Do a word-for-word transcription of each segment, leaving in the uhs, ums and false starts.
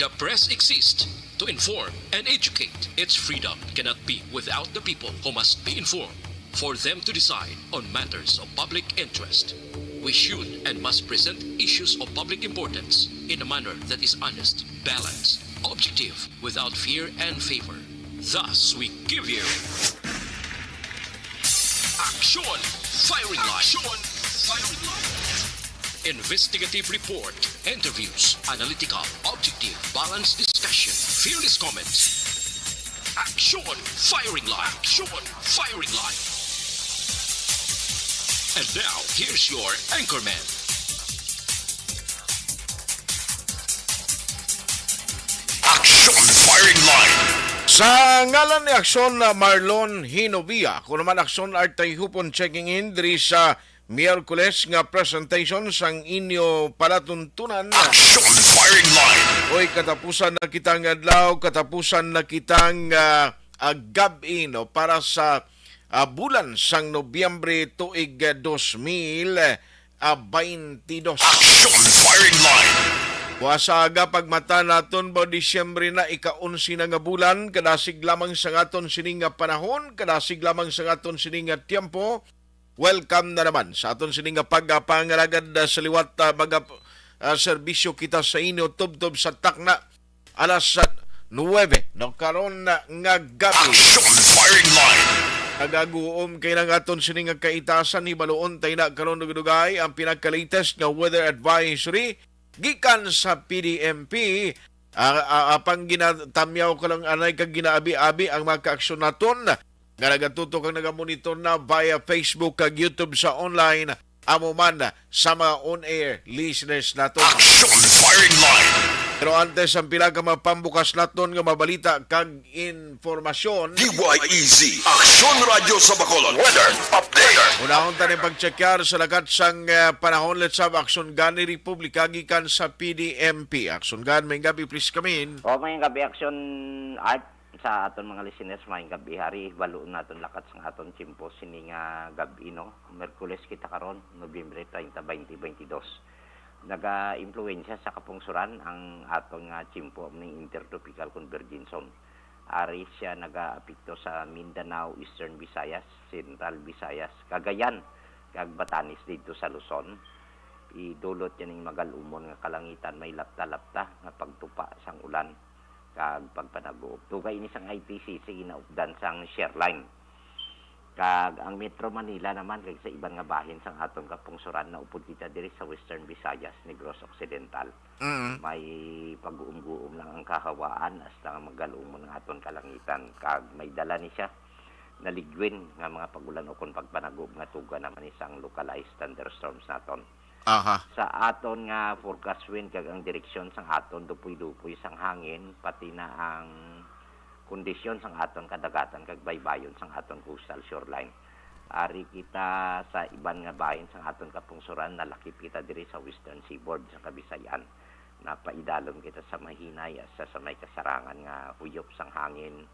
The press exists to inform and educate. Its freedom cannot be without the people, who must be informed for them to decide on matters of public interest. We should and must present issues of public importance in a manner that is honest, balanced, objective, without fear and favor. Thus, we give you Action Firing Line. Action Firing Line. Investigative report, interviews, analytical, objective, balanced discussion, fearless comments. Action Firing Line. Action Firing Line. And now, here's your anchorman. Action Firing Line. Sa ngalan ni Aksyon na Marlon Hinovia, ako naman Aksyon Artay Hupon checking in diri sa Miyerkules nga presentation sang inyo palatuntunan. Action Firing Line. Oy, katapusan na kita nga adlaw, katapusan na kita nga, ah, gab-i, no, para sa, ah, bulan sang Nobyembre tuig, ah, dos mil, ah, baynte dos. Action Firing Line. Buas sa aga, pagmata naton ba, Disyembre na, ika-onse na nga bulan, kadasig lamang sa aton sini nga panahon, kadasig lamang sa aton sini nga tiyempo. Welcome na naman sa aton sini nga pagpangalagad, ah, sa liwat, ah, maga-, ah, serbisyo kita sa inyo tubtob sa takna alas, ah, nuwebe, no, karon na nga gabi. Action Firing Line. Nagaguom kay nang aton sini nga kaitasan, hibaluon tay na karon dugay-dugay ang pinaka-latest nga weather advisory gikan sa P D M P. Ah, ah, apang ginatamyaw ka lang anay kag ginaabi-abi ang mga kaaksyon naton, nga nagatutok kag nagamonitor na via Facebook kag YouTube sa online, amo man sa mga on-air listeners naton. Action Firing Line. Pero antes, ang pila ka mga pambukas naton nga mabalita kag impormasyon. D Y E Z, Aksyon Radyo sa Bacolod. Weather update. Unahon ta ni pagtsekyar sa lakat sang, eh, panahon. Let's have Aksyon Gani Republika gikan sa P D M P. Aksyon Gan, may gabi, please come in. O, may gabi, Aksyon Art. Sa aton mga listeners, maayong gab-i. Ari, hibaluon naton lakat sang aton tiyempo sini nga gab-i, no? Miyerkules kita karon, Nobyembre treinta, twenty twenty-two. Naga-impluwensya sa kapungsoran ang aton nga tiyempo, ning Intertropical Convergence Zone. Ari sia nagaapekto sa Mindanao, Eastern Visayas, Central Visayas, Cagayan, kag Batanes didto sa Luzon. Idulot niya ning magal-umon nga kalangitan, may lapta-lapta nga pagtupa sang ulan kag pagpanaguob. Tubtob ini sang I P C C, ginaupdan sang shear line. Kag ang Metro Manila naman, kag sa iban nga bahin sang aton kapungsoran, naupod kita diri sa Western Visayas, Negros Occidental. Mm. May pag-uumguom lang ang kahawaan, hasta nga magal-umon ang aton kalangitan. Kag may dala ni siya, naligwin nga mga pag-ulan ukon pagpanaguob nga tuga naman ni sang localized thunderstorms naton. Aha. Sa aton nga forecast wind kag ang direksyon sang aton dupoy-dupoy sang hangin, pati na ang kondisyon sang aton kadagatan kag baybayon sang aton coastal shoreline. Ari kita sa iban nga bahin sang aton kapungsoran, nalakip kita diri sa western seaboard sang Kabisayan. Napaidalom kita sa mahinay hasta sa may kasarangan nga huyop sang hangin,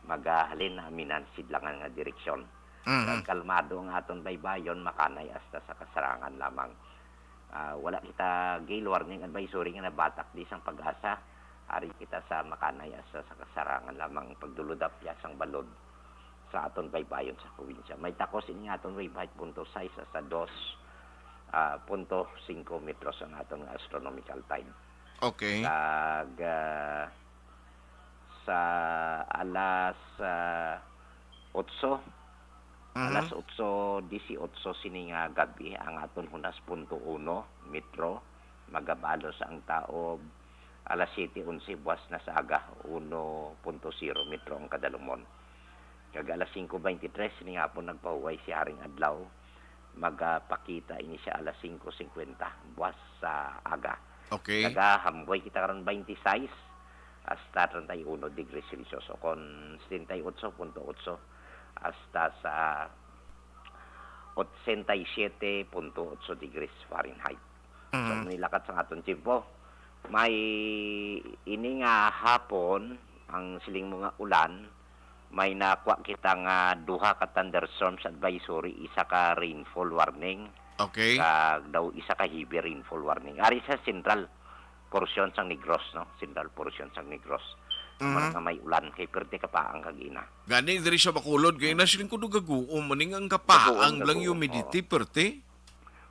magahalin na aminan sidlangan nga direksyon. Mhm. Kag kalmado ang aton baybayon, makanay hasta sa kasarangan lamang. Ah, wala kita gale warning advisory nga nabatak di sang PAGASA. Ari kita sa makanay hasta sa kasarangan lamang, pagdulodapya sang balod sa aton baybayon sa probinsya. May takos ini nga aton wave height, punto sais hasta dos, ah, punto singko metros ang aton nga astronomical tide. Okay. Kag, ah, sa alas, ah, otso, Mhm. alas otso disiotso sini nga gab-i, ang aton hunas, punto uno metro, magabalos ang taob. Alas siyete onse buas na sa aga, uno punto zero metro ang kadalumon. Kag alas singko beintitres sini nga hapon, nagpahuway si Haring Adlaw. Magapakita ini siya alas singko singkwenta buas sa aga. Okay. Nagahambay kita karon, twenty-six hasta treinta y uno degrees Celsius, o kon setenta y ocho punto ocho hasta sa ochenta y siete punto ocho degrees Fahrenheit. So, Mhm. may lakat sa aton tiyempo. May ini nga hapon, ang siling mo nga ulan, may nakuha kita nga duha ka thunderstorms advisory, isa ka rainfall warning, Okay. kag daw isa ka heavy rainfall warning. Ari sa Central, portion sang Negros, no? Central portion sang Negros. Mhm. Nga may ulan, kay perte kapaang kag ina. Gani diri sa Bacolod, kay nasiling ko do gaguom, maning ang kapaang Gaguom, lang gaguom, humidity, oo. Perte.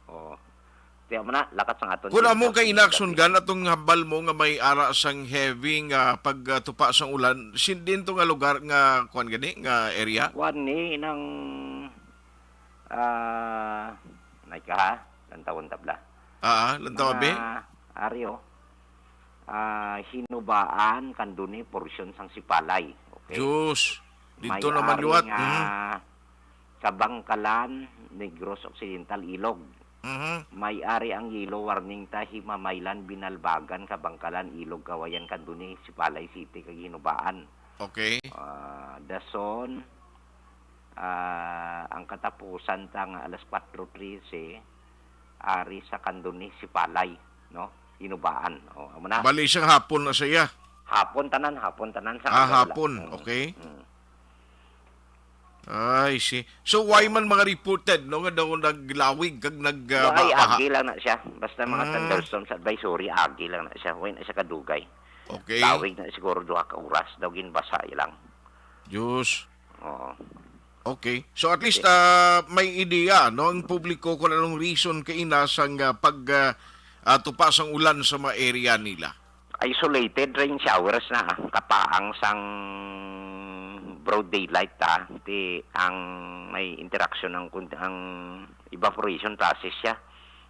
Oo. Kaya mo na, lakat sang aton Kung amo kay inakson gan atong hambal mo nga may ara sang heavy nga pagtupa sang ulan, sin din to nga lugar nga, kuwan gani, nga area? Kuwan ni, nang, ah, nay ka ha? Lantawon tabla. Ah, lantaw, abi? Mga aryo, ah, Hinubaan, Candoni, porsyon sang Sipalay. Okay? Diyos, dito May naman ari liwat. Nga Mhm. Kabangkalan, Negros Occidental, Ilog. Mhm. May ari ang yellow warning ta, Himamaylan, Binalbagan, Kabangkalan, Ilog, Kawayan, Candoni, Sipalay City, kag Hinubaan. Okay. Ah, dason, ah, ang katapusan ta nga alas kwatro trese, ari sa Candoni, Sipalay, no? Hinubaan. O, amo na. Bali, isang hapon na siya. Hapon tanan, hapon tanan sa Ah, Candoni. Hapon. Mm. Okay. Mm. I see. So, why man mga reported, no, nga daw naglawig kag nag, ah, Ay, ba-, baha? Agi lang na siya. Basta mga Mm. thunderstorms advisory, agi lang na siya. Way na siya kadugay. Okay. Lawig na siguro duha ka oras daw ginbasa lang. Diyos. Oo. Okay. So, at least, Okay. ah, may ideya, no, ang publiko kung anong reason kaina sang, ah, pag, ah, ah, tupa sang ulan sa mga area nila. Isolated rain showers na, ah, kapaang sang broad daylight, ah, ti ang may interaction ang kun-, ang evaporation process siya.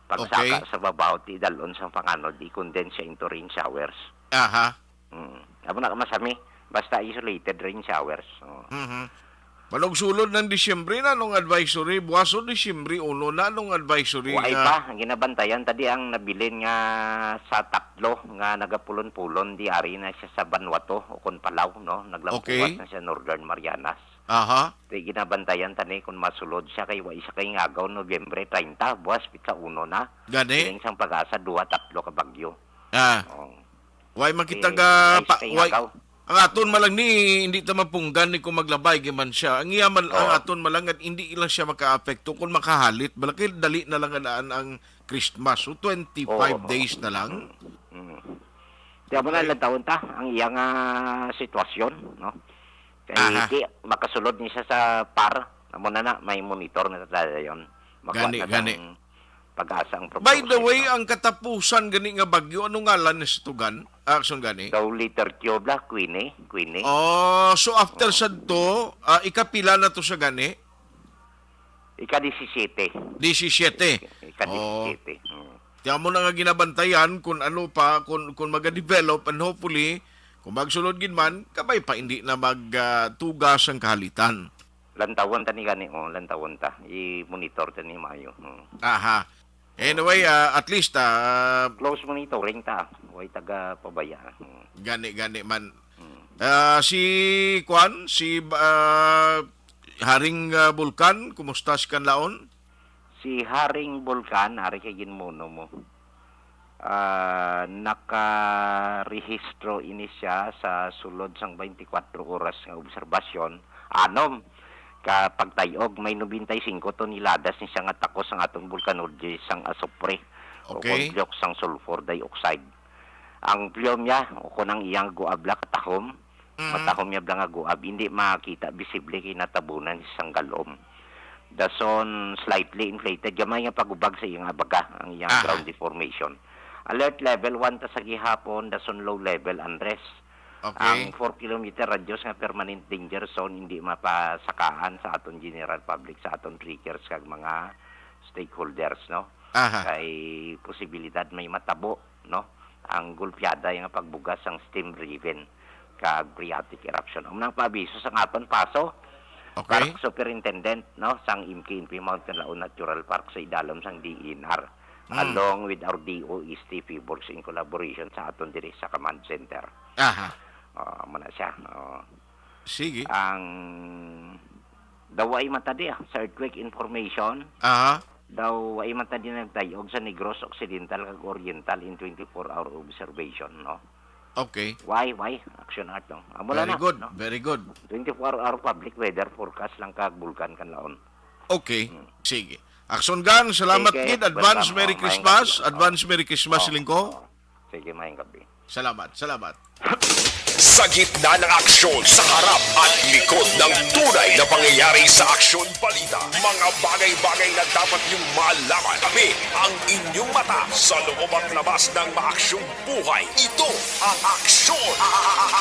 Pagsaka Okay. sa babaw, ti dalon sang panganod, i-condense siya into rain showers. Aha. Mm. Amo na ka masami, basta isolated rain showers. Oh. Mhm. Manugsulod ng Disyembre na nung advisory, buwaso Disyembre uno na nung advisory Wa nga pa, ang ginabantayan tadi ang nabilin nga sa tatlo nga nagapulon-pulon di ari na siya sa Vanuatu o kon Palau, no? Naglampuwas Okay. na siya Northern Marianas. Aha. Di ginabantayan tani kung masulod siya kay wa siya kay ngagaw Nobyembre treinta, buwas pitsa uno na. Gani? Siling sang pag-asa, duha, tatlo ka bagyo. Ah. Oh. Way makita Eh, ga way pa, sa way, kay ngagaw. Ang aton man lang ni, hindi ta mapunggan ni kung maglabay gyud man siya. Ang iya man, ang Oo. aton man lang, hindi lang siya makaapekto kung makahalit. Balakil, dali na lang anaan ang Christmas. So, twenty-five Oo. days na lang. Mm, mm. Kaya mo na Okay. lang taon ta, ang iyang, ah, sitwasyon, no? Kay Aha. di, makasulod ni siya sa par, amo na na, may monitor na ta dayon. Makuha Gani, na gani. sang pag-asa ang By the propose way, nito. ang katapusan gani nga bagyo, ano ngalan ni sa tugan? Action gani? Daw letter Q bla, Queenie, Queenie. Oh, so after Oh. sadto, ah, ikapila na to sa gani? Ika-disisiyete. Disisiyete. Ika-disisiyete. Oh. Hmm. Kaya mo na nga ginabantayan kung ano pa, kung, kung maga-develop, and hopefully, kung magsulod gid man, kabay pa hindi na mag, ah, tugas ang kahalitan. Lantawon ta ni gani, oh, lantawon ta. I-monitor ta ni maayo. Hmm. Aha. Anyway, ah, at least, ah, Close monitoring ta. Way taga pabaya. Hmm. Gani, gani man. Hmm. Ah, si, kwan, si, ah, Haring, ah, Bulkan, kumusta si Kanlaon? Si Haring Bulkan, ari kay ginmuno mo. Ah, nakarehistro ini siya sa sulod sang twenty-four oras nga obserbasyon. Anom ka pagtay-og, may nobenta y singko toneladas ni siya nga takos sang atong Vulkanology sang asupre o Okay. kon block sang sulfur dioxide. Ang plume niya, o kon ang iyang guab la katahom, Mm. matahom niya bala nga guab, hindi makita, visible kay natabunan sang galom. Dason slightly inflated, gamay nga pagubag sa iyang abaga, ang iyang Aha. ground deformation. Alert level one ta sa gihapon, dason low level unrest. Okay. Ang four kilometer radius nga permanent danger zone hindi mapasakaan sa aton general public, sa aton trekkers kag mga stakeholders, no? Aha. Kay posibilidad may matabo, no? Ang gulpiada nga pagbugas sang steam driven kag phreatic eruption. Ang nang paabiso sa aton paso, Okay. Park Superintendent, no, sang M K N P Mount Kanlaon Natural Park sa idalom sang D N R, Mm. along with our D O S T PHIVOLCS in collaboration sa aton diri sa command center. Aha. Oh, amo na siya. Oh. Sige. Ang daw ay mata di, ah, sa earthquake information, Aha. daw ay mata di nagtayog sa Negros Occidental kag Oriental in twenty-four hour observation, no? Okay. Why, why? Action art, no? Amo lang Very na, good, no? Very good. Twenty-four hour public weather forecast lang kag Bulkan Kanlaon. Okay. Hmm. Sige. Action Gun, salamat Sige, gid. Advance welcome. Merry Oh, Christmas. Maayong Advance Merry Christmas, Oh, Lingko. Oh. Sige, maayong gabi. Salamat, salamat. Sa gitna ng aksyon, sa harap at likod ng tunay na pangyayari sa aksyon balita, mga bagay-bagay na dapat niyong malaman. Kami ang inyong mata sa loob at labas ng maaksyong buhay. Ito ang aksyon,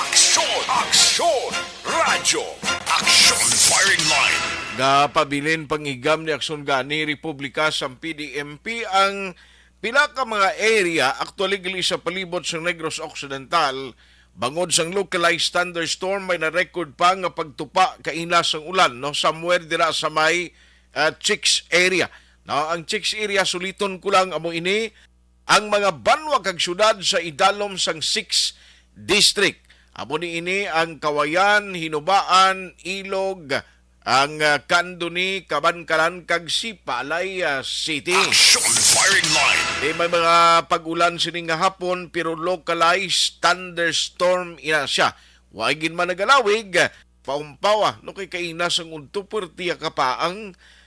aksyon, aksyon, radyo, aksyon firing line. Gapabilin panghigam ni Aksyon Gani Republika sang P D M P ang pila ka mga area, actually gali sa palibot sa Negros Occidental, bangod sang localized thunderstorm, may na-record pa nga pagtupa kaina sang ulan, no, somewhere dira sa may ah, Chicks area. No, ang Chicks area, suliton ko lang, amo ini ang mga banwa kag syudad sa idalom sang Six District. Amo ni ini ang Kawayan, Hinubaan, Ilog, ang ah, Candoni, Kabankalan kag Sipalay ah, City. Action firing line. Di may mga pag-ulan sini nga hapon, pero localized thunderstorm ina siya. Wa gid man nagalawig, paumpawa, no, kay kaina sang udto, puwerte ang kapaang.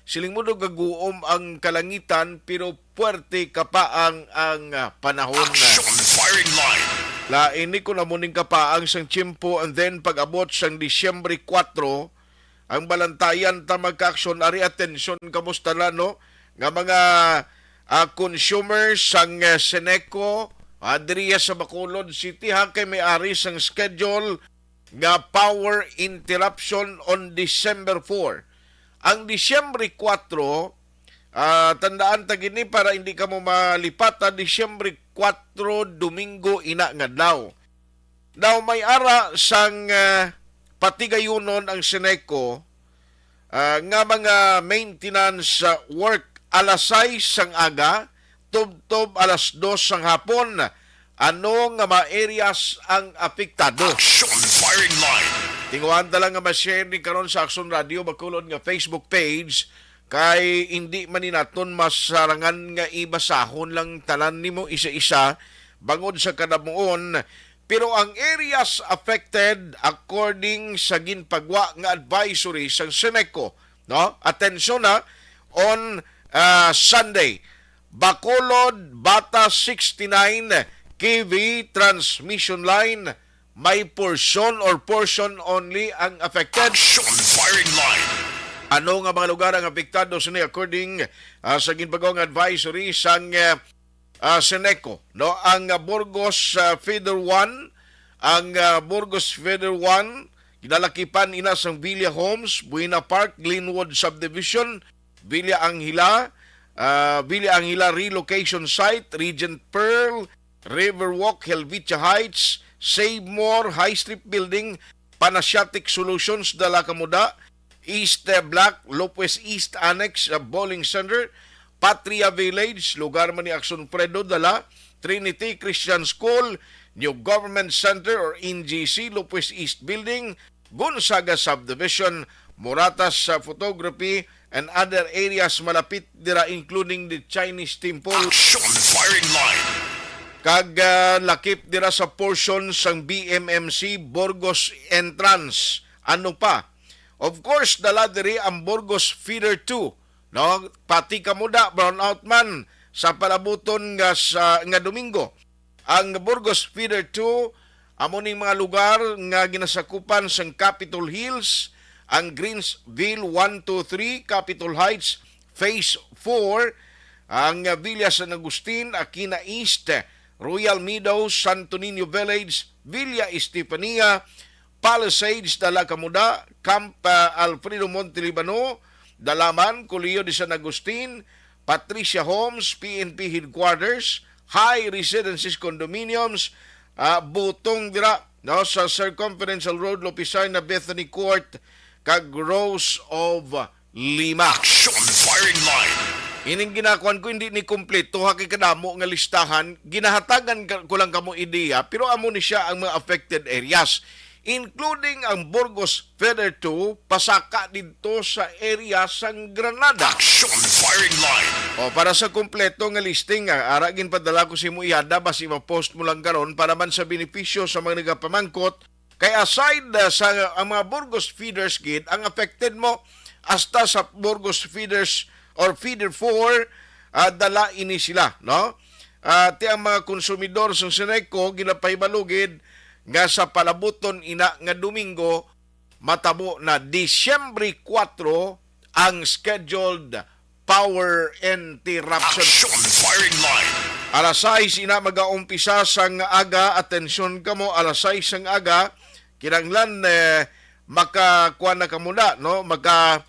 Siling mo daw gaguom ang kalangitan, pero puwerte kapaang ang ah, panahon. Action firing line. Lain ni kung amo ning kapaang sang tiyempo, and then pag-abot sang Disyembre kuwatro, ang balantayan ta magka-aksyon. Ari, atensyon, kamusta na, no? Nga mga ah, consumers sang ah, Seneco, ah, diriya sa Bacolod City, ha, kay may ari sang schedule nga power interruption on December four. Ang Disyembre kuwatro, ah, tandaan ta gini para hindi kamo malipata, Disyembre kuwatro, Domingo ina nga adlaw. Now, may ara sang ah, patigayunon ang Seneco ah, nga mga maintenance ah, work alas sais sang aga tubtob alas dos sang hapon. Ano nga mga areas ang apektado? Action firing line. Tinguhaan ta lang nga ma-share ni karon sa Aksyon Radio Bacolod nga Facebook page, kay hindi man ni naton masarangan nga ibasahon lang tanan nimo isa-isa bangod sa kadamuon. Pero ang areas affected, according sa ginpagwa nga advisory sang Seneco, no? Atensyon, ha, on ah, Sunday, Bacolod, Bata sixty-nine K V transmission line, may portion or portion only ang affected. Action firing line. Ano nga mga lugar ang apektado sini? According ah, sa ginpagwa nga advisory sang ah, ah, Seneco, no, ang ah, Burgos ah, Feeder one, ang ah, Burgos Feeder one ginalakipan ina sang Villa Homes, Buena Park, Glenwood Subdivision, Villa Angela, ah, Villa Angela Relocation Site, Regent Pearl, Riverwalk, Helvetia Heights, Save More, High Street Building, Panasiatic Solutions, Dala Kamuda, East eh, Block, Lopez East Annex, ah, Bowling Center, Patria Village, lugar man ni Aksyon Fredo, Dala, Trinity Christian School, New Government Center or N G C, Lopez East Building, Gonzaga Subdivision, Moratas sa Photography, and other areas malapit dira, including the Chinese Temple. Action firing line. Kag ah, lakip dira sa portion sang B M M C Burgos Entrance. Ano pa? Of course, dala diri ang Burgos Feeder two, no? Pati Kamuda, brownout man sa palabuton nga sa nga Domingo. Ang Burgos Feeder two amo ning mga lugar nga ginasakupan sang Capitol Hills, ang Greensville one two three, Capitol Heights Phase four, ang Villa San Agustin, Aquina East, Royal Meadows, Santo Niño Village, Villa Estefania, Palisades, Dala Kamuda, Camp ah, Alfredo Montelibano, Dalaman, Colegio de San Agustin, Patricia Homes, P N P Headquarters, High Residences Condominiums, ah, butong dira, no, sa Circumferential Road, Lopisay na Bethany Court, kag Rose of Lima. Action firing line. Ining ginakuan ko hindi ni kompleto, ha, kay kadamo nga listahan. Ginahatagan ka- ko lang kamo ideya, pero amo ni siya ang mga affected areas, including ang Burgos Feeder two, pasaka didto sa area sang Granada. Action firing line. O, para sa kompleto nga listing, ah, ara ginpadala ko sa imo, ihada, basi ma-post mo lang karon para man sa benepisyo sa mga nagapamangkot. Kay aside ah, sa ang mga Burgos feeders gid, ang affected mo hasta sa Burgos feeders or feeder four, ah, dala ini sila, no? Ah, ti ang mga konsumidor sa Seneco ginapahibalugid nga sa palabuton ina nga Domingo, matabo na Disyembre kuwatro ang scheduled power interruption. Action firing line. Alas sais ina magaumpisa sang aga. Atensyon kamo, alas sais sang aga. Kinahanglan, eh, makakuha na kamo na, no? Maka,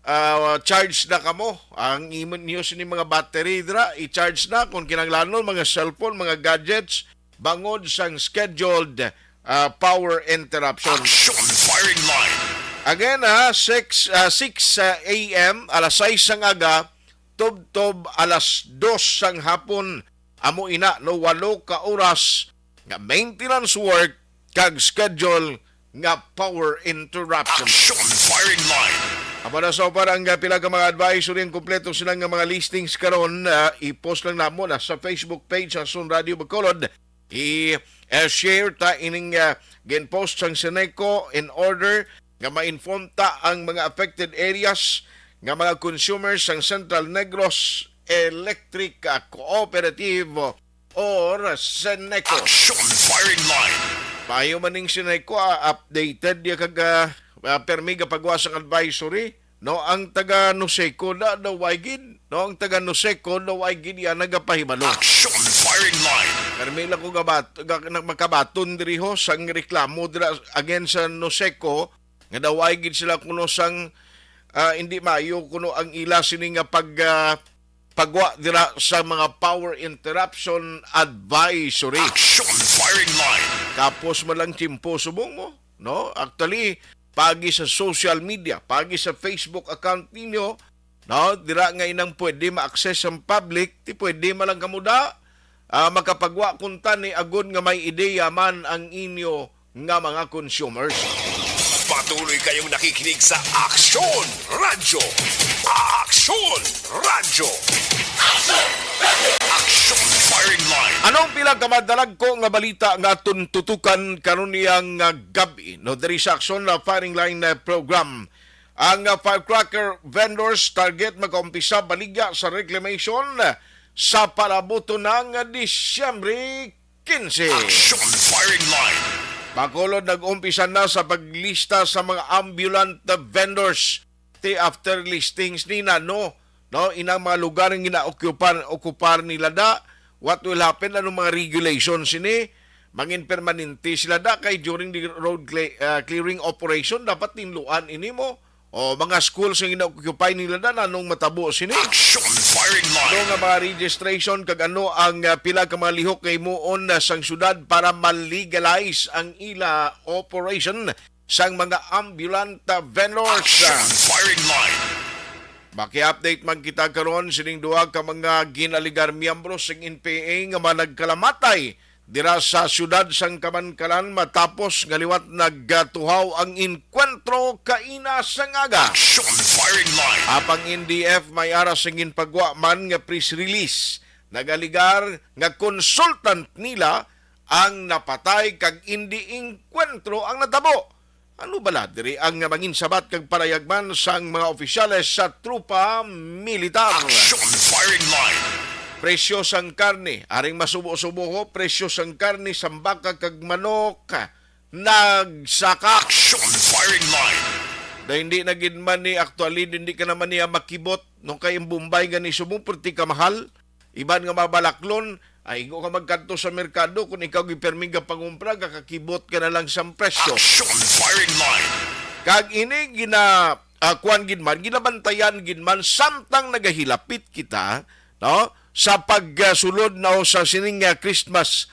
ah, charge na kamo. Ang imo niyo sini mga battery dira, i-charge na kung kinahanglanon, mga cellphone, mga gadgets, bangod sang scheduled, ah, power interruption. Action firing line. Again, ha, six, ah, six a m, alas sais sang aga, tubtob alas dos sang hapon. Amo ina, no, walo ka oras nga maintenance work kag schedule nga power interruption. Action firing line. Amo na sa para ang, ah, pila ka mga advisory. Ang kompleto sila nga mga listings karon, ah, i-post lang namo na sa Facebook page sa Sun Radio Bacolod. I-share ta ining, ah, gin-post sang Seneco in order nga ma-inform ta ang mga affected areas nga mga consumers sang Central Negros Electric, ah, Cooperative or Seneco. Action firing line. Payo man ning Seneco, ah, updated ya kag, ah, ah, permi gapagawa sang advisory. No, ang taga Noseco na daw ay gid, no, ang taga Noseco daw ay gid ya nagapahibalo. Action firing line. Permi lang ko gabat, ga, na, makabaton diri ho sang reklamo dira against sa Noseco nga daw ay gid sila kuno sang, ah, hindi maayo kuno ang ila sini nga pag, ah, pagwa dira sa mga power interruption advisory. Action firing line. Kapos man lang tiyempo subong mo, no? Actually, pagi sa social media, pagi sa Facebook account ninyo, no? Dira nga inang pwede ma-access ang public, ti pwede man lang kamo da, ah, makapagwa kuntani agod nga may ideya man ang inyo nga mga consumers. Patuloy kayong nakikinig sa Aksyon Radyo. Aksyon Radyo. Aksyon Firing Line. Anong pila ka madalagko nga balita nga aton tutukan karon niyang, ah, gab-i, no, diri sa Aksyon, ah, Firing Line, ah, program? Ang, ah, firecracker vendors target makaumpisa baligya sa reclamation sa palabuton ng Disyembre quince. Action Firing Line. Bacolod nag-umpisa na sa paglista sa mga ambulant vendors. Ti after listings ni na, no? No, inang mga lugar nga gina-occupar, okupar nila da, what will happen? Anong mga regulations ini? Mangin permanente sila da kay during the road cle-, ah, clearing operation, dapat tinluan ini mo. O mga schools nga gina-occupy nila da, anong matabo sini? Action Firing Line. Ano nga mga registration kag ano ang, ah, pila ka mga lihok nga himuon na sang syudad para ma-legalize ang ila operation sang mga ambulant, ah, vendors? Action Firing Line. Maki-update man kita karon sining duha ka mga ginaligar miyembro sang N P A nga managkalamatay dira sa siyudad sang Kamankalan matapos nga liwat nagatuhaw ang enkwentro kaina sang aga. Action Firing Line. Apang N D F may ara sang ginpagwa man nga press release, nagaligar nga consultant nila ang napatay kag indi enkwentro ang natabo. Ano bala diri ang manginsabat kag parayag man sang mga opisyales sa tropa militar? Action Firing Line. Presyo sang karne, aring masubo-subo ho, presyo sang karne sang baka kag manok nagsaka. Action Firing Line. Da hindi na gid man ni actually, hindi ka naman niya makibot, no, kay ang Bombay gani subong perti ka mahal. Iban nga mga balaklon, ay, igo ka magkadto sa merkado, kung ikaw gipermi nga pangumpra, kakakibot ka na lang sang presyo. Action Firing Line. Kag ini gina, ah, kuwan gid man, ginabantayan gid man, samtang nagahilapit kita, no, sa pagsulod na sa sining, ah, Christmas,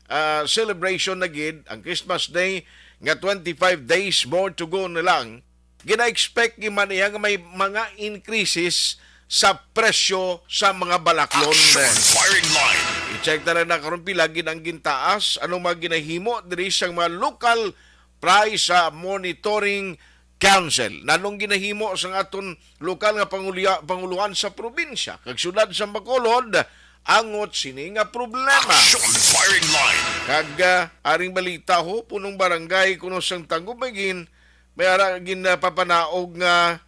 ah, celebration na gid, ang Christmas Day nga twenty-five days more to go na lang. Gina-expect ni man iya nga may mga increases sa presyo sa mga balaklon. Action Firing Line. I-check na lang na karon pila gid ang gintaas, anong mga ginahimo diri sa mga local price, ah, monitoring council. Nanong ginahimo sa aton lokal nga pangulia-, panguluhan sa probinsya kag syudad sa Bacolod angot sini nga problema? Action Firing Line. Kag, ah, aring balita ho, punong barangay kuno sang Tagubagin, may ara ginapapanaog nga,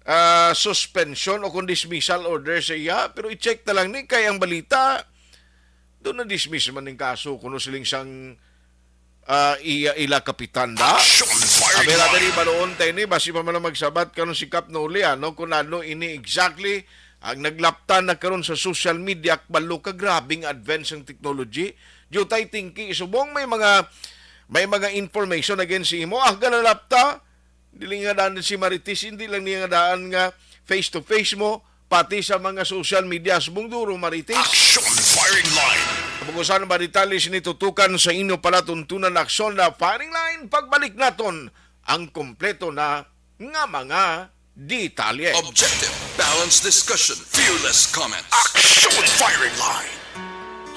ah, suspension o kung dismissal order sa iya. Pero i-check na lang ni kay ang balita, Doon na-dismiss man ning kaso kuno siling sang, ah, iya, ila kapitan da. Action firing Abi, line. Dali, baloon tayo ni, basi pa man ang magsabat karon si Kap Noli, ano, kung ano ini exactly ang naglaptan na karon sa social media, balo ka grabing advance ang technology. Jutay tingki, subong may mga, may mga information against si imo, ah, galalapta, Dili nga daan si Marites, hindi lang niya nga daan nga face to face mo, pati sa mga social media, subong duro, Marites. Action firing line. Pag-usapan ba detalye sini tutukan sa inyo palatuntunan na aksyon na firing line, pagbalik naton ang kompleto na nga mga detalye. Objective, balanced discussion, fearless comment. Action firing line.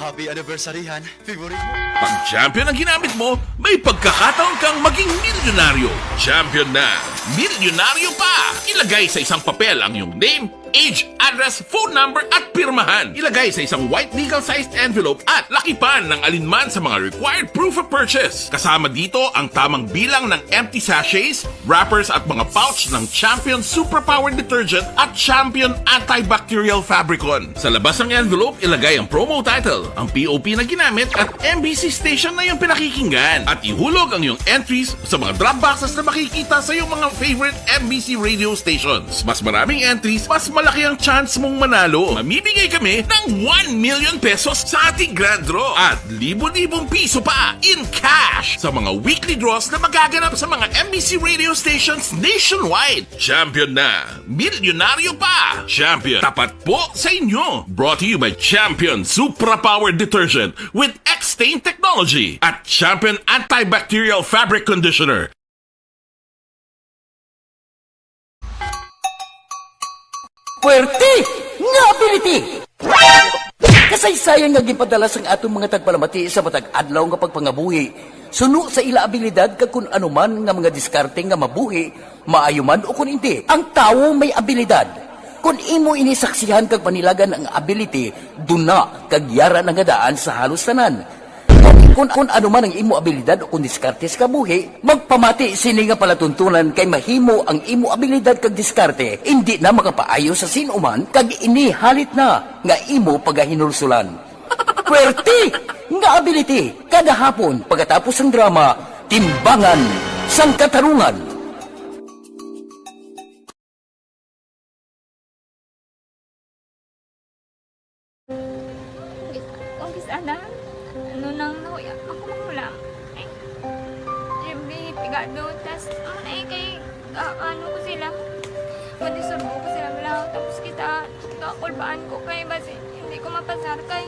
Happy anniversary, Han. Favorite mo. Pag champion ang ginamit mo, may pagkakataon kang maging milyonaryo. Champion na, milyonaryo pa! Ilagay sa isang papel ang iyong name, age, address, phone number, at pirmahan. Ilagay sa isang white legal-sized envelope at lakipan ng alinman sa mga required proof of purchase. Kasama dito ang tamang bilang ng empty sachets, wrappers at mga pouch ng Champion Superpower Detergent at Champion Antibacterial Fabricon. Sa labas ng envelope, ilagay ang promo title, ang P O P na ginamit at M B C station na iyong pinakikinggan. At ihulog ang iyong entries sa mga drop boxes na makikita sa iyong mga favorite M B C radio stations. Mas maraming entries, mas malaki ang chance mong manalo. Mamimigay kami ng one million pesos sa ating grand draw at libo-libong piso pa in cash sa mga weekly draws na magaganap sa mga M B C radio stations nationwide. Champion na! Milyonaryo pa! Champion, tapat po sa inyo! Brought to you by Champion Supra Power Detergent with X-Stain Technology at Champion Antibacterial Fabric Conditioner. Puwerte nga ability! Kasaysayan nga ginpadala sang aton mga tagpalamati sa matag adlaw nga pagpangabuhi, suno sa ila abilidad kag kun ano man nga mga diskarte nga mabuhi, maayo man o kun indi. Ang tawo may abilidad. Kun imo ini saksihan kag panilagan ang ability, duna kag yara na nga daan sa halos tanan. Kun, kun ano man ang imo abilidad o kun diskarte sa kabuhi, magpamati sini nga palatuntunan kay mahimo ang imo abilidad kag diskarte indi na makapaayo sa sin-o man kag ini halit na nga imo pagahinulsulan. Puwerte nga ability kada hapon pagkatapos sang drama, Timbangan sang Katarungan. Kung kis-, kung kis-, ana, ano nang nahuya, ako manghulam. Ay, Jimmy, pigado, tas, ano na eh, kay, ah, ano ko sila, madisurbo ko sila, wala, tapos kita, kakulbaan ko kay, basi, hindi ko mapasar kay.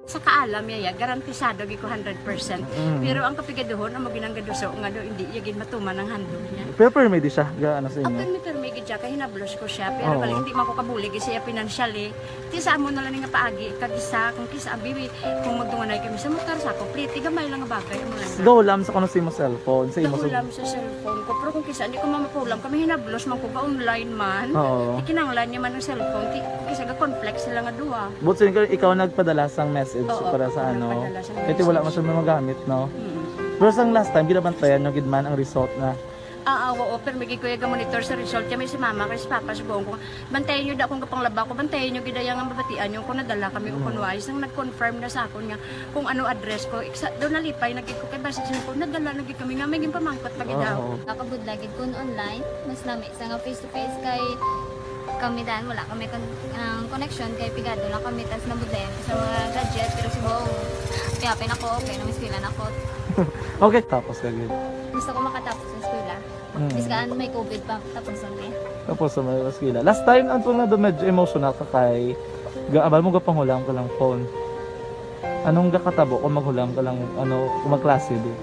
Sa kaalam niya, ya, garantisado gyud ko hundred percent. Mm. Pero ang kapigaduhon, amo ginang gaduso nga do, hindi iya gid matuman ang handog niya. Pero permi di siya, ga, ano sa imo? Ang permi, permi gid siya, kay hinablos ko siya. Pero Oo. bali, hindi man ko kabulig siya financially. Ti sa amo na lang nga paagi, kag isa, kung kisa, bibi, kung magdunganay kami sa motor, sa ako, pliti, gamay lang nga bagay, amo lang. Gahulam sa kuno sa imo cellphone, sa imo sa Gahulam sa cellphone ko. Pero kung kisa, hindi ko mamapulam, kami hinablos man ko, ga-online man. Oo. Ikinanglan niya man ang cellphone, ki-, kung kisa, ga-conflict sila nga duha. But sin-, ikaw nagpadala sang message Oo, para sa ako ano? nagpadala sang Kaya wala man message. siya magamit, no? Mm. Pero sang last time, ginabantayan nyo gid man ang result na Ah, ah, oo, pero may gikuya ga monitor sa result kami si mama kay si papa, subong ko. Bantayan niyo da kung kapanglaba ko, bantayan niyo gid ang mabatian niyo kung nadala kami o kung Mm. wala. Isang nag-confirm na sa akon nga kung ano address ko. Iksa, daw nalipay na gid ko kay basi siya ko, nadala na gid kami nga may ginpamangkot pa gid daw. Oo. Nakabudlay gid kun online, mas nami sa nga face to face kay kami dan wala kami kon-, ang connection kay pigado lang kami tas nabudlayan ko sa mga gadget pero subong, happy na ko, okay na, may eskwela na ko. Okay, tapos ka gid. Gusto ko makatapos sa eskwela. Mm. Bis kaan may covid pa, tapos ang eh. Tapos sa mga eskwela. Last time, ang tunga doon, medyo emotional ka kay ga-, abal mo, gapanghulam ka lang phone. Anong gakatabo kung maghulam ka lang, ano, kung magklase, di?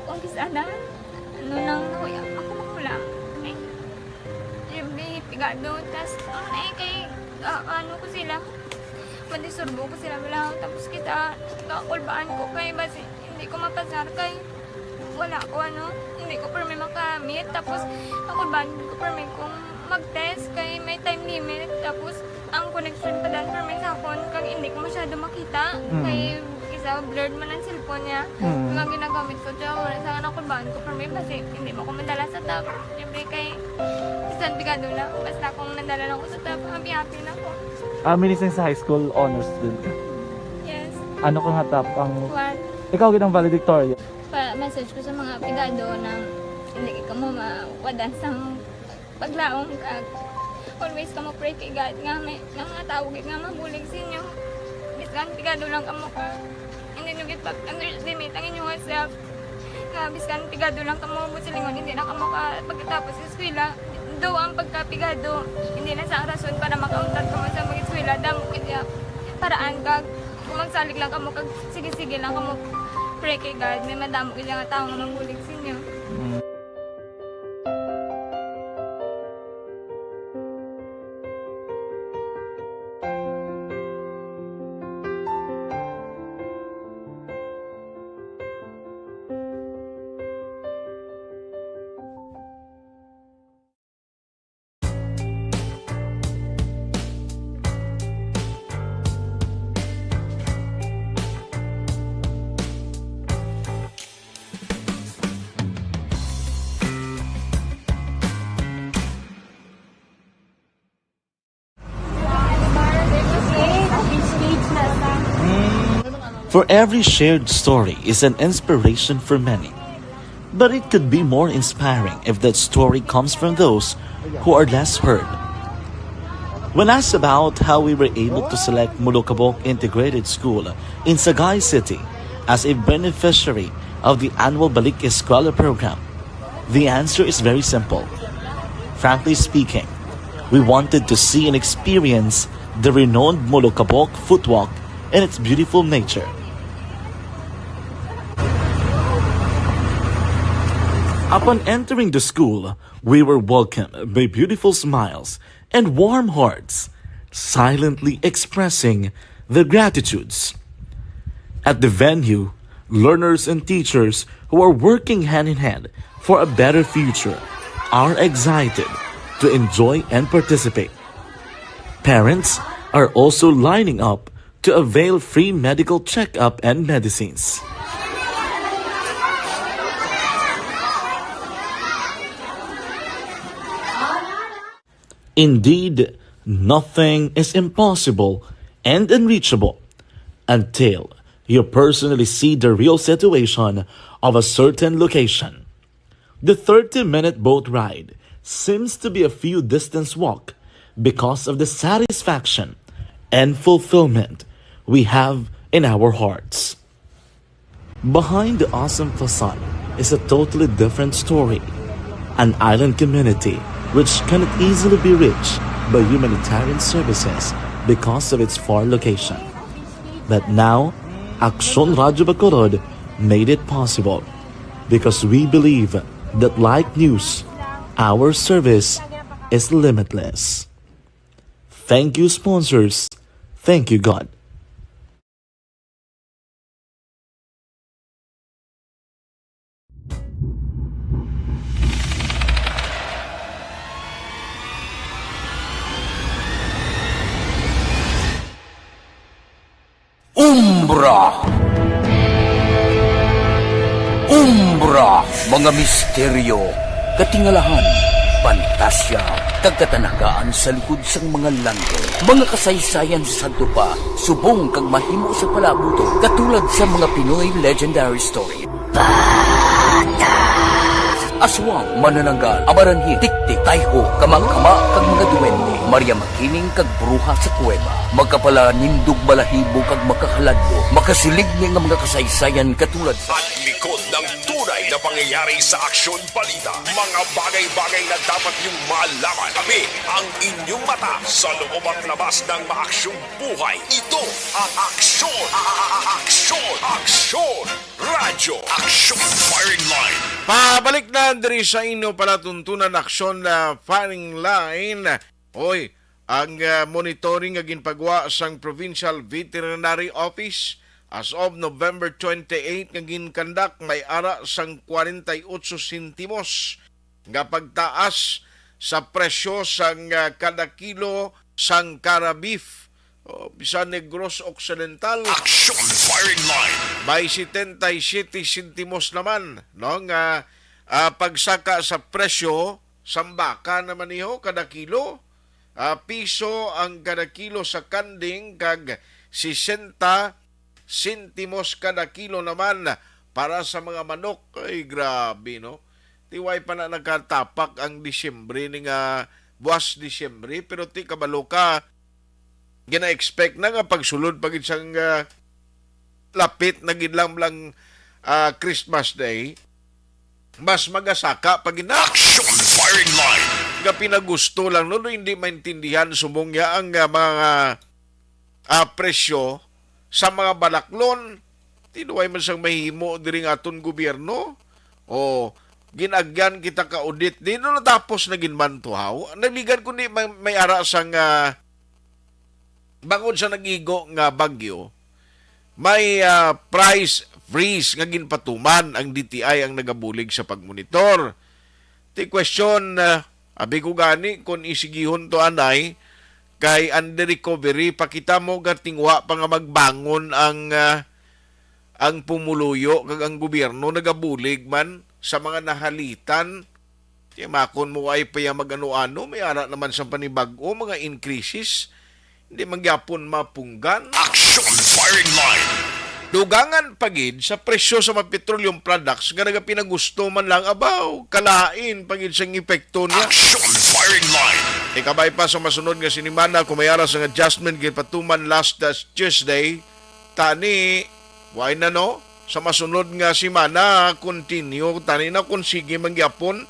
Kung kis-a na, ano lang, nahuya ako maghulam. Eh, every pigado, tas, ang eh, kay, ah, ano ko sila, madisturbo ko sila, wala. Tapos kita, kakulbaan ko kay, basi, hindi ko mapasar kay, wala ko, ano, hindi ko permi makamit. Tapos, ako ba, hindi ko permi kung mag-test kay may time limit. Tapos, ang connection pa dan permi sa akon, kag hindi ko masyado makita. Mm. Kay, isa, blurred man ang cellphone niya. Mm. Ang ginagamit ko, siya, wala sa akin, ako ba, ko permi, basi, hindi mo ko madala sa top. Siyempre, kay, bisan pigado na, basta kung nadala lang ko sa top, happy-happy na ko. Ah, minising sa high school, honors student ka? Yes. Ano ka nga top ang One. Ikaw gid ang valedictorian. Pa-message ko sa mga pigado na hindi kamo mawadan sang paglaom kag always kamo pray kay God nga may, nga mga tawo gid nga mabulig sa inyo. Bisan pigado lang kamo ka, hindi nyo gid pag-underestimate ang inyong self. Nga bisan pigado lang kamo, buot silingon, hindi na kamo ka pagkatapos sa eskwela. Though ang pagkapigado, hindi na sa rason para makauntat kamo sa mag-eskwela. Damo gid ya paraan kag kung magsalig lang kamo kag sige-sige lang kamo pray kay God, may madamo gid nga tawo nga mabulig sa inyo. Mm. For every shared story is an inspiration for many. But it could be more inspiring if that story comes from those who are less heard. When asked about how we were able to select Molokabok Integrated School in Sagay City as a beneficiary of the annual Balik Eskwela program, the answer is very simple. Frankly speaking, we wanted to see and experience the renowned Molokabok footwalk and its beautiful nature. Upon entering the school, we were welcomed by beautiful smiles and warm hearts, silently expressing their gratitudes. At the venue, learners and teachers who are working hand in hand for a better future are excited to enjoy and participate. Parents are also lining up to avail free medical checkup and medicines. Indeed, nothing is impossible and unreachable until you personally see the real situation of a certain location. The thirty-minute boat ride seems to be a few distance walk because of the satisfaction and fulfillment we have in our hearts. Behind the awesome facade is a totally different story. An island community which cannot easily be reached by humanitarian services because of its far location. But now, Aksyon Radyo Bacolod made it possible because we believe that, like news, our service is limitless. Thank you, sponsors. Thank you, God. Umbra. Umbra. Mga misteryo, katingalahan, pantasya, kag katanagaan sa likod sang mga langit. Mga kasaysayan sa sadto pa, subong kag mahimo sa palabot, katulad sa mga Pinoy legendary story. Aswang, manananggal, amaranhit, tiktik, tayho, kamangkama, kag mga duwende, Maria Makiling, kag bruha sa kuweba. Makapalanindog balahibo kag makakaladlo, makasiling ni nga mga kasaysayan katulad sa At likod ng tunay na pangyayari sa aksyon balita, mga bagay-bagay na dapat niyong malaman. Kami ang inyong mata sa loob at labas ng maaksyong buhay. Ito ang Aksyon, a- a- a- Aksyon, Aksyon, Radyo Aksyon Firing Line. Pabalik na diri sa inyo palatuntunan, Aksyon na Firing Line. Oy, ang, ah, monitoring nga ginpagwa sang Provincial Veterinary Office as of November twenty-eight nga ginkandak may ara sang kwarenta y ocho sentimos nga pagtaas sa presyo sang, ah, kada kilo sang Cara Beef, o bisan Negros Occidental. Action Firing Line. May setenta y siete sentimos naman, no, nga, ah, pagsaka sa presyo sang baka naman niho kada kilo. Ah, piso ang kada kilo sa kanding kag sesenta sentimos kada kilo naman para sa mga manok. Ay, grabe, no? Ti way pa na nagkatapak ang Disyembre ni nga buwas Disyembre, pero ti kabalo ka, gina-expect na nga pagsulod pa gid sang, ah, lapit na gid lang, lang, ah, Christmas Day, mas magasaka pa gid na. Action Firing Line. Nga pinagusto lang, no, no, hindi maintindihan subong ya ang, ah, mga, ah, presyo sa mga balaklon. Tinuway man sang mahimo diri nga aton gobyerno. O, ginagyan kita ka audit. Di no natapos na ginmantuhaw. Naligan ko ni may, may ara sang, ah, bangod sa nag-igo nga bagyo, may, ah, price freeze nga ginpatuman. Ang D T I ang nagabulig sa pagmonitor. Ti question, ah, abi ko gani kung isigihon to anay, kay under recovery pa kita, mo gatingwa pa nga magbangon ang, ah, ang pumuluyo kag ang gobyerno nagabulig man sa mga nahalitan. Timakon mo ay pa ya mag-ano-ano, may ara naman sa panibag-o, mga increases. Hindi man gyapon mapunggan. Action Firing Line. Dugangan pa gid sa presyo sa mga petroleum products nga nagapinagusto man lang, abaw, kalain pa gid sang epekto niya. Action Firing Line. Ikabay pa sa masunod nga sinimana, kung may ara sang adjustment ginpatuman last, uh, Tuesday, tani, why na, no? Sa masunod nga semana, continue tani na kung sige man gyapon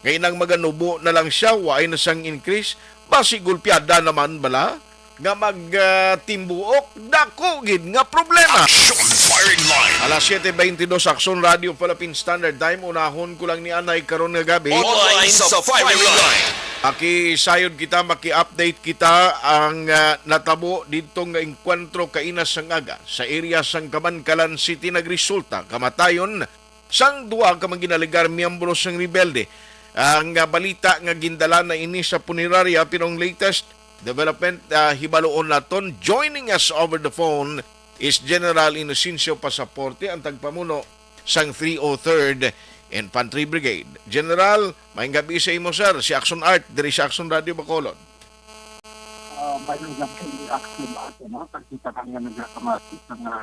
nga inang maganubo na lang siya, waay na sang increase, basi gulpiada naman bala nga mag, ah, timbuok, dako gid nga problema. Action Firing Line. Alas siete veintidós, Action Radio Philippine Standard Time. Unahon ko lang ni anay karon nga gabi. Online sa Firing Line. Makisayod kita, maki-update kita ang, ah, natabo didto nga engkwentro kaina sang aga sa area sang Kabankalan City, nagresulta kamatayon sang duha ka mga ginalegar miyembro sang rebelde. Ang, ah, balita nga gindala na ini sa punerarya, pero ang latest development, ah, hibaluon naton. Joining us over the phone is General Inocencio Pasaporte, ang tagpamuno sang three oh third Infantry Brigade. General, maayong gabi sa imo, sir. Si Action Art, diri sa Action Radio Bacolod. Ah, maayong gabi, Action Art, ano? Pagkita ka nga nagkakamati sa nga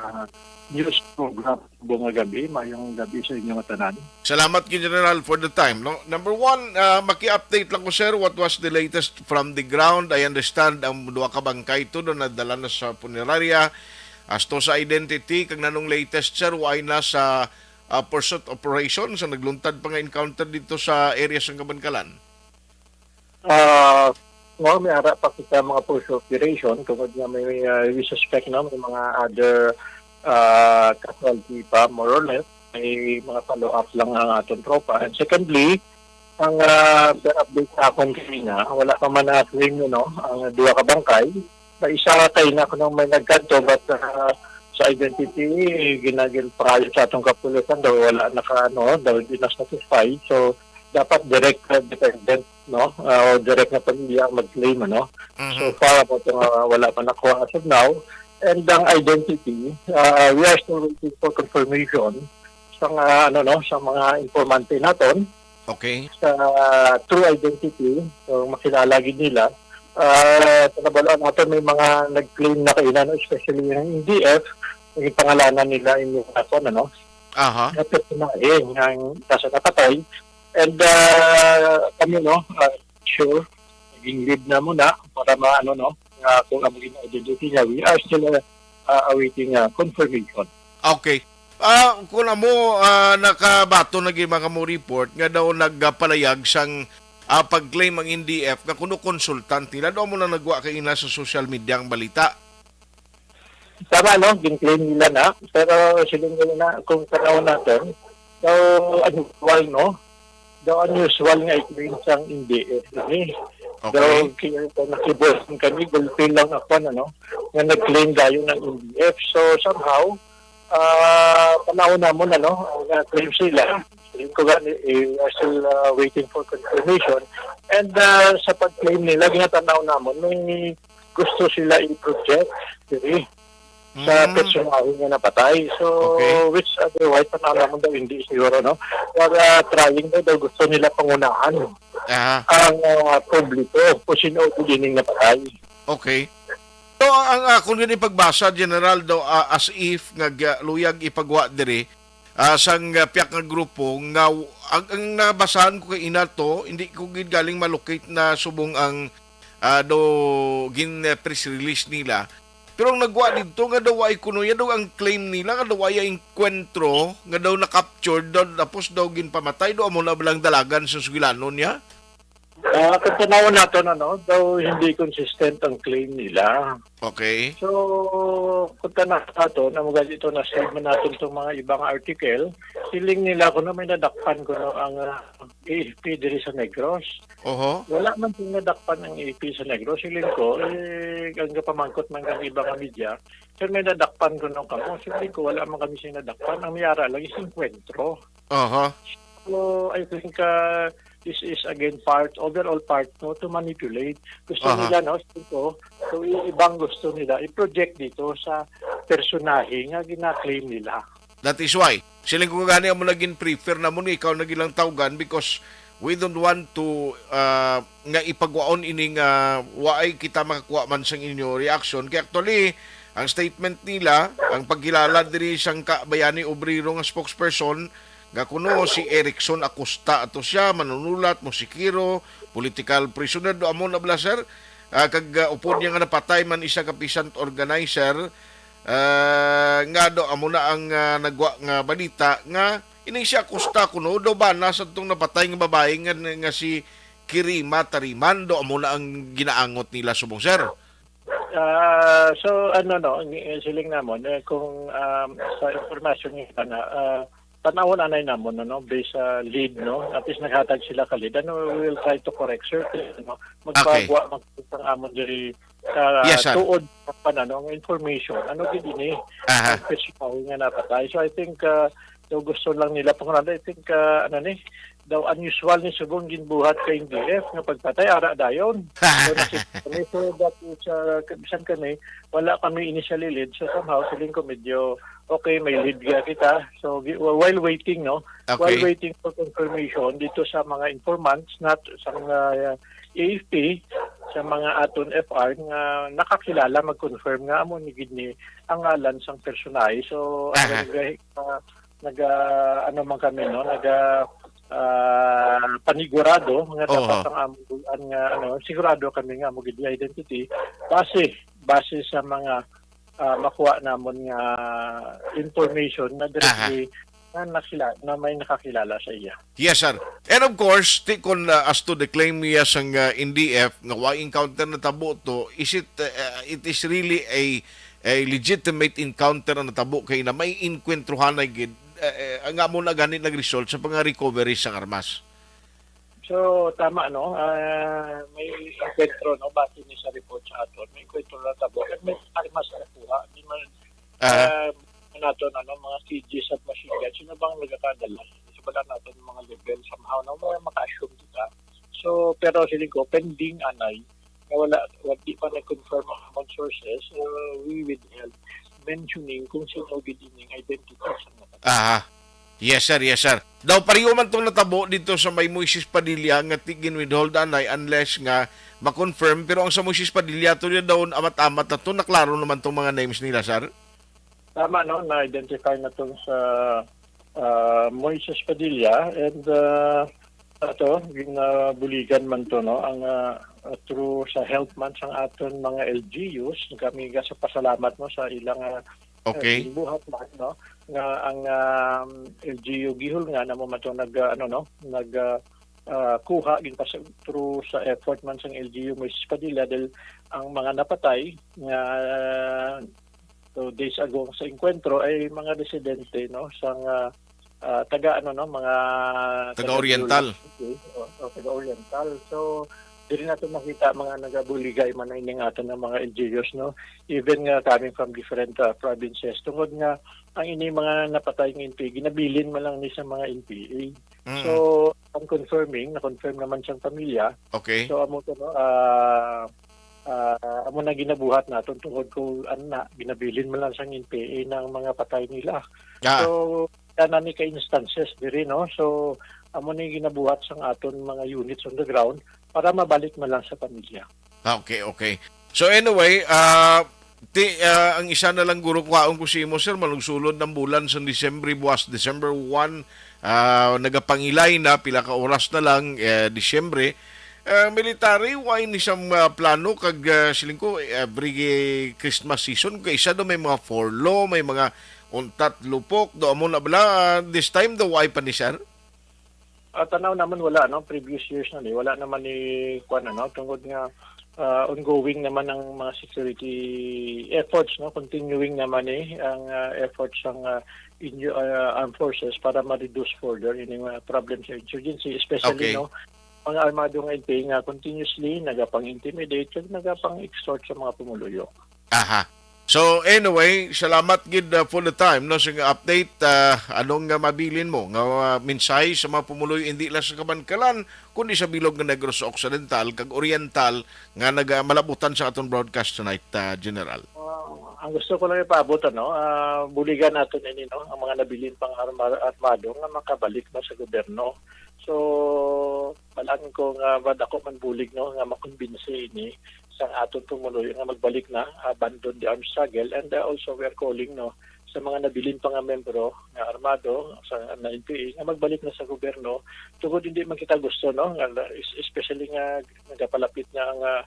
news program subong nga gabi. Maayong gabi sa inyo nga tanan. Salamat kay General for the time, no? Number one, ah, maki-update lang ko, sir, what was the latest from the ground? I understand ang duha ka bangkay to do nadala na sa punerarya. As to sa identity, kag nanong latest, sir, waay na sa, ah, pursuit operation sa nagluntad pa nga encounter dito sa area sa Kabankalan? Ah, well, may ara pa kita mga pursuit operation tungod nga may, ah, we suspect na may mga other, ah, casualty pa, more or less. May mga follow-up lang ang aton tropa. And secondly, ang, ah, per update sa akon kanina, wala pa man na-claim, you know, ang duha ka bangkay. May isa kay na kuno may nagkadto, but, ah, sa identity, ginagin pangayo sa atong kapulisan daw wala naka, ano, daw di na satisfy. So, dapat direct, ah, dependent, no? Ah, o direct na pamilya ang mag-claim, ano? Mhm. So far, about, ah, wala pa nakuha as of now. And ang identity, ah, we are still waiting for confirmation. sa mga, ano, no, sa mga informante naton, Okay. sa true identity, so makilala gid nila. Ah, sa nabalaan naton, may mga nag-claim na kaina, no, especially yung N D F, yung pangalanan nila yung nasa, ano, Aha. na personahe ng isa sa napatay. And, ah, kami, no, ah, sure, naging lead na muna para maano, no, nga kung ano yung identity niya, we are still, ah, ah, awaiting, ah, confirmation. Okay. Ah, kung amo, ah, nakabaton na gyud mga mo report nga daw nagpalayag sang, ah, pag-claim ang N D F nga kuno consultant nila, daw mo na nagwa kaina sa social media ang balita. Tama, no? Gin-claim nila na. Pero siling nila na, kung tanaw natin, daw unusual, no? Daw unusual nga i-claim sang N D F ini. Okay. Daw kaya ito, nakibulan kami, gulpi lang ako, ano, nga nag-claim dayon ng N D F. So, somehow, ah, panahon namon, ano, nga claim sila. Siling ko gani, eh, we are still, ah, waiting for confirmation. And, ah, sa pag-claim nila, ginatanaw namon, may gusto sila i-project diri sa Mm. personahe nga napatay. So, Okay. which otherwise, ang alam mo daw, hindi siguro, no? Para trying daw, daw gusto nila pangunahan Aha. ang, ah, publiko kung sino ang ining napatay. Okay. So, ang akon gani pagbasa, General, daw, ah, as if nga ga-, luyag ipagwa diri, ah, sang, ah, piyak nga grupo nga w-, ang, ang nabasahan ko kay ina to, hindi ko gid galing malocate na subong ang, ah, do gin, eh, press release nila. Pero ang nagwa dito nga daw ay kuno ya daw ang claim nila nga daw ay enkwentro nga daw na-capture daw tapos daw ginpamatay daw amo na balang dalagan sa sugilanon niya. Ah, kung tanaw nato, ano, daw hindi consistent ang claim nila. Okay. So, kung tanaw nato, na mga dito na save man natin itong mga ibang article, feeling nila kuno may nadakpan kuno ang, ah, A F P diri sa Negros. Oho. Wala man pong nadakpan ang A F P sa Negros. Feeling ko, eh, ang kapamangkot man ng ibang media, kung may nadakpan kuno kamo, feeling ko wala man kami siya nadakpan. Ang may ara lang is enkwentro. Aha. So, I think, uh, this is again part, overall part, no, to manipulate. Gusto Aha. nila, no, gusto ko, so, i-, ibang gusto nila i-project dito sa personahe nga gina-claim nila. That is why, siling ko gani amo naging prefer na mo ni ikaw na gilang tawgan because we don't want to, uh, nga ipagwaon ini nga waay kita makakuha man sang inyo reaction. Kay actually, ang statement nila, ang pagkilala diri sang Kabayani Obrero nga spokesperson, nga kuno si Erickson Acosta ato siya, manunulat, musikero, political prisoner, do amo na bala, sir? Ah, kag, ah, upod niya nga napatay man isa ka peasant organizer, ah, nga do amo na ang, ah, nagwa nga balita nga ini si Acosta kuno do bana sa tong napatay nga babae nga, nga si Kirima Tariman, do amo na ang ginaangot nila subong, sir. Ah, so, ano, no, ang, eh, siling namon, eh, kung, um, sa impormasyon nga na, ah, tanawon anay namon, ano, based sa lead, no, at least naghatag sila ka lead. Ano, we will try to correct, sir. Ano, Okay. magpagwa, magpagwa ang amon diri sa Yes, sir. tuod pa na, no, ang information. Ano gid ini? Aha. Ang personahe nga napatay. So, I think, ah, so gusto lang nila pangurada. I think, ah, ano ni, daw unusual ni subong ginbuhat kay N D F nga pagpatay, ara dayon. So, nakita kami, so, that is, ah, bisan kami, wala kami initially lead. So, somehow, feeling ko medyo, okay, may lead nga kita. So, gi-, while waiting, no? Okay. While waiting for confirmation dito sa mga informants, not sa mga, ah, A F P, sa mga aton F R nga nakakilala, mag-confirm nga amo ni gid ni ang ngalan sang personahe. So, Aha. ang nag-, ah, nag-, ah, ano man kami, no? Nag-, ah, ah, panigurado nga Oho. dapat ang among bulan nga, ano, sigurado kami nga amo gid ang identity base, base sa mga, ah, makuha namon nga information na Aha. directly na nakila-, na may nakakilala sa iya. Yes, sir. And of course, ti-, kun, ah, as to the claim niya sang, ah, N D F nga wa encounter natabo to, is it, ah, it is really a, a legitimate encounter na natabo kay na may inkwentruhanay gid, eh, eh, nga mo na gani nag-result sa mga recovery sang armas? So, tama, no? Ah, may enkwentro, no? Base ni sa report sa aton, may enkwentro natabo. At may armas na nakuha. Di man, Aha. ah, naton, ano, mga C G submachine gun. Sino bang nagkakadala? Sa wala natin mga level, somehow, no? May maka-assume kita. So, pero siling ko, pending anay, na wala, wa-, di pa nag-confirm ang among sources, uh, we withheld mentioning kung sino gid ining identity sa mga Aha. Yes, sir. Yes, sir. Daw pareho man tong natabo dito sa may Moises Padilla nga ti-, gin-withhold anay unless nga ma-confirm. Pero ang sa Moises Padilla, to niya daw amat-amat na to, naklaro naman tong mga names nila, sir. Tama, no? Na-identify na to sa, ah, Moises Padilla and, ah, ato, ginabuligan man to, no? Ang, ah, through sa help man sang aton mga L G Us, kami ga sa pasalamat, no, sa ilang, ah, Okay. Buhat man, no, nga ang, um, L G U Guihulngan amo man to nag, uh, ano, no, nag, uh, uh, kuha gid pa sa, through sa effort man sang L G U Moises Padilla, dahil ang mga napatay nga, uh, two days ago sa engkwentro ay mga residente, no, sang, uh, uh, taga, ano, no, mga Taga taga Oriental. Biyolo, okay, o, o, taga Oriental. So, diri nato makita mga nagabuligay man na ining aton nga mga L G Us, no? Even nga coming from different, ah, provinces, tungod nga ang ini mga napatay nga N P A, ginabilin man lang ni sa mga N P A. Mm. So, ang confirming, na-confirm naman siyang pamilya. Okay. So, amo to, no, ah, ah, amo na ginabuhat naton tungod ko, ano na, ginabilin man lang siyang N P A ng mga patay nila. Ah. So, kana ni ka instances diri, no? So, amo ni ginabuhat sang aton mga units on the ground para mabalik man lang sa pamilya. Ah, okay, okay. So anyway, ah, ti, ah, ang isa na lang guro kuhaon ko sa imo, sir, malugsulod ng bulan sa Disyembre, buwas December one, ah, nagapangilay na, pila ka oras na lang, eh, Disyembre. Ah, military, wala ni siyang, ah, plano kag, ah, siling ko, every Christmas season, kay isa do may mga furlough, may mga untat lupok, do amo na bala, ah, this time do wala pa ni, sir? Ah, tanaw naman wala, no? Previous years na ni, wala naman ni, kuwan, ano, tungod nga, ah, ongoing naman ang mga security efforts, no? Continuing naman ni ang, ah, efforts sang, ah, inyo, ah, armed forces para ma-reduce further ini nga problem sa insurgency, especially, Okay. no, mga armado nga N P A nga continuously nagapang-intimidate kag nagapang-extort sa mga pumuluyo. Aha. So anyway, salamat gid, uh, for the time, no, sa nga update. Uh, anong nga mabilin mo nga, uh, mensahe sa mga pumuluyo, hindi lang sa Kabankalan kundi sa bilog nga Negros Occidental kag Oriental nga nagamalabutan sa aton broadcast tonight, uh, General? Uh, ang gusto ko lang ipaabot, ano, uh, buligan naton ini, no, ang mga nabilin pang arma-, armado nga makabalik na sa gobyerno. So, balaan ko nga madako man bulig, no, nga makumbinsi ini sang aton pumuluyo nga magbalik na, abandon the armed struggle, and, uh, also we are calling, no, sa mga nabilin pa nga membro nga armado sa, na N P A nga magbalik na sa gobyerno, tungod hindi man kita gusto, no, nga la-, es-, especially nga nagapalapit na ang, ah,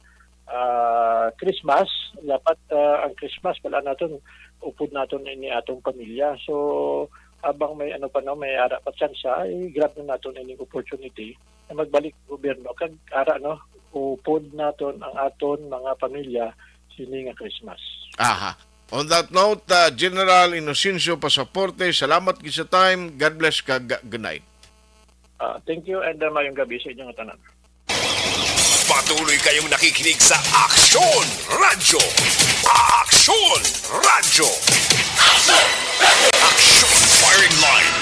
ah, Christmas, dapat, ah, ang Christmas wala naton, upod naton ini atong pamilya. So, habang may ano pa, no, may ara pa tsansa, i-grab na naton ining opportunity na magbalik ang gobyerno kag ara, no, upod naton ang aton mga pamilya sini nga Christmas. Aha. On that note, uh, General Inocencio Pasaporte, salamat gid sa time. God bless kag good night. Ah, thank you and, uh, mayong gabi sa inyong tanan. Patuloy kayong nakikinig sa Aksyon Radyo. Aksyon Radyo. Aksyon Firing Line.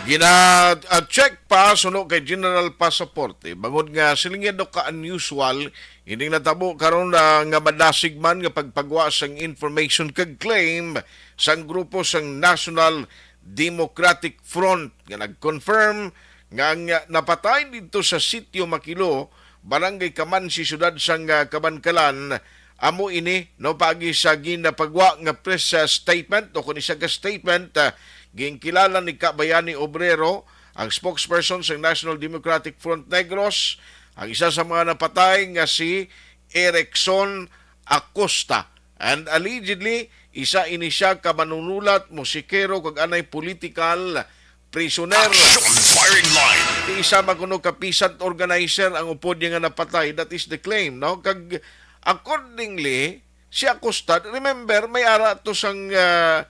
Gina-, ah, check pa suno kay General Pasaporte, bangod nga siling niya daw ka-unusual ining natabo karon, ah, nga madasig man nga pagpagwa sang information kag claim sang grupo sang National Democratic Front nga nag-confirm nga ang, ah, napatay didto sa Sitio Makilo, Barangay Kamansi, Siyudad sang, ah, Kabankalan, amo ini, no, paagi sa ginapagwa nga press, ah, statement o kung isa ka statement, ah, ginkilala ni Kabayani Obrero, ang spokesperson sa National Democratic Front Negros, ang isa sa mga napatay nga si Erickson Acosta. And allegedly, isa ini siya ka manunulat, musikero, kag anay political prisoner. Action Firing Line. Isa man kuno ka peasant organizer ang upod niya nga napatay. That is the claim, no? Kag accordingly, si Acosta, remember, may ara to sang, ah,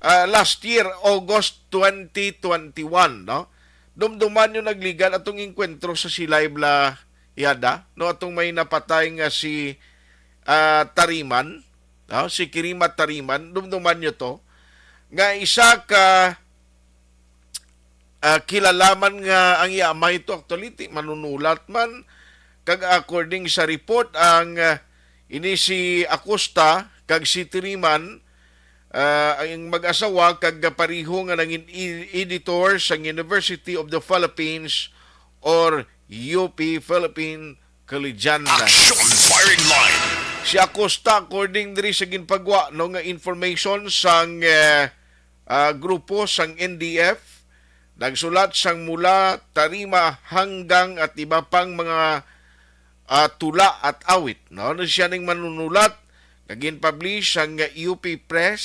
ah, last year, August twenty twenty-one, no? Dumduman yung nagligan atong engkwentro sa Silay Bla Yada, no? Atong may napatay nga si, ah, Tariman, no? Si Kirima Tariman, dumduman nyo to, nga isa ka, ah, kilala man nga ang iya amay to, actually, ti-, manunulat man, kag according sa report, ang, ah, ini si Acosta kag si Tiriman, ah, ang mag-asawa kag pareho nga nangin e-, editor sang University of the Philippines or U P Philippine Collegian. Action Firing Line. Si Acosta, according diri sa ginpagwa, no, nga information sang, eh, ah, grupo sang N D F, nagsulat sang mula, tarima, hanggang at iba pang mga, ah, tula at awit, no? Ano siya ning manunulat nga ginpublish sang U P Press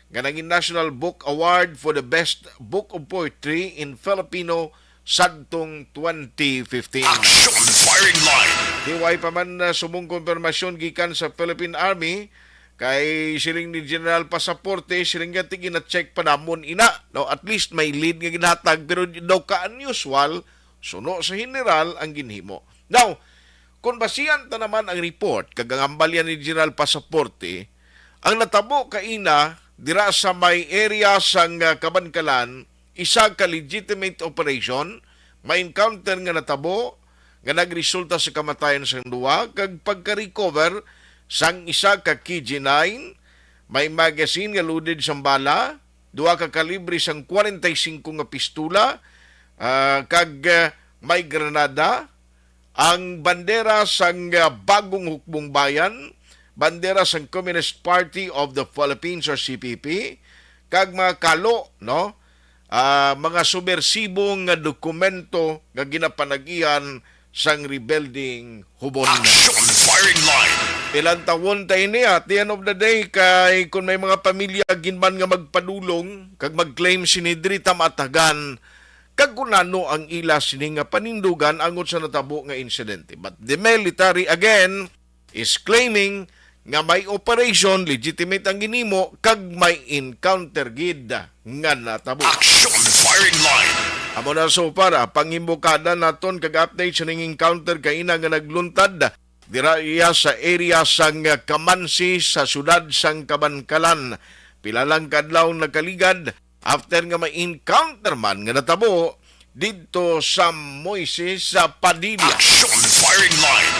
nga nangin National Book Award for the Best Book of Poetry in Filipino sadtong twenty fifteen. Action Firing Line. Di way pa man, ah, subong konfirmasyon gikan sa Philippine Army, kay siling ni General Pasaporte, siling nga, "Ti gina-check pa namon ina, no? At least may lead nga ginhatag, pero di daw ka-unusual, suno sa general ang ginhimo." Now, kung basihan ta naman ang report kag ang hambal yan ni General Pasaporte, ang natabo kaina dira sa may area sang, ah, Kabankalan, isa ka legitimate operation, may encounter nga natabo nga nagresulta sa kamatayon sang duha kag pagka-recover sang isa ka K G nine, may magazine nga loaded sang bala, duha ka kalibre sang forty-five nga pistola, ah, kag, ah, may granada, ang bandera sang, ah, Bagong Hukbong Bayan, bandera sang Communist Party of the Philippines or C P P, kag mga kalo, no? Ah, mga subbersibo nga dokumento nga ginapanag-ian sang rebelding Hubon. Action Firing Line. Ilang tawon ta ini, at the end of the day, kay kung may mga pamilya ginban nga magpadulong kag mag-claim sini diri ta maatagan, kag kung ano ang ila sini nga panindugan angot sa natabo nga insidente. But the military, again, is claiming nga may operation, legitimate ang ginhimo, kag may encounter gid nga natabo. Action Firing Line. Amo na so far, ah, pangimbukada naton kag update sa ning encounter kaina nga nagluntad dira iya sa area sang Kamansi sa siyudad sang Kabankalan. Pila lang ka adlaw nakaligad after nga may encounter man nga natabo didto sa Moises sa Padilla. Action Firing Line.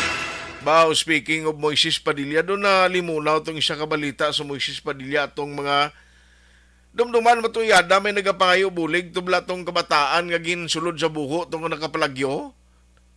Bao, speaking of Moises Padilla, doon na limunaw tong isa ka balita sa Moises Padilla, atong mga dumduman mo to, yada may nagapangayo bulig tubla tong kabataan nga ginsulod sa buho tong nakapalagyo.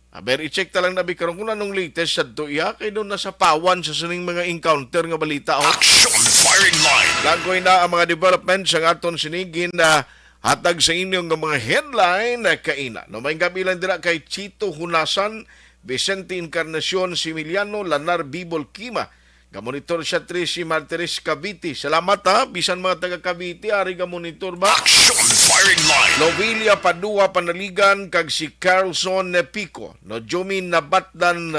Aber, i-check ta lang na bi karon kung anong latest sadto iya, kay doon nasapawan sa sining mga encounter nga balita, oh. Action Firing Line. Langkoy na ang mga development sa aton sini gin, ah, hatag sa inyo nga mga headline na kaina. No, may gabi lang dira kay Chito Hunasan, Vicente Encarnacion, Similiano, Lanar Bibol Kima, gamonitor siya, Tracy Martires Cavite. Salamat, ha. Bisan mga taga Cavite, ari gamonitor ba? Action Firing Line. Lovelia Padua Panaligan kag si Carlson Nepico. No, Jumi Nabatdan,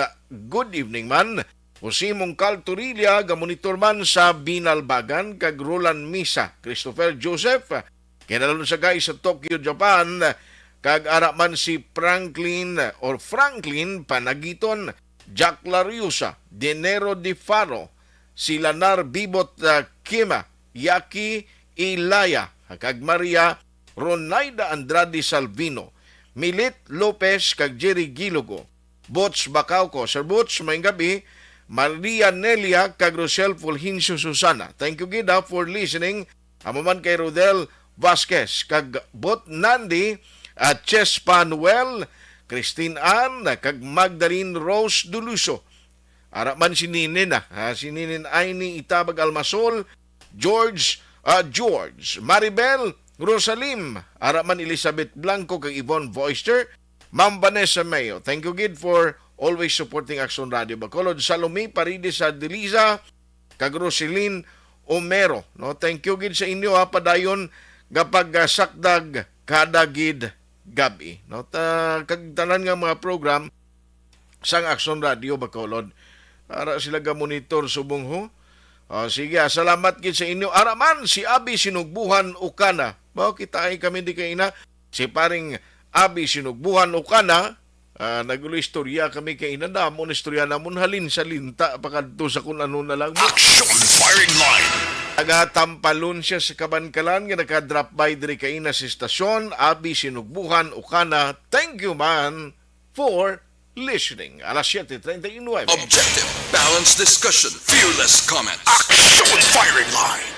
good evening man. Jose Mongcal Torilla, gamonitor man sa Binalbagan, kag Roland Misa, Christopher Joseph, kinalon sa guys sa Tokyo, Japan, kag ara man si Franklin or Franklin Panagiton, Jack Lariosa, Dinero de Faro, si Lanar Bibot, ah, Kima, Yaki Ilaya, kag Maria Ronaida Andrade Salvino, Milit Lopez, kag Jerry Gilogo. Boots Bacauco. Sir Boots, maayong gabi. Maria Nelia kag Rosel Fulgencio Susana. Thank you gid, ha, for listening. Amo man kay Rodel Vasquez kag Bot Nandi, at Chespa Noel, Christine Ann, kag Magdalene Rose Duluso. Ara man si Ninin, ah, ha, si Ninin Aini Itabag Almasol, George, ah, George, Maribel, Rosalim, ara man Elizabeth Blanco kag Yvonne Voister, Ma'am Vanessa Mayo. Thank you gid for always supporting Action Radio Bacolod. Salome Paredes Adeliza, kag Roselyn Omero, no? Thank you gid sa inyo, ha, padayon nga pag, ah, sakdag kada gid gabi, no? Ta-, kag tanan nga mga program sang Action Radio Bacolod. Ara sila ga-monitor subong, ho. O, sige, ah, salamat gid sa inyo. Ara man si Abi Sinugbuhan Ukana. Mao kita ay kami di kaina. Si paring Abi Sinugbuhan Ukana, ah, nag-istorya kami kay inadamo na istorya namon halin sa linta pakadto sa kun ano na lang mo. Action Firing Line. Taga Tampalon siya sa Kabankalan nga naka-drop by diri kaina sa istasyon. Abi Sinugbuhan Ukana, thank you man for listening. Alas siete treinta y nueve. Objective, balanced discussion, fearless comment. Action Firing Line.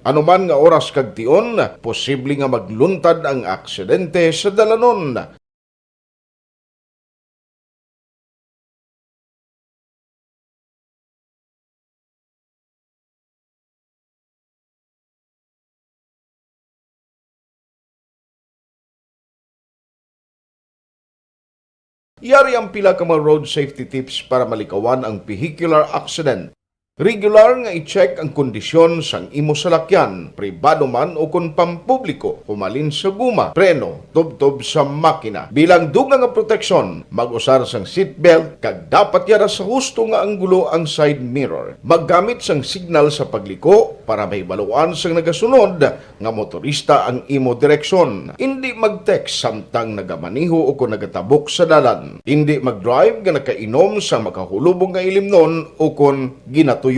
Ano man nga oras kag tion, posible nga magluntad ang aksidente sa dalanon. Yari ang pila ka mga road safety tips para malikawan ang vehicular accident. Regular nga i-check ang kondisyon sang imo salakyan, pribado man o kon pampubliko, humalin sa guma, preno, tubtob sa makina. Bilang dugang nga proteksyon, mag-usar sang seatbelt kag dapat yara sa husto nga anggulo ang side mirror. Maggamit sang signal sa pagliko para mahibaluan sang nagasunod nga motorista ang imo direksyon. Indi mag-text samtang nagamaneho o kon nagatabok sa dalan. Indi mag-drive nga nakainom sa makahulubong nga ilimnon o kon ginatuyo.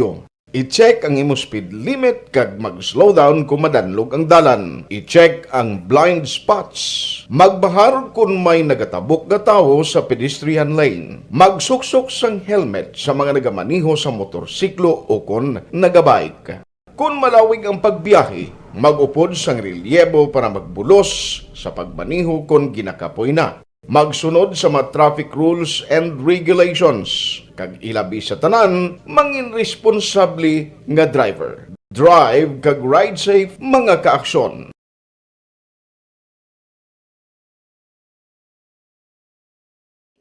I-check ang imo speed limit kag mag-slow down kon madanlog ang dalan. I-check ang blind spots. Magbahar kon may nagatabok nga tawo sa pedestrian lane. Magsuksok sang helmet sa mga nagamaneho sa motorsiklo o kon nagabike. Kon malawig ang pagbiyahe, mag-upod sang relyebo para magbulos sa pagmaneho kon ginakapoy na. Magsunod sa mga traffic rules and regulations, kag ilabi sa tanan, mangin responsable nga driver. Drive kag ride safe, mga kaaksyon.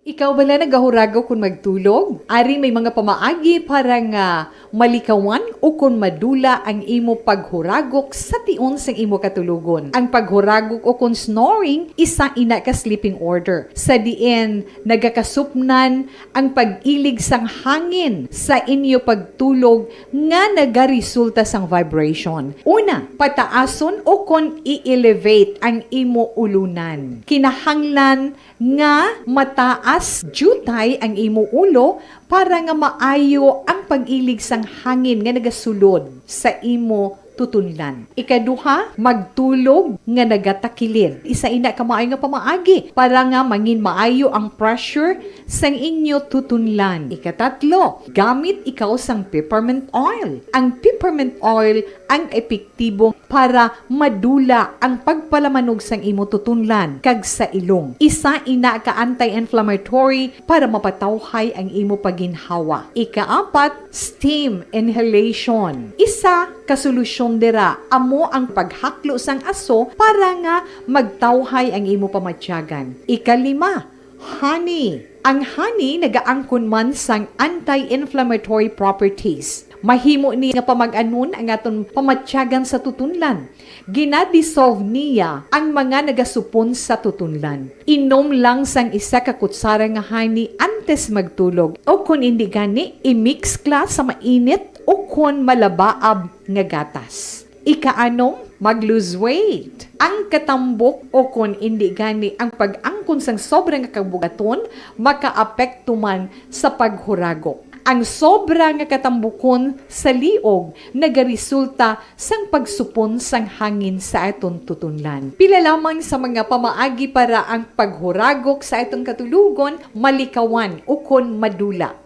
Ikaw bala nagahuragok kon magtulog? Ari may mga pamaagi para nga malikawan o kon madula ang imo paghuragok sa tion sang imo katulogon. Ang paghuragok o kon snoring, isa ina ka sleeping order, sa diin nagakasupnan ang pag-ilig sang hangin sa inyo pagtulog nga nagaresulta sang vibration. Una, pataason o kon i-elevate ang imo ulunan. Kinahanglan nga mataas diutay ang imo ulo para nga maayo ang pag-ilig sang hangin nga nagasulod sa imo tutunlan. Ikaduha, magtulog nga nagatakilid. Isa ina ka maayo nga pamaagi para nga mangin maayo ang pressure sang inyo tutunlan. Ikatatlo, gamit ikaw sang peppermint oil. Ang peppermint oil ang epektibo para madula ang pagpalamanog sang imo tutunlan kag sa ilong. Isa ina ka anti-inflammatory para mapatawhay ang imo paginhawa. Ikaapat, steam inhalation. Isa ka solusyon dira amo ang paghaklo sang aso para nga magtawhay ang imo pamatyagan. Ikalima, honey. Ang honey nagaangkon man sang anti-inflammatory properties. Mahimo ni nga pamag-anon ang aton pamatyagan sa tutunlan. Gina-dissolve niya ang mga nagasupon sa tutunlan. Inom lang sang isa ka kutsara nga honey antes magtulog, o kon indi gani, i-mix ka sa mainit o kon malabaab nga gatas. Ikaanom, mag-lose weight. Ang katambok o kon indi gani ang pag-angkon sang sobra nga kabugaton makaapekto man sa paghuragok. Ang sobra nga katambukon sa liog nagaresulta sang pagsupon sang hangin sa aton tutunlan. Pila lamang sa mga pamaagi para ang paghuragok sa aton katulogon malikawan ukon madula.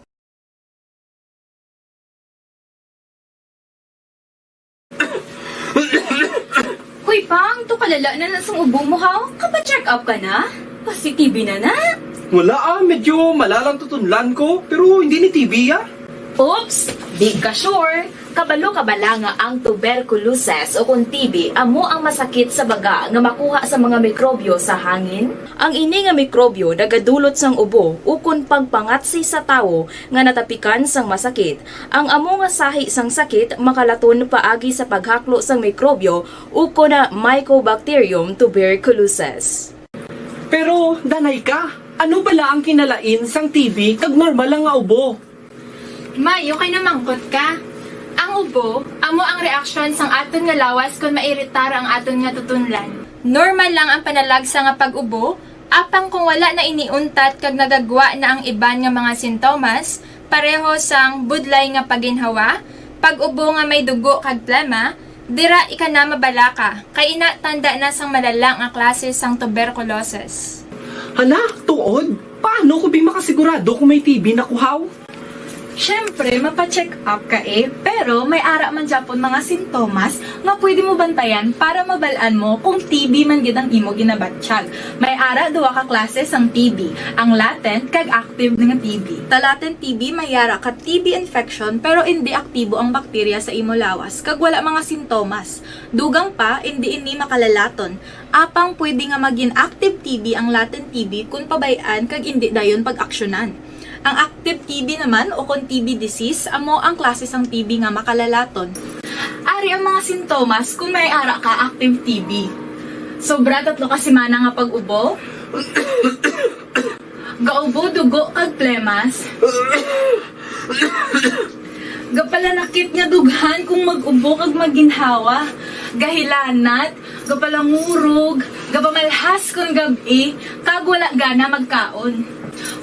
Hoy, Pang, to kalala na na sang ubo mo, ha? Kapa-check up ka na? Kasi T B na na. Wala, ah, medyo malalang tutunlan ko, pero hindi ni T B, ah. Oops! Di ka sure. Kabalo ka bala nga ang tuberculosis o kon T B amo ang masakit sa baga nga makuha sa mga mikrobyo sa hangin? Ang ini nga mikrobyo nagadulot sang ubo ukon pagpangatsi sa tawo nga natapikan sang masakit. Ang amo nga sahi sang sakit makalaton paagi sa paghaklo sang mikrobyo ukon Mycobacterium tuberculosis. Pero, danay ka, ano bala ang kinalain sang T B kag normal lang nga ubo? May, okay na mangkot ka. Ang ubo, amo ang reaksyon sang aton nga lawas kon mairitar ang aton nga tutunlan. Normal lang ang panalagsa nga pag-ubo, apang kung wala na ini untat kag nagagwa na ang iban nga mga sintomas, pareho sang budlay nga paginhawa, pag-ubo nga may dugo kag plema, dira ika na mabalaka, kay ina tanda na sang malala nga klase sang tuberculosis. Hala, tuod? Paano ko bi makasigurado kung may T B na ko, haw? Syempre, mapa-check up ka eh, pero may ara man gyapon mga sintomas nga pwede mo bantayan para mabal-an mo kung T B man gid ang imo ginabatyag. May ara duha ka klase sang T B, ang latent kag active nga T B. Sa latent T B, may ara ka T B infection pero indi aktibo ang bakterya sa imo lawas kag wala mga sintomas. Dugang pa, indi ini makalalaton. Apang pwede nga magin active T B ang latent T B kon pabay-an kag indi dayon pag-aksyonan. Ang active T B naman o kon T B disease amo ang klase sang T B nga makalalaton. Ari ang mga sintomas kon may ara ka active T B. Sobra tatlo ka semana nga pag-ubo, gaubo dugo kag plemas, gapalanakit nga dughan kung mag-ubo kag maginhawa, gahilanat, gapalangurog, gapamalhas kon gab-i, kag wala gana magkaon.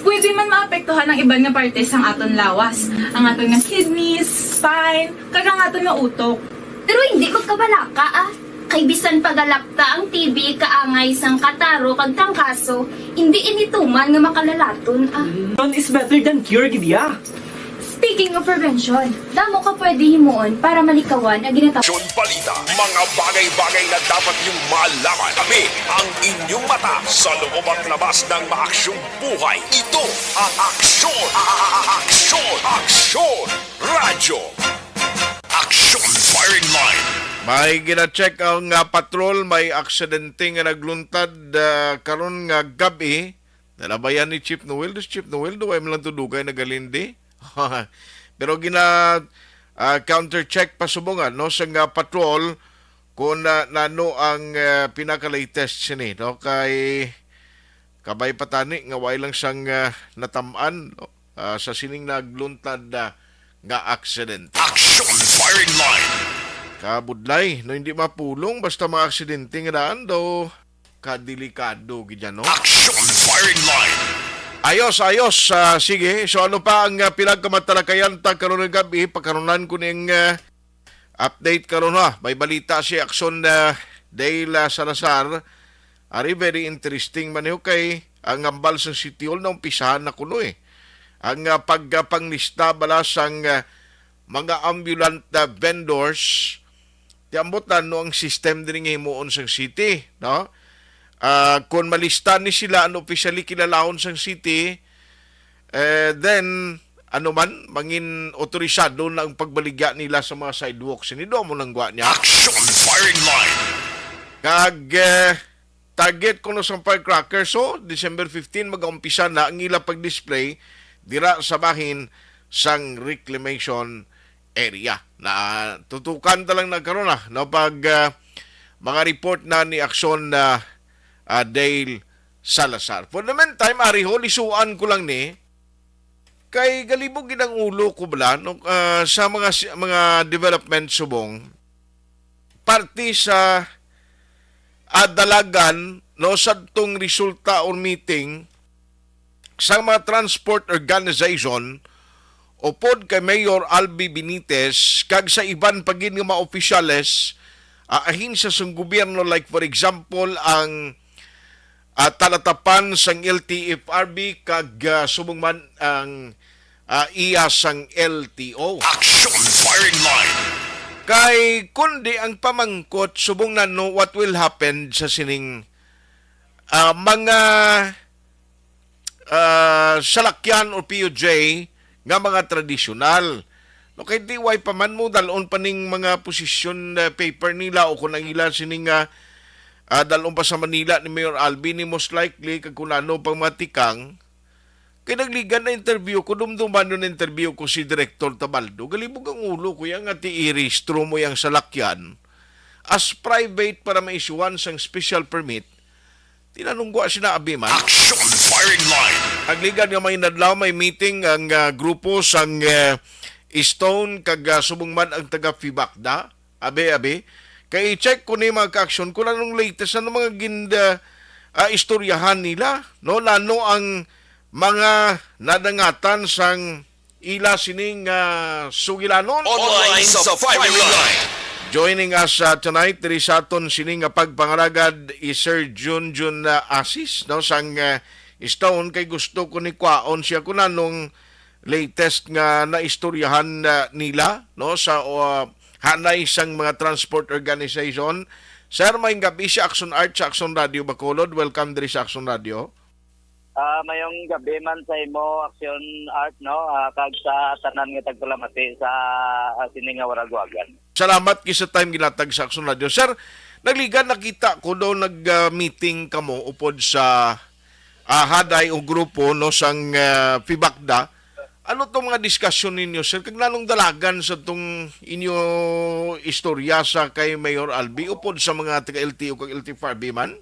Pwede man maapektuhan ang iban nga parte sang aton lawas, ang aton nga kidneys, spine, kag ang aton nga utok. Pero hindi magkabalaka, ah. Kay bisan pagalapta ang T B kaangay sang kataro kag tangkaso, hindi ini tuman nga makalalaton, ah. Prevention is better than cure, gid ya. Speaking of prevention, damo ka pwede himuon para malikawan ang ginatawag Aksyon Balita, mga bagay-bagay na dapat niyong malaman. Kami ang inyong mata sa loob at labas ng maaksyong buhay. Ito ang Aksyon, a- a- a- Aksyon, Aksyon Radyo. Aksyon Firing Line. May gina-check ang, ah, patrol, may aksidente nga nagluntad, ah, karon nga gab-i. Nalabayan ni Chief Noel, si Chief Noel, duwa man lang to dugay nagalindi. Pero gina, ah, counter check pa subong, no, sa nga patrol kung, ah, nano ang, ah, pinaka-latest sini, no? Kay kabay pa tani nga way lang sang, ah, natam-an, no? Ah, sa sining nagluntad, ah, nga aksidente. Aksyon Firing Line. Kabudlay, no, hindi mapulong basta mga aksidente nga daan daw kadelikado gid yan, no? Aksyon Firing Line. Ayos, ayos. Ah, sige, so ano pa ang, ah, pinagkamatalakayan ta karon nga gab-i? Pakarunan ko ning, ah, update karon, ha. May balita si Aksyon, ah, Dale, ah, Salazar. Ari, very interesting man niyo kay ang hambal sa City Hall na umpisahan na kuno eh. Ang, ah, pagpanglista bala sang, ah, mga ambulant, ah, vendors, ti ambot na no ang system diri nga himuon sang city, no? Ah, kung malista ni sila ang officially kilalahon sang city, eh, then, ano man, mangin otorisado na ang pagbaligya nila sa mga sidewalks. Sinido mo nang gwa niya. Action Firing Line. Kag, eh, target kuno sang firecracker. So, December fifteen, mag-umpisa na ang ila pag-display dira sa bahin sang reclamation area. Na tutukan ta lang na karon na, no, pag, ah, mga report na ni Aksyon na, ah, Dale Salazar. For the meantime, ari ho, lisuan ko lang ni, kay galibog gid ang ulo ko bala, no, ah, sa mga si-, mga development subong parte sa, ah, dalagan, no, sadtong resulta or meeting sa mga transport organization upod kay Mayor Albi Benitez kag sa iban pa gid nga mga opisyales, ah, ahensya sang gobyerno, like for example ang, ah, talatapan sang L T F R B kag, ah, subong man ang, ah, iya sang L T O. Action Firing Line. Kay kundi ang pamangkot subong na, no, what will happen sa sining, ah, mga, ah, salakyan o P U J nga mga tradisyonal. No, kay di way pa man mo dalon pa ning mga position, ah, paper nila o kung ang ila sining, ah, ah, dalon pa sa Manila ni Mayor Albi ni, most likely, kag kung ano pang matikang. Kay nagligan na interview ko, dumduman yung interview ko si Director Tabaldo. Galibog ang ulo ko yan nga ti i-rehistro mo yung salakyan as private para maisyuhan sang special permit. Tinanong ko sina abi man. Action Firing Line. Nagligan nga may nadlaw, may meeting ang, ah, grupo sang, ah, Stone kag, ah, subong man ang taga FIBACDA. Abi, abi. Kay i-check ko ni mga ka-aksyon kung anong latest, ano mga gin-, ah, ah, istoryahan nila, no? Nano ang mga nadangatan sang ila sining, ah, sugilanon? Online sa Firing Line. Joining us, ah, tonight diri sa aton sining nga pagpangalagad is Sir Junjun, ah, Asis, no, sang, ah, Stone, kay gusto ko ni kwaon siya kung anong latest nga naistoryahan, ah, nila, no, sa, ah, hanay sang mga transport organization. Sir, maayong gabi, si Action Art sa Action Radio Bacolod. Welcome diri sa Action Radio. Ah, mayong gabi man sa imo, Action Art, no? Ah, kag sa tanan nga tagpalamati sa, ah, sini nga waragwagan. Salamat kay sa time ginatag sa Action Radio. Sir, nagligan nakita ko daw nag, ah, meeting kamo upod sa, ah, haday o grupo, no, sang, ah, Fibakda. Ano tong mga diskusyon ninyo, sir? Kag nanong dalagan sa tong inyo istorya sa kay Mayor Albi upod sa mga taga L T O kag L T F R B man?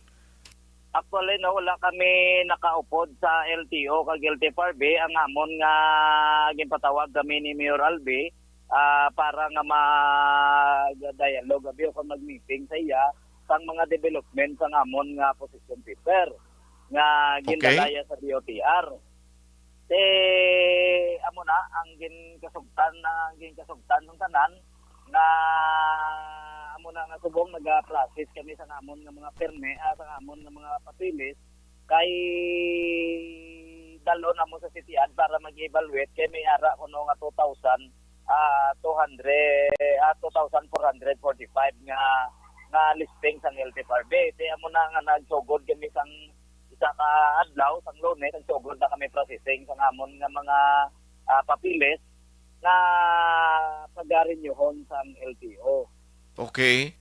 Actually, no, wala kami nakaupod sa L T O kag L T F R B. Ang amon nga ginpatawag kami ni Mayor Albi, ah, para nga mag-dialogue abi o kung mag-meeting sa iya sang mga development sang amon nga position paper nga Okay. gindala iya sa D O T R. Te, amo na ang ginkasugtan, ang ginkasugtan ng tanan nga amo na nga subong naga-process kami sa amon nga mga perme, ah, sa amon nga mga papeles kay dal-on namo sa City Ad para mag-evaluate kay may ara kuno nga two thousand, ah, two hundred, ah, two thousand four hundred forty-five nga, nga listing sang L T F R B. Te, amo na nga nagsugod kami sang isa ka adlaw, sang Lunes, nagsugod na kami processing sang amon nga mga, ah, papeles nga pagarenew-hon sang L T O. Okay.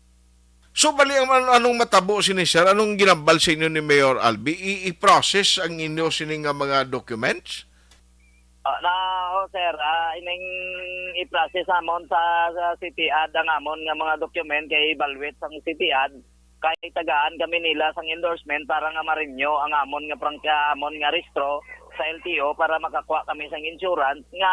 So, bali, ang, an-, anong matabo sini, sir? Anong ginambal sa inyo ni Mayor Albi? I-, i-process ang inyo sini nga mga documents? Ah, na, oh, sir, ah, ining i-process amon sa, sa City Ad ang amon nga mga document kay evaluate sang City Ad, kay tagaan kami nila sang endorsement para nga ma-renew ang amon nga prangka, amon nga rehistro sa L T O para makakuha kami sang insurance nga,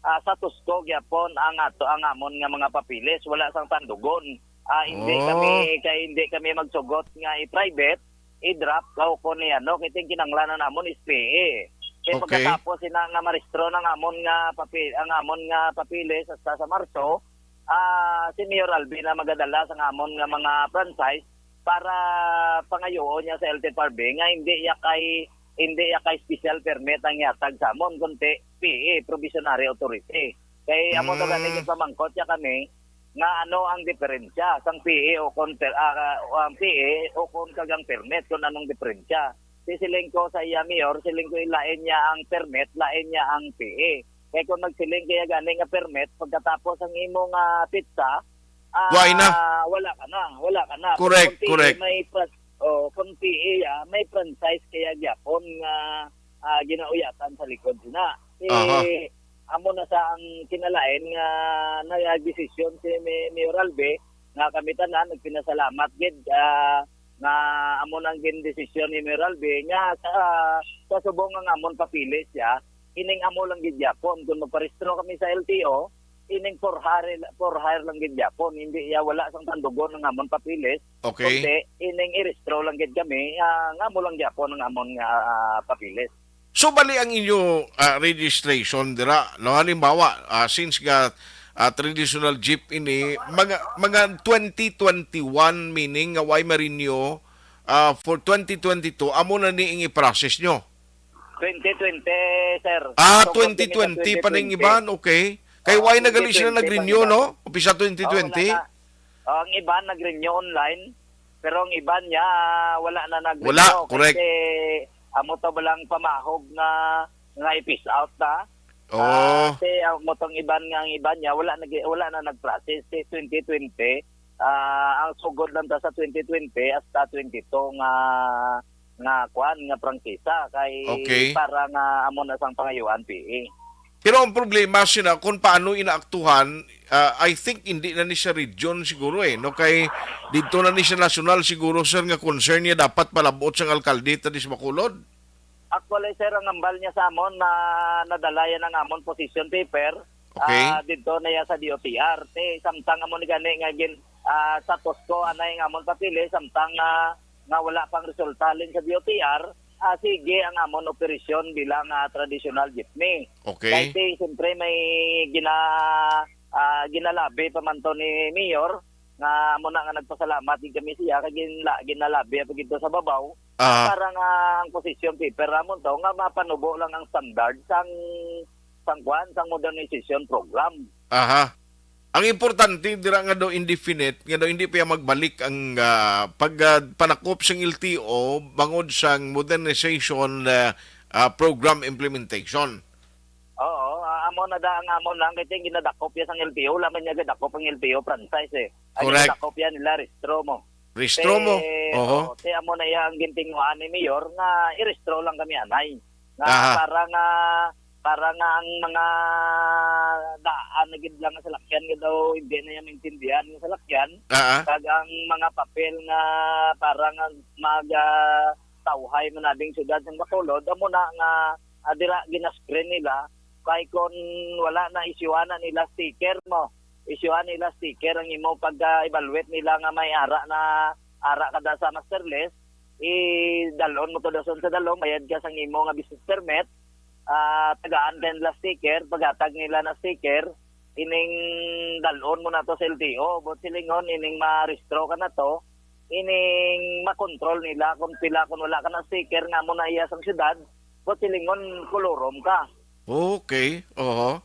ah, sa Tusco gyapon ang ato, ang amon nga mga papeles, wala sang tandugon. Ah, hindi Oh. kami, kay hindi kami magsugot nga i-private, i-drop, o kung ni ano, kay ting kinahanglanan namon is P A. Kay Okay. pagkatapos sina nga marehistro ng amon nga papi-, ang amon nga papeles hasta sa Marso, ah, si Mayor Albi na magadala sa amon nga mga franchise para pangayuon niya sa L T F R B nga hindi ya kay, hindi ya kay special permit ang ihatag sa amon, kundi P A, probationary authority. Kay amo to gani Mm. gipamangkot ya kami nga ano ang diferensya sang P A o kon per-, ah, ang P A o kon kag ang permit, kung anong diferensya. Si siling ko sa iya, Mayor, siling ko, lain niya ang permit, lain niya ang P A. Kay kung nagsiling kaya gani nga permit, pagkatapos ang imo nga pitsa, ah, Wala na. wala ka na, wala ka na. Pero Correct, kung P A correct. may fran-, oh, kung P A, ah, may franchise kaya gyapon nga, ah, ginauyatan sa likod sina. Eh, Aha. amo na sa ang kinalain nga nagdesisyon si Mi-, Mayor Albi nga kami tanan nagpinasalamat gid, ah, nga amo nang gindesisyon ni Mayor Albi nga sa, sa subong nga amon papeles siya, ining amo lang gid gyapon. Kung magparehistro kami sa L T O, ining for hire, for hire lang gid gyapon. Hindi ya, wala sang tandugon ang amon papeles. Okay. Kundi ining irehistro lang gid kami, ah, nga amo lang gyapon ang amon nga, ah, papeles. So, bali ang inyo, ah, registration dira, no? Halimbawa, ah, since nga, ah, traditional jeep ini, mga, mga twenty twenty-one, meaning nga way ma-renew, ah, for twenty twenty-two, amo na ni ang i-process nyo? Twenty twenty, sir. Ah, Tungkol kini sa twenty twenty pa ning twenty twenty. iban, okay. Kay Oo, way na gali sila twenty twenty pa nag-renew, nila. no? Umpisa Oo, twenty twenty? wala na. Oh, ang iban nag-renew online, pero ang iban niya, ah, wala na nag-renew Wala, correct. kasi amo to balang pamahog nga, nga i-phase out na. Oo. Ah, si, ah, amo tong iban nga, ang iban niya, wala nag-, wala na nag-process. Si twenty twenty, ah, ang sugod lang ta sa twenty twenty hasta twenty-two nga, nga kwan, nga prangkisa. Kay Okay. para nga amo na sang pangayuan, P A. Pero ang problema sina kung paano inaaktuhan, ah, I think hindi na ni sa region siguro eh, no? Kay dito na ni sa nasyonal siguro, sir, nga concern niya dapat palabot sang alkalde ta di sa Bacolod. Actually, sir, ang ambal niya sa amon na nadala yan ang amon position paper. Okay. Ah, dito na yan sa D O T R. Te, samtang amo ni gani nga gin, ah, sa Tusco, anay nga amon papili, samtang, ah, nga wala pang resulta halin sa D O T R, ah, sige ang amon operasyon bilang, ah, traditional jeepney. Okay. Kay ti, siyempre, may gina-, ah, ginalabi pa man to ni Mayor, nga amo na nga nagpasalamat din kami siya, kay ginla-, ginalabi pa gid to sa babaw, Ah. para nga ang position paper ramon to, nga mapanubo lang ang standard sang sang kwan, sang modernization program. Aha. Ang importante dira nga daw indefinite, nga daw hindi pa magbalik ang, ah, pag, ah, panakop sang L T O bangod sang modernization, ah, ah, program implementation. Oo, ah, amo na da ang amo lang, kay ginadakop ya sang L T O, laman niya gadakop ang L T O franchise, eh. Ang Correct. Ginadakop yan nila, rehistro mo. Rehistro mo. Te, Oho. Oo, te, amo na iya ang gintinguhaan ni Mayor nga irehistro lang kami anay. Nga Aha. Para nga, para nga ang mga daan na gid lang nga salakyan nga daw hindi na iya maintindihan nga salakyan. Aha. Kag ang mga papel nga para nga mag, ah, tawhay man na ding syudad sang Bacolod, amo na nga, ah, dira gina-screen nila, kay kon wala na, isyuhan na nila sticker mo. Isyuhan nila sticker ang imo pag, ah, evaluate nila nga may ara na, ara ka da sa master list, idalon mo to dason sa dalom, bayad ka sang imo nga business permit, ah, tagaan ka nila sticker, paghatag nila na sticker, ining dalon mo na to sa L T O, but silingon ining marehistro ka na to, ining makontrol nila kung pila, kung wala ka na sticker nga mo na iya sang syudad, but silingon kolorom ka. Okay, oho.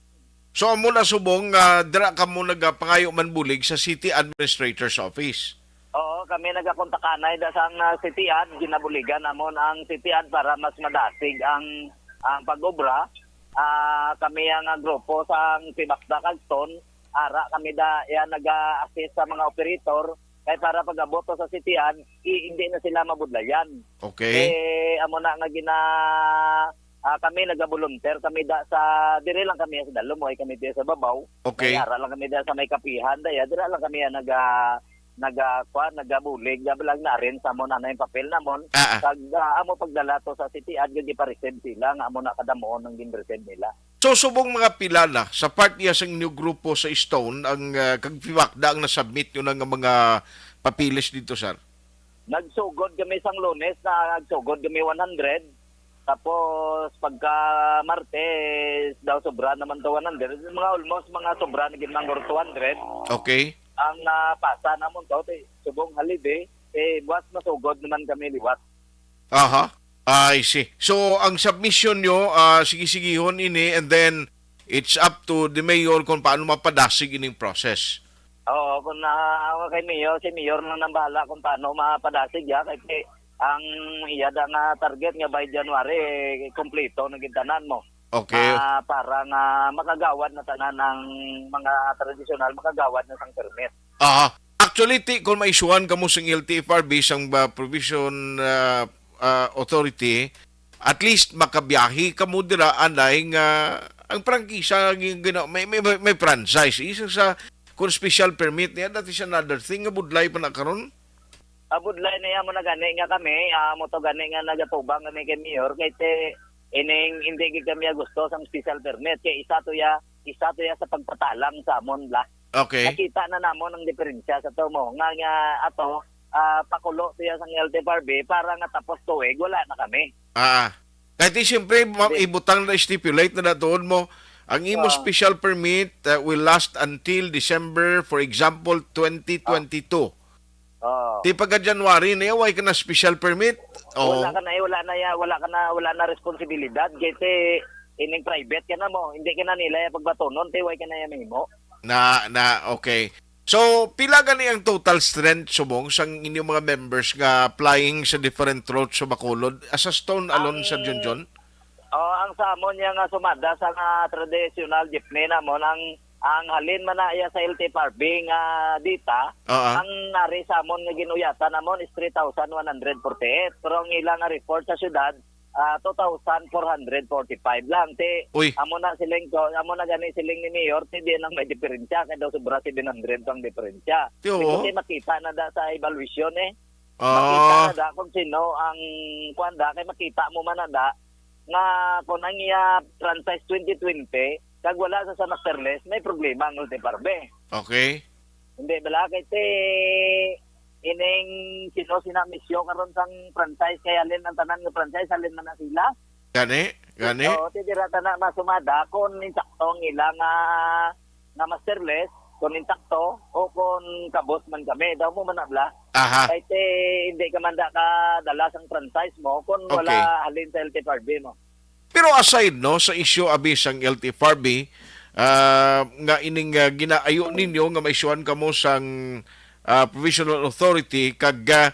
So, amo na subong nga dira kamo nagapangayo man bulig sa City Administrator's Office. Oo, kami nagakontakanay da sang, ah, City Ad, ginabuligan namon ang City Ad para mas madasig ang, ang pag-obra. Ah, kami ang, ah, grupo sang Pibakda kag Stone, ara kami da, ya, naga-assist sa mga operator, kay para pag-abot to sa City Ad, i-, hindi na sila mabudlayan. Okay. Eh, amo na nga gina-, ah, kami nagabolunteer kami da sa, dire lang kami sa dalom, way kami dire sa babaw. Okay. May ara lang kami da sa may kapihan, da, ya, dire lang kami, ah, naga-, naga-, kuan, nagabulig, da lang na-arrange sa mo na, na yung papel namon. Ah, ah. Kag, ah, amo pagdala to sa City Ad, kag ipa-receive sila, nga amo na kadamuon ang gin-receive nila. So, subong mga pila na sa part niya sang inyo grupo sa Stone ang, ah, kag Pibakda ang nasubmit nyo na nga mga papeles dito, sir? Nagsugod kami sang Lunes, na nagsugod kami one hundred. Tapos pagka Martes daw sobra naman to one hundred. Mga almost mga sobra na gid man guro two hundred. Okay. Ang napasa namon to, ti, subong holiday, eh, buwas masugod naman kami liwat. Aha. I see. So, ang submission nyo, ah, sige-sigihon ini, and then it's up to the mayor kung paano mapadasig ining process. Oo, kung na, ako kay mayor, si mayor lang nang bahala kung paano mapadasig, ya, kay ti-, ang iya da nga target nga by January, eh, kompleto na gid tanan mo. Okay. Ah, para nga makagawad na tanan ang mga tradisyonal, makagawad na sang permit. Aha. Actually, ti, kung maisuhan kamo sang L T F R B, sang, ah, provision, ah, ah, authority, at least makabiyahe kamo dira, anay nga ang prangkisa, gi-, gina-, may, may, may, may franchise. Isa sa, kung special permit niya, that is another thing. Nga budlay pa na karon. Ah, budlay na yan mo na gani nga kami, ah, mo to gani nga nagatubang kami kay Mayor, kay ti, ining hindi gid kami gusto sang special permit, kay isa to ya, isa to ya sa pagpatalang sa amon la. Okay. Nakita na namon ang diferensya sa to mo. Nga, nga ato, ah, pakulo siya sang L T F R B para nga tapos tuig, wala na kami. Ah. Kay ti, siyempre, ma-, Di- ibutang na, stipulate na natuon mo, ang imo Ah. special permit, uh, will last until December, for example, twenty twenty-two. Ah. Ti pagka January na, way ka na special permit? Oo. Wala ka na, eh, wala na ya, wala ka na, wala na responsibilidad. Kay ti, ining private ka na mo, hindi ka na nila ya pagbatunon, ti way ka na ya mahimo. Na, na, okay. So, pila gani ang total strength subong sang inyong mga members nga applying sa different routes sa Bacolod? As a Stone alone, Ang Sir Junjun? Oh, ang sa amon niya nga sumada sa nga traditional jeepney namon, ang, ang halin man na iya sa L T F R B nga data, Oo. ang nari sa amon nga ginuyatan namon is three thousand one hundred forty-eight. Pero ang ilang nga report sa syudad, ah, two thousand four hundred forty-five lang. Ti, Uy. amo na siling ko, amo na gani siling ni Mayor, ti di lang may diferensya, kay daw sobra seven hundred ang diferensya. Ti, oo. Ti, makita na da sa evaluation, eh. Ah. Makita na da kung sino ang kuwan da, kay makita mo man na da nga kung ang iya franchise twenty twenty, kag wala sa, sa master list, may problema ang L T F R B. Okay. Hindi bala, kay ti ining sino sina misyo karon sang franchise, kay halin ang tanan nga franchise, halin man na sila. Gani, gani. Oo, ti dira ta na masumada kung insakto ang ila nga, nga master list, kung insakto, o kung kabos man kami. Daw mo man na bala. Aha. Kay ti, hindi ka man da ka dala sang franchise mo kung Okay. wala halin sa L T F R B mo. Pero aside, no, sa isyu abi sang L T F R B, ah, nga ining, ah, ginaayo ninyo nga maisyuhan kamo sang, ah, provisional authority, kag, ah,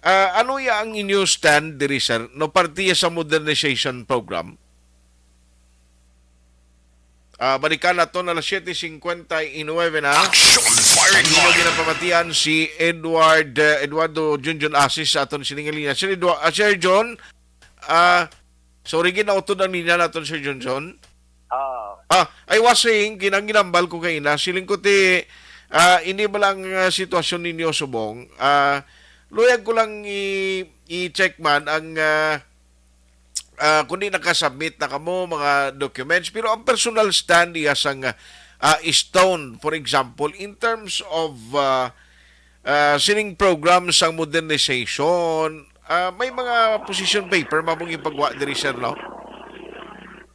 ah, ano ya ang inyo stand diri, sir? No, parte ya sa modernization program? Ah, balikan naton, alas siete cincuenta y nueve na. Action Firing Ang inyo Line. Ginapamatian si Edward, ah, Eduardo Junjun Asis sa aton sining linya. Sir Edwa-, ah, Sir John, ah, sorry, ginautod ang linya naton, Sir Junjun. Ah. Ah, I was saying, kinang ginambal ko kaina, siling ko ti, ah, ini ba lang, ah, sitwasyon ninyo subong? Ah, luyag ko lang i-, i-check man ang, ah, ah, kung di nakasubmit na kamo mga documents, pero ang personal stand iya sang, ah, Stone, for example, in terms of, ah, ah, sining program sang modernization, ah, may mga position paper mamong ipagwa diri, sir, no?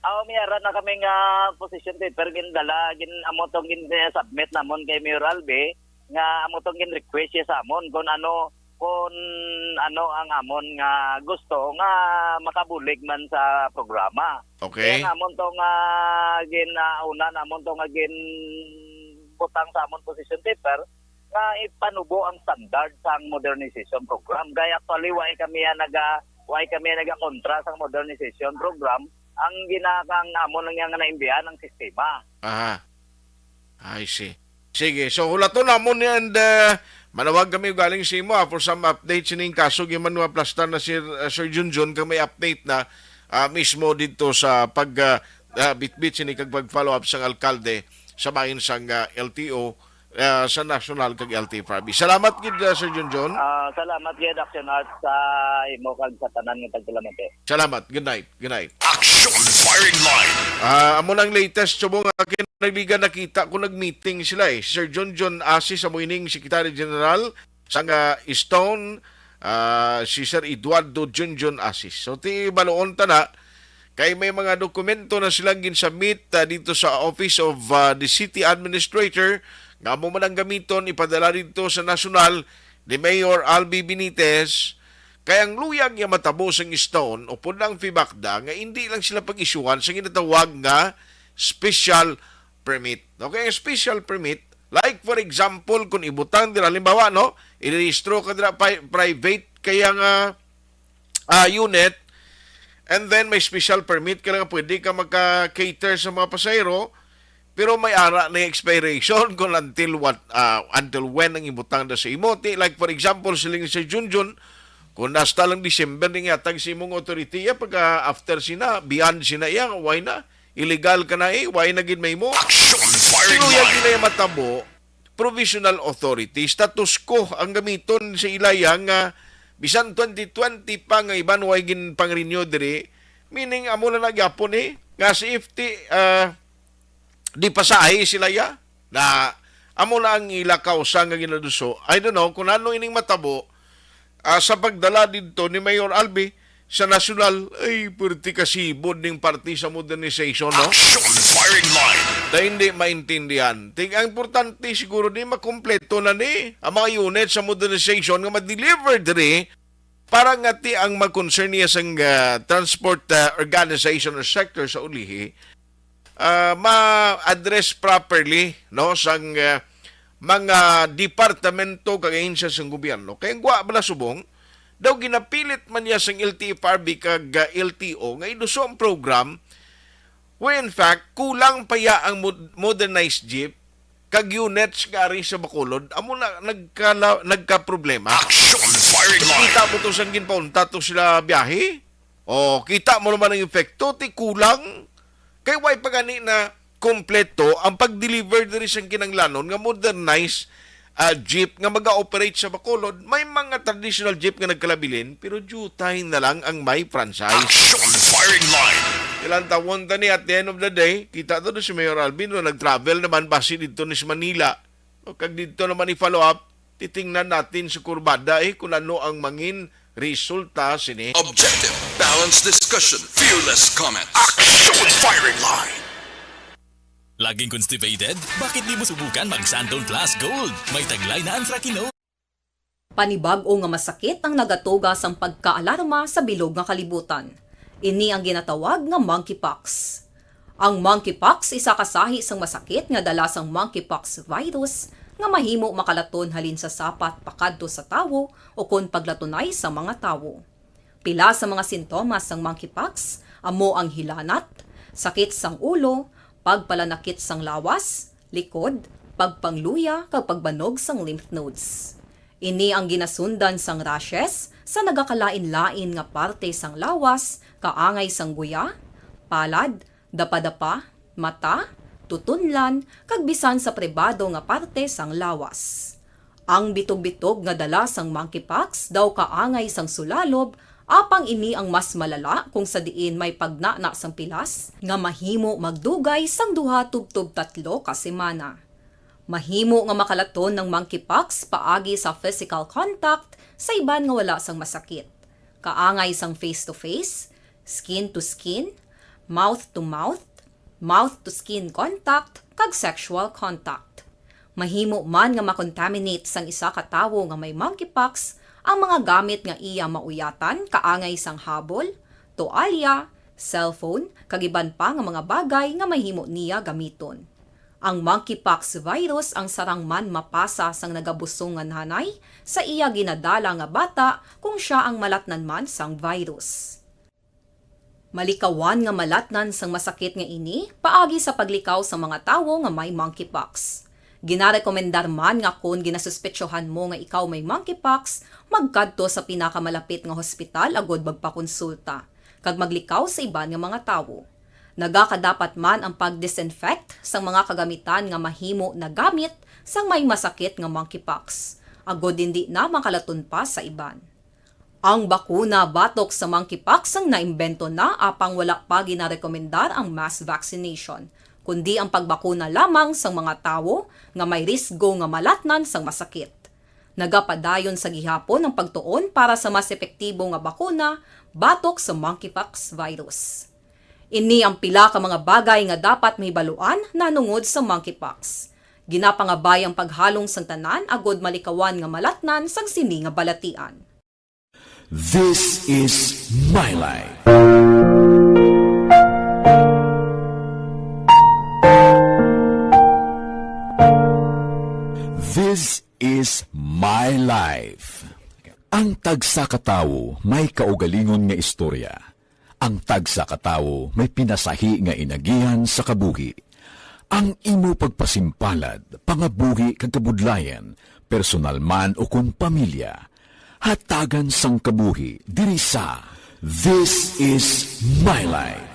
Aw, may ara na kami nga position paper gindala, gin-, amo tong gin-submit namon kay Mayor Albi, nga amo tong gin-request siya sa amon kung ano, kung ano ang amon nga gusto nga makabulig man sa programa. Okay. Kaya nga amon to nga gin-, ah, una namon to nga ginbutang sa amon position paper nga ipanubo ang standard sang modernization program. Kaya actually, wa kami naga, wa kami nagakontra sang modernization program. Ang ginakang amon lang yang naimbihan ang sistema. Aha. I see. Sige, so hulaton namon ni and, uh, manawag kami galing sa imo, ah, for some updates sining kaso. Giman maplastar na si, uh, Sir Junjun kag may update na, ah, mismo dito sa pag, ah, ah, bitbit sini kag pag-follow up sang alkalde sa bahin sang, ah, L T O, ah, sa national kag L T F R B. Salamat gid, ah, Sir Junjun. Ah, salamat gid, Action Art, sa imo kag sa tanan nga tagpalamati. Salamat. Good night. Good night. Action Firing Line. Ah, amo nang latest subong nga kinaligan, nakita ko nag-meeting sila, eh. Sir John John Asis amo ining Secretary General sang, ah, Stone, ah, si Sir Eduardo John John Asis. So, ti baluon ta na, kay may mga dokumento na silang ginsubmit, ah, dito sa Office of, ah, the City Administrator, nga amo man ang gamiton ipadala dito sa nasyonal ni Mayor Albi Benitez. Kay ang luyag nga matabo sang Stone upod ang FEMACDA nga hindi lang sila pag-isyuhan sa ginatawag nga special permit. Okay, ang special permit, like for example, kung ibutang dira, halimbawa, no, irehistro ka dira, pri-, private kaya nga, ah, unit, and then may special permit ka lang, pwede ka magka-cater sa mga pasahero, pero may ara na yung expiration kung until what, ah, until when ang ibutang na sa imo. Ti, like, for example, siling ni Sir Junjun, kung hasta lang December ning hatag sa imong authority, ya, pagka after sina, beyond sina, ya, why na? Illegal ka na, eh, why na gid may mo? Action Firing Line. Pero yan, matabo, provisional authority, status quo ang gamiton sa ilaya nga bisan twenty twenty pa nga iban way ginpang-renew diri, meaning amo na nagyapon, eh, nga safety, ah, di pasahi sila ya. Na amo na ang ila kausa nga ginaduso. I don't know kung ano ining matabo, ah, sa pagdala didto ni Mayor Albi sa nasyonal. Ay, pwerte kasibod ning parte sa modernization, no? Action Firing Line. Na hindi maintindihan. Ting, ang importante siguro ni makumpleto na ni ang mga unit sa modernization nga ma-deliver diri para nga ti ang mag-concern niya sang, ah, transport, ah, organization or sector sa ulihi, ah, ma-address properly, no, sang, ah, mga departamento kag ahensya sang gobyerno. Kay ang gwa bala subong, daw ginapilit man niya sang L T F R B kag, ah, L T O nga iduso ang program, where in fact, kulang pa ya ang mod-, modernized jeep kag units nga ari sa Bacolod, amo na nagkala-, nagkaproblema. Action Firing Line. Kita mo to sang ginpaunta to sila biyahe? O, kita mo naman ang epekto, ti kulang. Kay way pa gani na kompleto ang pag-deliver diri sang kinahanglanon nga modernized, ah, jeep nga maga-operate sa Bacolod. May mga traditional jeep nga nagkalabilin, pero diutay na lang ang may franchise. Action Firing Line. Ilang tawon ta ni, at the end of the day, kita to si Mayor Alvin, no, nag-travel naman basi dito ni sa Manila. O, kag dito naman i-follow up, titingnan natin sa kurbada, eh, kung ano ang mangin resulta sini. Objective, balanced discussion, fearless comment. Action Firing Line. Laging constipated? Bakit di mo subukan mag Santon Plus Gold? May taglay na anthraquinone. Panibag-o nga masakit ang nagatuga sang pagkaalarma sa bilog nga kalibutan. Ini ang ginatawag nga monkeypox. Ang monkeypox isa ka sahi sang masakit nga dala sang monkeypox virus nga mahimo makalaton halin sa sapat pakadto sa tawo ukon paglatunay sa mga tawo. Pila sa mga sintomas sang monkeypox amo ang hilanat, sakit sang ulo, pagpalanakit sang lawas, likod, pagpangluya, kag pagbanog sang lymph nodes. Ini ang ginasundan sang rashes sa nagakalain-lain nga parte sang lawas, kaangay sang guya, palad, dapadapa, mata, tutunlan, kag bisan sa pribado nga parte sang lawas. Ang bitog-bitog nga dala sang monkeypox daw kaangay sang sulalob, apang ini ang mas malala kung sa diin may pagnana sang pilas nga mahimo magdugay sang duha tubtob tatlo ka semana. Mahimo nga makalaton ang monkeypox paagi sa physical contact sa iban nga wala sang masakit, kaangay sang face-to-face, skin-to-skin, mouth-to-mouth, mouth-to-skin contact, kag sexual contact. Mahimo man nga makontaminate sang isa ka tawo nga may monkeypox ang mga gamit nga iya mauyatan, kaangay sang habol, toalya, cellphone, kag iban pa nga mga bagay nga mahimo niya gamiton. Ang monkeypox virus ang sarang man mapasa sang nagabusong nga nanay sa iya ginadala nga bata kung sia ang malatnan man sang virus. Malikawan nga malatnan sang masakit nga ini paagi sa paglikaw sa mga tawo nga may monkeypox. Ginarekomendar man nga kon ginasuspetsohan mo nga ikaw may monkeypox, magkadto sa pinakamalapit nga hospital agud magpakonsulta kag maglikaw sa iban nga mga tawo. Nagakadapat man ang pag-disinfect sang mga kagamitan nga mahimo nagamit sang may masakit nga monkeypox, agud indi na makalaton pa sa iban. Ang bakuna batok sa monkeypox ang naimbento na, apang wala pa ginarekomendar ang mass vaccination, kundi ang pagbakuna lamang sang mga tawo nga may risgo nga malatnan sang masakit. Nagapadayon sa gihapon ang pagtuon para sa mas epektibo nga bakuna batok sa monkeypox virus. Ini ang pila ka mga bagay nga dapat mahibaluan nahanungod sa monkeypox. Ginapangabay ang paghalong sang tanan agud malikawan nga malatnan sang sini nga balatian. This is My Life. This is My Life. Ang tagsa ka tawo may kaugalingon nga istorya. Ang tagsa ka tawo may pinasahi nga inagihan sa kabuhi. Ang imo pagpasimpalad, pangabuhi kag kabudlayan, personal man o kon pamilya, hatagan sang kabuhi diri sa This is My Life.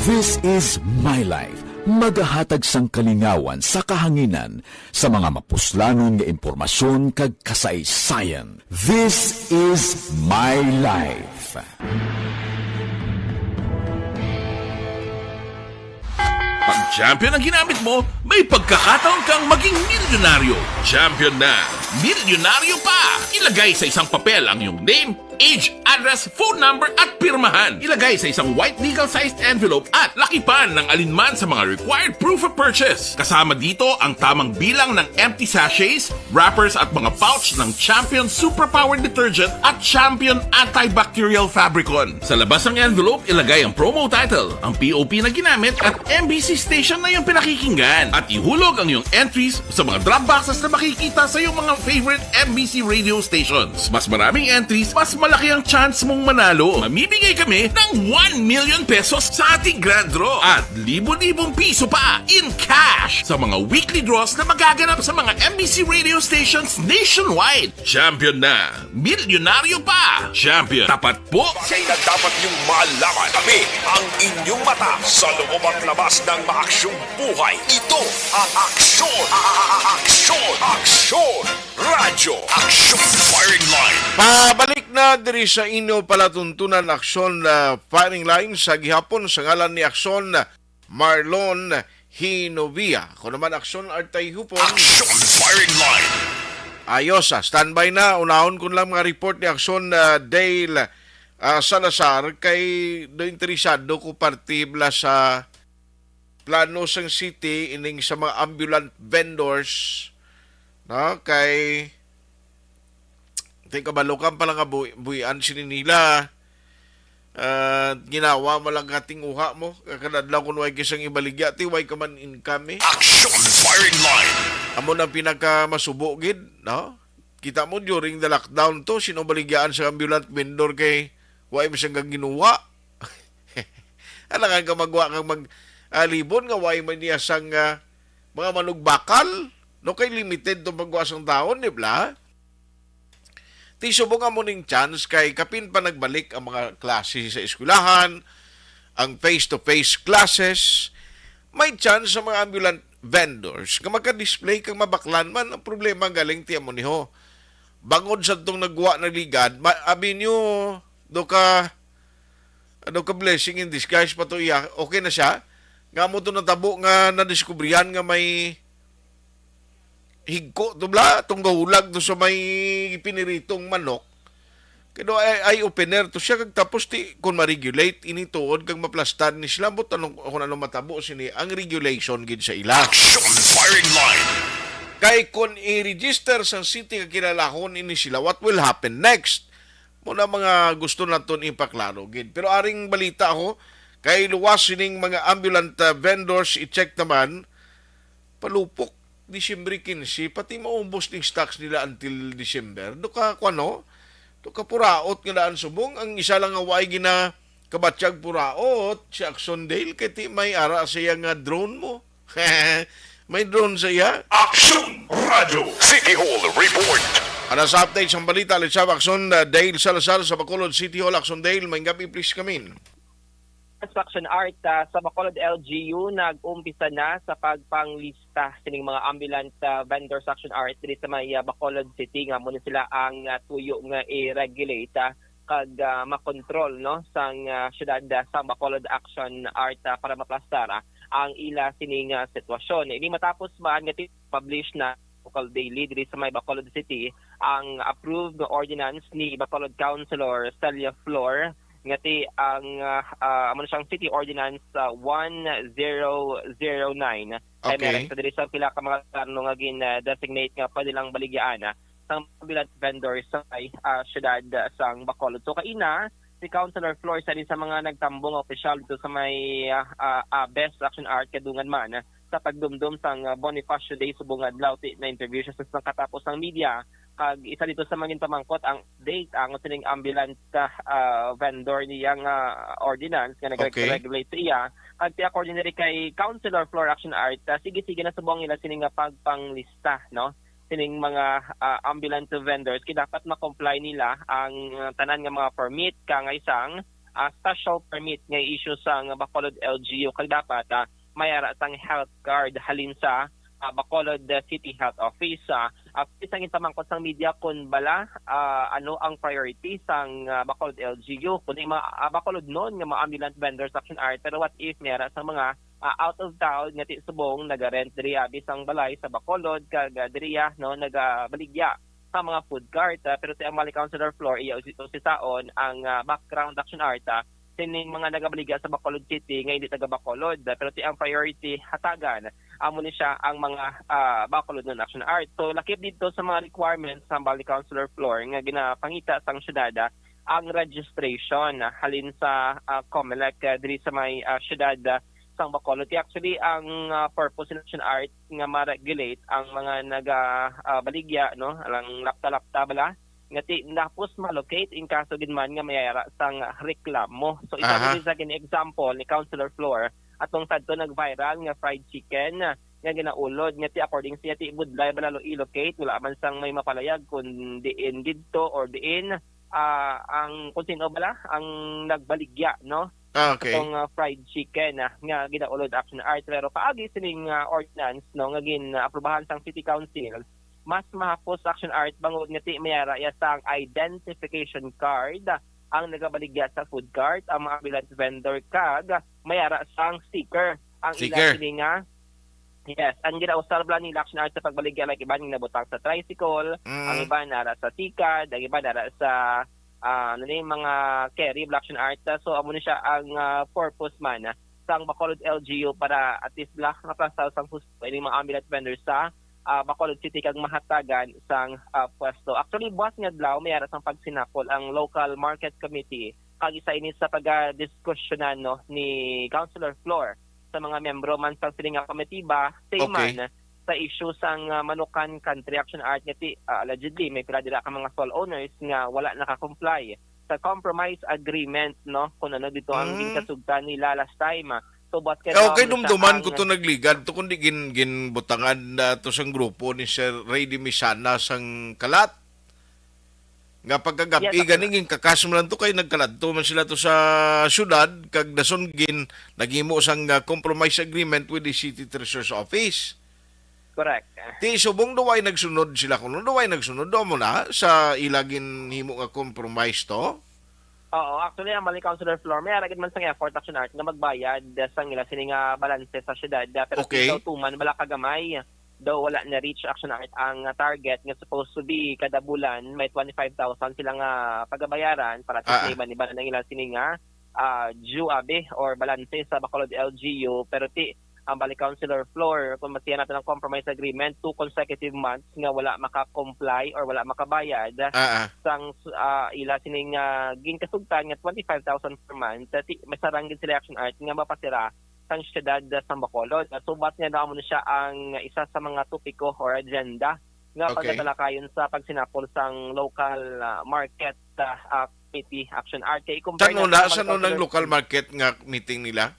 This is My Life, magahatag sang kalingawan sa kahanginan sa mga mapuslanon nga impormasyon kag kasaysayan. This is My Life. Pag champion ang ginamit mo, may pagkakataon kang maging milyonaryo. Champion na, milyonaryo pa! Ilagay sa isang papel ang iyong name, age, address, phone number, at pirmahan. Ilagay sa isang white legal-sized envelope at lakipan ng alinman sa mga required proof of purchase. Kasama dito ang tamang bilang ng empty sachets, wrappers, at mga pouch ng Champion Superpower Detergent at Champion Antibacterial Fabricon. Sa labas ng envelope, ilagay ang promo title, ang P O P na ginamit, at M B C station na iyong pinakikinggan. At ihulog ang iyong entries sa mga drop boxes na makikita sa iyong mga favorite M B C radio stations. Mas maraming entries, mas malaki ang chance mong manalo. Mamimigay kami ng one million pesos sa ating grand draw at libo-libong piso pa in cash sa mga weekly draws na magaganap sa mga M B C radio stations nationwide. Champion na! Milyonaryo pa! Champion! Tapat po! Bagay na dapat niyong malaman. Kami ang inyong mata sa loob at labas ng maaksyong buhay. Ito ang Aksyon! A-, a-, a-, Aksyon! Aksyon! Radyo Aksyon Firing Line. Pabalik na diri sa inyo palatuntunan, Aksyon, ah, Firing Line sa gihapon sa ngalan ni Aksyon Marlon Hinovia. Ako naman, Aksyon Artay Hupon. Action Firing Line. Ayos, ah, standby na. Unahon ko lang mga report ni Aksyon, ah, Dale, ah, Salazar kay do interesado ko parte bala sa plano sang city ining sa mga ambulant vendors, no? Kay Tay kabalo ka pala nga buy-, buy-an sini nila. Ah, ginawa mo lang kating uha mo. Kada adlaw kun way kisang ibaligya, ti way ka man income eh. Action firing line. Amo na ang pinaka masubo gid, no? Kita mo during the lockdown to, sino baligyaan sa ambulant vendor kay way mo siyang ginuwa. Alangan ka magwa kang mag alibon nga way man niya sang ah, mga manugbakal, no, kay limited tong pagwa sang taon, di ba? Ti subong amo ning chance kay kapin pa nagbalik ang mga klase sa eskwelahan, ang face-to-face classes, may chance sa mga ambulant vendors nga magka-display kag mabaklan man. Ang problema galing ti amo niho. Bangod sa tong nagwa na ligad, ma-, abi niyo, do ka, do ka blessing in disguise pa to iya. Okay na siya. Nga mo to natabo nga nadiskubrihan nga may higko to bla, tong gahulag to sa may piniritong manok. Kay do ay, ay opener to siya kag tapos ti kun ma-regulate ini tuod kag maplastar ni sila, but anong, kung ano matabo sini ang regulation gid sa ila. Action firing line. Kay kun i-register sa city nga kilalahon ini sila, what will happen next? Mo na mga gusto naton ipaklaro gid. Pero aring balita ho, kay luwas sining mga ambulant ah, vendors, i-check naman, palupok, Disyembre quince, pati maubos ning stocks nila until December. Do ka, kuwan, no? Do ka puraot nga daan subong. Ang isa lang nga way gina kabatyag puraot, si Axon Dale, kay ti may ara siya nga drone mo. May drone sa iya. Action Radio City Hall Report. Ana sa update sang balita, Lechab Axon, uh, Dale Salazar sa Bacolod City Hall. Axon Dale, may gabi, please come in. Construction Art ah, sa Bacolod L G U nag-umpisa na sa pagpanglista sining mga ambulant ah, vendors Action Art diri sa may ah, Bacolod City, nga amo ni sila ang ah, tuyo nga i-regulate ah, kag ah, makontrol, no, sang ah, syudad ah, sang Bacolod Action Art ah, para maplastar ah, ang ila sining ah, sitwasyon. Ini matapos man nga ti-, publish na Bacolod Daily diri sa may Bacolod City ang approved nga ordinance ni Bacolod Councilor Celia Flor, nga ti ang ah, ah, amo na siyang City Ordinance ah, one zero zero nine. Kay may Okay. Rekta diri sa pila ka mga terno nga gin-designate nga pwede lang baligyaan ah, sang ambulant vendors sa may ah, syudad ah, sang Bacolod. So kaina, si Councilor Flor sa isa sa mga nagtambong nga opisyal dito sa may ah, ah, Abes Action Art kadungan man ah, sa pagdumdom sang ah, Bonifacio Day subong nga adlaw, ti na-interview siya sa, sa katapos sang media. Kag isa dito sa mga ginpamangkot ang date ang sining ambulant ah, vendor niya nga ordinance nga Okay. nag-regulate sa iya. Kag ti according diri kay Councilor Flor Action Art, ah, sige-sige na subong nila sining nga pagpanglista, no? Sining mga ah, ambulant vendors kay dapat ma-comply nila ang ah, tanan nga mga permit, kangay sang ah, special permit nga issue sang Bacolod L G U, kag dapat ah, may ara sang health card halin sa ah, Bacolod ah, City Health Office. Ah, ah, sa ginpamangkot sang media kung bala ah, ano ang priority sang ah, Bacolod L G U, kung may mga ah, Bacolodnon nga mga ambulant vendors Action Art, pero what if may ara sang mga ah, out of town nga ti subong naga-rent diri abi sang balay sa Bacolod kag ah, diri ah, no, nagabaligya sa mga food cart, ah, pero ti ang Mali Councilor Flor iya usi-, usisaon ang ah, background Action Art ah, sining mga nagabaligya sa Bacolod City nga hindi taga Bacolod, ah, pero ti ang priority hatagan amo ni siya ang mga ah, Bacolodnon Action Art. So lakip dito sa mga requirements sa Mali Councilor Flor nga ginapangita sang syudad ah, ang registration ah, halin sa ah, Comelec ah, diri sa may ah, syudad ah, sang Bacolod. Kaya actually ang ah, purpose sa Action Art nga ma-regulate ang mga naga ah, baligya, no, ang lapta-lapta bala nga ti napos ma-locate in kaso gid man nga may ara sang reklamo. So isa Aha. gid sa gin-example ni Councilor Flor atong sadto nag-viral nga fried chicken nga ginaulod nga ti according siya ti budlay bala lo i-locate, wala man sang may mapalayag kung diin didto or diin ah, ang kung sino bala ang nagbaligya, no? Ah, okay. Atong ah, fried chicken ah, nga ginaulod Action Art, pero kaagi sining ah, ordinance, no, nga gin-aprubahan sang City Council, mas mahapos Action Art bangod nga ti may ara iya sang identification card ah, ang nagabaligya sa food cart, ang mga ambulant vendor kag may ara sang sticker ang ila Sticker. sini nga Yes, ang ginausar bala ni Action Art sa pagbaligya, like, iban nga nabutang sa tricycle, Mm. ang iban nara sa tikad, ang iban nara sa ah, ano ni, mga carry bala Action Art. So amo ni siya ang ah, purpose man ah, sang Bacolod L G U para at least bala maplastar sang husto ini mga ambulant vendors sa ah, Bacolod City kag mahatagan sang, ah, pwesto. Actually, buas nga adlaw may ara sang pagsinapol ang local market committee kag isa ini sa pagadiskusyonan, no, ni Councilor Flor sa mga miyembro man sang sini nga komitiba, same Okay. man sa issue sang, ah, Manukan Country Action Art nga ti, ah, allegedly may pila dira ka mga stall owners nga wala naka-comply sa compromise agreement, no, kung ano dito ang Mm. ginkasugtan nila last time. So, buat kay Eh, okay, dumduman ko to nagligad to, kundi gin-, ginbutangan na to sang grupo ni Sir Ray Dimisana sang Kalat. Nga pagkagabi Yes, gani, Sir. Ginkakas mo lang to kay nagkaladto man sila to sa syudad, kag dason gin-, naghimo sang, ah, compromise agreement with the City Treasurer's Office. Correct. Ti subong daw ay nagsunod sila kuno, daw ay nagsunod daw mo na sa ila ginhimo nga compromise to? Oo, actually, ang bali, Councilor Flor, may ara gid man sang effort, Action Art, nga magbayad, ah, sang ila sini nga balanse sa syudad, ah, pero Okay. daw tuman, wala kagamay. Daw wala na reach, Action Art, ang, ah, target nga supposed to be kada bulan may twenty-five thousand sila nga pagabayaran para Ah, ah. sa iban-iban ang ila sini nga, ah, due, abi, or balanse sa Bacolod L G U. Pero ti, ang bali, Councilor Flor, kung masiya natin ang compromise agreement, two consecutive months nga wala maka-comply or wala makabayad Ah, ah. sang, ah, ila sining, ah, ginkasugtan nga twenty-five thousand per month, ti, may sarang gid sila, Action Art, nga mapasira sang siyudad sa Bacolod. Subat nga daw amo na siya ang isa sa mga topiko or agenda nga Okay. pagkatalakayon sa pagsinapol sang local, ah, market, ah, ah, committee, Action Art. Kay i-compare San una, natin ang san una ang local market nga meeting nila?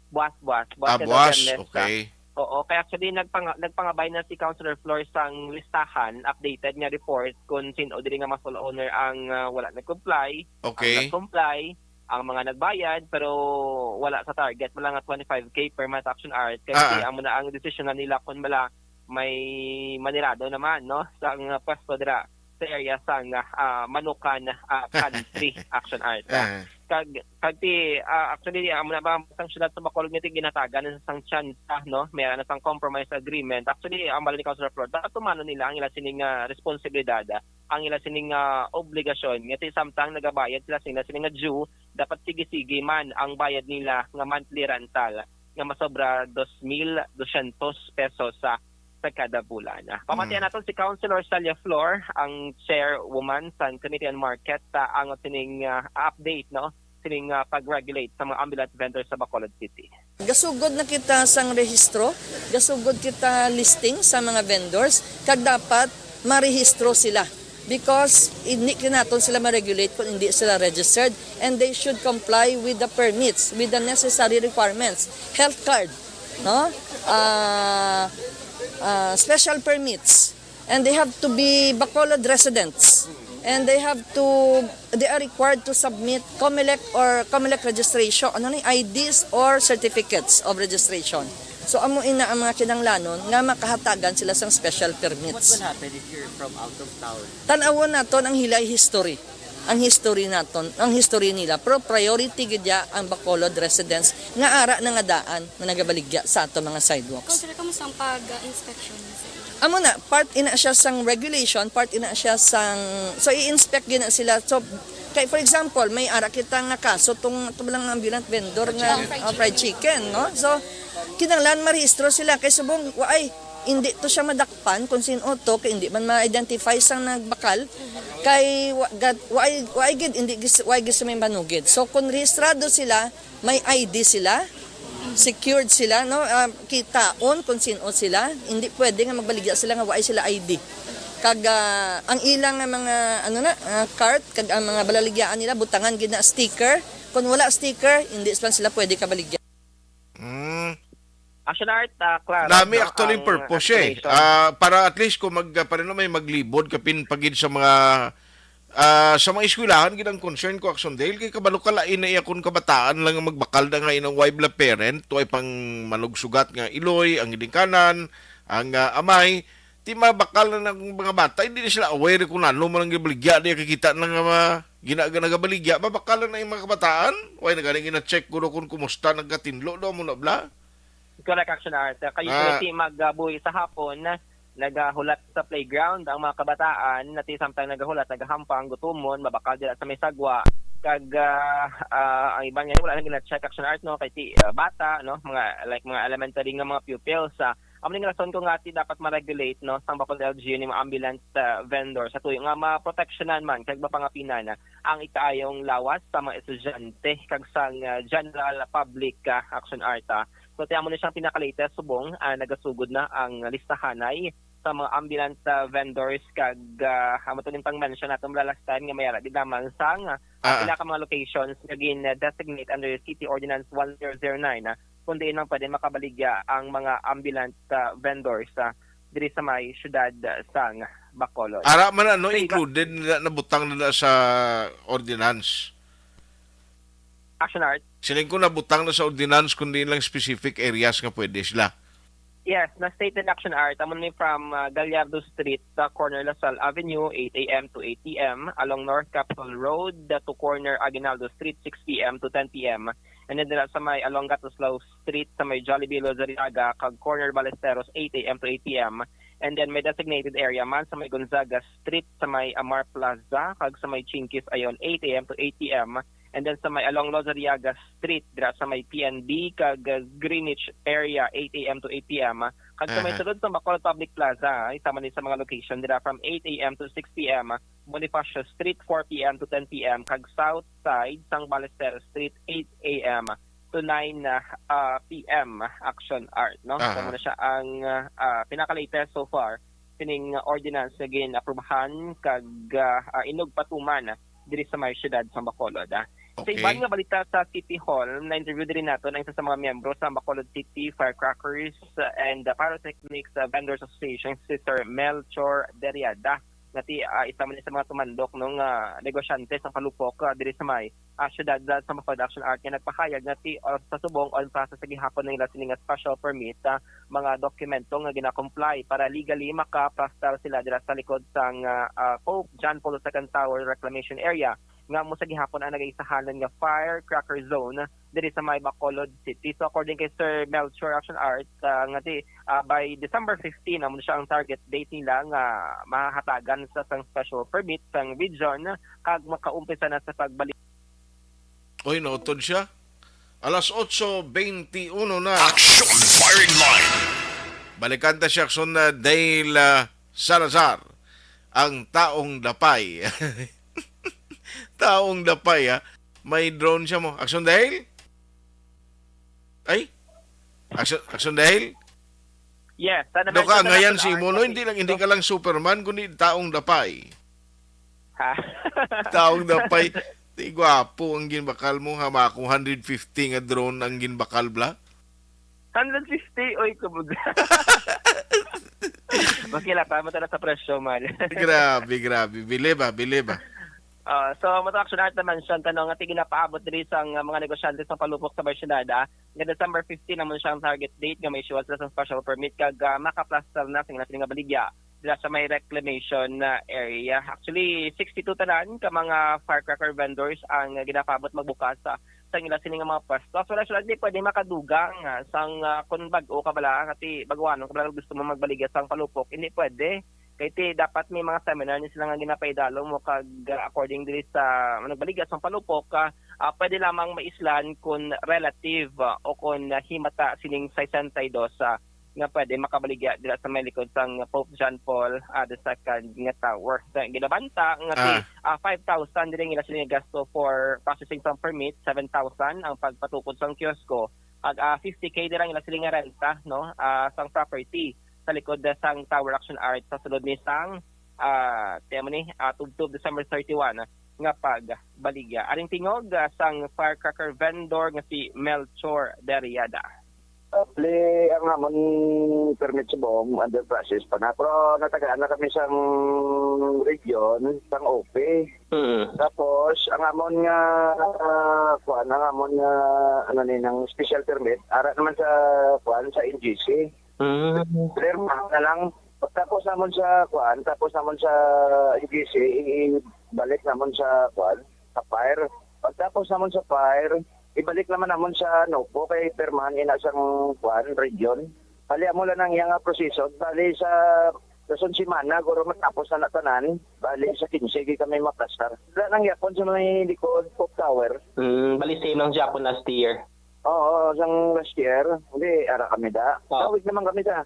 Buas, buas. Buas Ah, ka daw, buas. Biyernes, ah. Okay. Oo, kaya actually nagpang-, nagpangabay na si Councilor Flor sang listahan, updated nga report kung sin-o diri nga mga stall owner ang, ah, wala nag-comply, Okay. ang nag-comply, ang mga nagbayad pero wala sa target, wala nga twenty-five K per month, Action Art. Kaya Ah, ah. amo na ang desisyon na nila kung bala may manirado naman, no, sa ang, ah, pwesto dira sa area sang, ah, Manukan, ah, Country, Action Art. Ah. Kag, kag ti, ah, actually, amo na ba sang siyudad sa Bacolod nga ti ginatagan na sang tsansa, no? May ara na sang compromise agreement. Actually, ang bala ni Councilor Flor, dapat tumano nila ang ila sining, ah, responsibilidad, ah, ang ila sining, ah, obligasyon. Nga ti samtang nagabayad sila sila sining nga due, dapat sige-sige man ang bayad nila nga monthly rental nga masobra dos mil dosyentos pesos sa, sa kada bulan. Ah, pamatian Mm. naton si Councilor Celia Flor, ang chairwoman sa Committee on Market, sa angot sining, ah, update, no, sining, ah, pag-regulate sa mga ambulant vendors sa Bacolod City. Gasugod na kita sang rehistro, gasugod kita listing sa mga vendors, kag dapat marehistro sila. Because hindi naton sila ma-regulate kung hindi sila registered, and they should comply with the permits, with the necessary requirements, health card, no? Ah, ah, special permits, and they have to be Bacolod residents, and they have to, they are required to submit Comelec or Comelec registration, ano ni, I Ds or certificates of registration. So, amo ina ang mga kinahanglanon nga makahatagan sila sang special permits. What will happen if you're from out of town? Tan-awon naton ang hilay history. Ang history naton, ang history nila. Pero priority gid ya ang Bacolod residents nga ara na nga daan nga nagabaligya sa ato mga sidewalks. Councilor, kamusta ang pag-inspection sa inyo? Amo na, part ina siya sang regulation, part ina siya sang, so i-inspect gid na sila. So, kay for example, may ara kita nga kaso tong, tong lang ambulant vendor nga, Fried ah, fried chicken. Chicken, no? So, kinahanglan marehistro sila kay subong, wa ay, hindi to siya madakpan kung sin-o to, kay hindi man ma-identify sang nagbakal. Kay wa, gad-, wa ay, wa ay gid, hindi gis-, wa ay gid sa may manugid. So, kung rehistrado sila, may I D sila, secured sila, no? Ah, kitaon kung sin-o sila. Hindi pwede nga magbaligya sila nga wa ay sila I D. Kag, ah, ang ilang nga mga, ano na, ah, cart, kag ang mga balaligyaan nila, butangan gid na sticker. Kung wala sticker, hindi man sila pwede kabaligya. Mm. Action Art, ah, klaro, Nami no, actually ang purpose siya eh. Explanation. Ah, para at least kung mag-, ah, paano may maglibod kapin pagid sa mga, ah, sa mga eskwelahan, gid ang concern ko, Action Dale, kay kabalo ka, lain na iya kung kabataan lang ang magbakal na nga inang wife la parent, to ay pang manugsugat nga iloy, ang ginikanan, ang, ah, amay, ti mabakal na ng mga bata, hindi na sila aware kung ano man ang gibaligya, di kakita na nga mga gina-, nagabaligya, mabakal na yung mga kabataan, way na galing ina-check ko kung kumusta, nagkatinlo daw mo na bla. Correct, Action Art. Kayo Ah. sila ti magbuhi sa hapon, nagahulat sa playground ang mga kabataan, na ti samtang nagahulat, nagahampa ang gutumon, mabakal dira sa may sagwa. Kag, ah, ah, ang iban nga wala lang gina-check, Action Art, no, kay ti, ah, bata, no, mga, like, mga elementary nga mga pupils, ah, Amo ning rason kung ngati dapat ma-regulate, no, sang Bacolod L G U ni mga ambulant, ah, vendor sa tuyo nga maproteksyonan man kag mapangapinan ang ikaayong lawas sa mga estudyante kag sang, ah, general public, ah, Action Art, ah. So, ti amo ni siyang pinaka-latest subong, ah, nagasugod na ang listahanay sa mga ambulant, ah, vendors kag, ah, amo to ning pang-mention naton bala last time nga may ara di lamang sang, ah, Ah, ah. pinaka mga locations nga gin-designate under City Ordinance one zero zero nine, ah, kung diin man pwede makabaligya ang mga ambulant, ah, vendors, ah, diri sa may siyudad, ah, sang Bacolod. Ara man, ano, Sa iba included na, nabutang na, na sa ordinance? Action Art? Siling ko nabutang na sa ordinance, kundi lang specific areas nga pwede sila. Yes, na-stated Action Art. Amo ni from, ah, Gallardo Street sa corner La Salle Avenue, eight a m to eight p m. Along North Capitol Road, ah, to corner Aguinaldo Street, six p m to ten p m. And then dira sa may along Gatuslao Street sa may Jollibee Lozariaga kag corner Ballesteros, eight a m to eight p m. And then may designated area man sa may Gonzaga Street sa may Amar Plaza kag sa may Chinkies Ayon, eight a m to eight p m. And then sa may along Lozariaga Street dira sa may P N B kag, uh, Greenwich area, eight a m to eight p m. Kag sa may Aha. sulod sa Bacolod Public Plaza, isa man ni sa mga location dira from eight a m to six p m. Bonifacio Street, four p m to ten p m, kag South Side sang Ballesteros Street, eight a m to nine, uh, p m. Action Art, no? So, Aha. muna siya ang, uh, uh, pinaka-latest so far kining ordinance nga gin-aprubahan kag, uh, uh, inugpatuman diri sa may siyudad sa Bacolod, ah. Sa Okay. iban nga balita sa City Hall, na-interview diri naton ang isa sa mga miyembro sa Bacolod City Firecrackers, uh, and, uh, Pyrotechnics, uh, Vendors Association, si Sir Melchor Deriada. Nga ti, ah, isa man ni sa mga tumandok, no, nga negosyante sa palupok, ah, diri sa may, ah, siyudad, ah, sa Bacolod, Action Art, nga nagpahayag nga ti, ah, sa subong on process sa gihapon ang ila sini nga special permit, ah, mga dokumento nga gina-comply para legally makaplastar sila dira sa likod sang, ah, ah, Pope John Paul the Second Tower Reclamation Area nga amo sa gihapon ang nagaisahanan nga firecracker zone diri sa may Bacolod City. So, according kay Sir Melchor, Action Art, ah, nga ti, ah, by December fifteen, amo siya ang target date nila nga mahatagan sa sang special permit sang region kag makaumpisa na sa pagbalik. Oy, nautod siya. Alas otso beintiuno na. Action Firing Line. Balikan ta si Action, uh, Dale, uh, Salazar, ang taong dapay. Taong dapay, ha? May drone siya mo. Action Dale? Ay? Action, Action Dale? Yes, sana Do ka mention na angayan natin si ang Imo, no? Hindi lang, hindi ka lang Superman, kundi taong dapay. Ha? Taong dapay. Di gwapo ang ginbakal mo, ha? Mga kung hundred fifty nga drone ang ginbakal, bla? Hundred fifty, oy, kabog. Mas kilata mo talaga sa presyo, man. Grabe, grabe. Bili ba? Bili ba? Ah, so, mata Action Art naman siya, tanong nga ti ginapaabot diri sang, ah, mga negosyante sa palupok sa Barcelona, nga December fifteen naman siya ang target date nga may issue sila sa special permit kag, ah, makaplastar na sa ila sini nga baligya dira sa may reclamation na area. Actually, sixty-two tanan ka mga firecracker vendors ang, ah, ginapaabot magbukas, ah, sa ila sini nga mga pwesto. So, wala sila, di pwede makadugang, ah, sang, ah, kung bag-o ka bala, nga ti baguanon ka bala, gusto mo magbaligya sang palupok, hindi pwede. Kay ti dapat may mga seminar ni sila nga ginapaidalom mo kag, ah, according diri sa nagbaligya sang palupok, ah, ah, pwede lamang maislan kun relative, ah, o kun, ah, himata sining sesenta y dos, ah, nga pwede makabaligya dira sa may likod sang Pope John Paul, ah, the Second nga tower. Sa ginabanta nga ti, Ah. ah, five thousand diri ang ila sila nga gasto for processing sang permit, seven thousand ang pagpatukod sang kiosko, ag, ah, fifty K dira ang ila sila nga renta, no, ah, sang property sa likod, ah, sang Tower Action Art sa sulod ni sang, ah, ti amo ni, ah, tubtob December thirty-one nga pagbaligya. Aring tingog, ah, sang firecracker vendor nga si Melchor Deriada. Actually, ang amon permit sa buong under process pa na. Pero natagaan na kami sang region, sang O P. Mm. Tapos, ang amon nga, ah, kuan, ang amon nga, ano ni, ng special permit, ara naman sa, kuan, sa N G C. Mm. Pirma na lang. Pagtapos namon sa, kuan, tapos namon sa N G C, i-, ibalik namon sa, kuan, sa fire. Pagtapos namon sa fire, ibalik naman namon sa NOPO kay pirmahan ina sang, kuan, region. Bali, amo lang ang iyang, ah, proseso. Bali, sa, sa sunod semana, guro matapos na na tanan. Bali, sa kinse, di kami maplastar. Wala nang yapon sa may likod, Pope Tower. Mm, bali, same lang gyapon last year. Oo, sang last year. Hindi, ara kami da. Ah. Tawid naman kami da.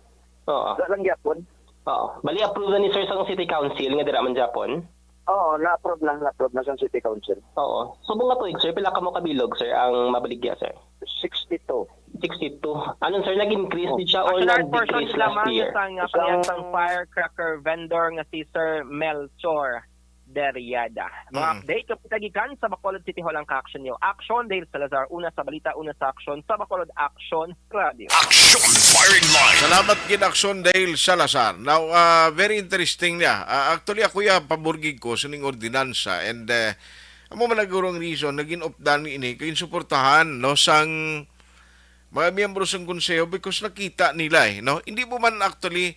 Oo. Wala lang gyapon. Oo. Bali, approve na ni sir sang City Council nga dira man gyapon? Oo, na-approve na, na-approve na sang City Council. Oo. Subong nga tuig, sir, pila kamo kabilog, sir, ang mabaligya, sir? Sixty-two. Sixty-two. Ano, sir, nag-increase Oh. di siya or Action Art portion nag-decrease sila last man year? sang, uh, Isang kanyang sang firecracker vendor nga si Sir Melchor Deriada. Mga Mm. update, kapit gikan sa Bacolod City Hall ang ka-action niyo. Action, Dale Salazar, una sa balita, una sa aksyon, sa Bacolod Action Radio. Action Firing Line. Salamat gid, Action Dale Salazar. Now, ah, very interesting niya. Ah, actually, ako ya paburgig ko sining ordinansa and, eh, amo man nagurong reason naging updan ini kay suportahan, no, sang mga miyembro sang konseho because nakita nila, eh, no? Hindi mo man actually,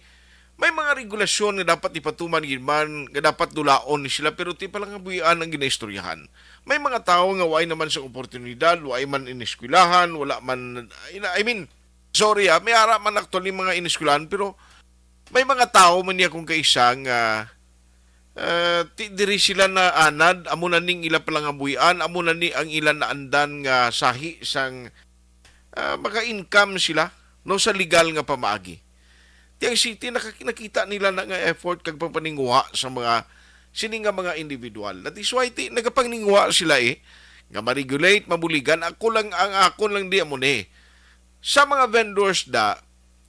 may mga regulasyon nga dapat ipatuman gid man, nga dapat dulaon ni sila, pero ti palangabuhian ang ginaistoryahan. May mga tawo nga way naman sa oportunidad, way man ineskwelahan, wala man, I mean, sorry, ah, may ara man actually mga ineskwelahan, pero may mga tawo man niya kung kaisa nga, ah, ti-, diri sila naanad, amo na ning ila palangabuhian, amo na ni ang ila naandan nga sahi sang, ah, maka-income sila, no, sa legal nga pamaagi. Ti ang city, nakaki-, nakita nila na nga effort kag pagpaninguha sa mga, sini nga mga individual. That is why ti, nagapaninguha sila, eh, nga ma-regulate, mabuligan. Ako lang, ang akon lang di amo ni. Sa mga vendors da,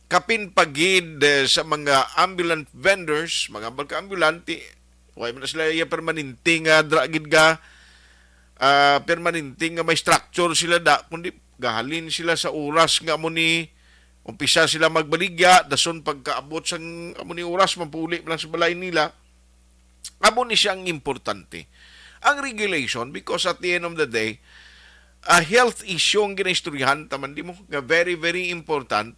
kapin pa gid, eh, sa mga ambulant vendors, mga ambal ka ambulante, way man na sila iya permanente nga dra gid ga, ah, permanente nga may structure sila da, kundi gahalin sila sa oras nga amo ni umpisa sila magbaligya, dason pagkaabot sang amo ni oras, mapuli lang sa balay nila. Amo ni siya ang importante. Ang regulation, because at the end of the day, a health issue ang ginaistoryahan ta man, di mo, nga very, very important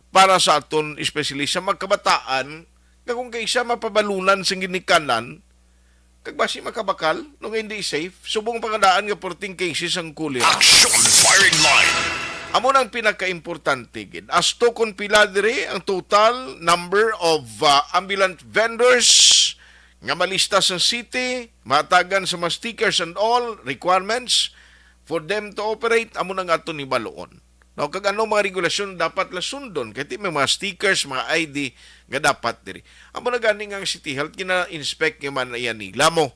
para sa aton, especially sa mga kabataan, nga kung kaisa mapabalunan sa ginikanan, kag basi makabakal, no, nga hindi safe, subong pangadaan nga fourteen cases ang cholera. Action Firing Line. Amo nang pinakaimportante gid. As to kung pila diri ang total number of, uh, ambulant vendors nga malista sa city, matagan sa mga stickers and all requirements for them to operate, amo na nga ato ni baluon. No, kag ano mga regulasyon dapat la sundon? Kay ti may mga stickers, mga I D nga dapat diri. Amo na gani nga ang City Health gina-inspect nga man iya nila mo.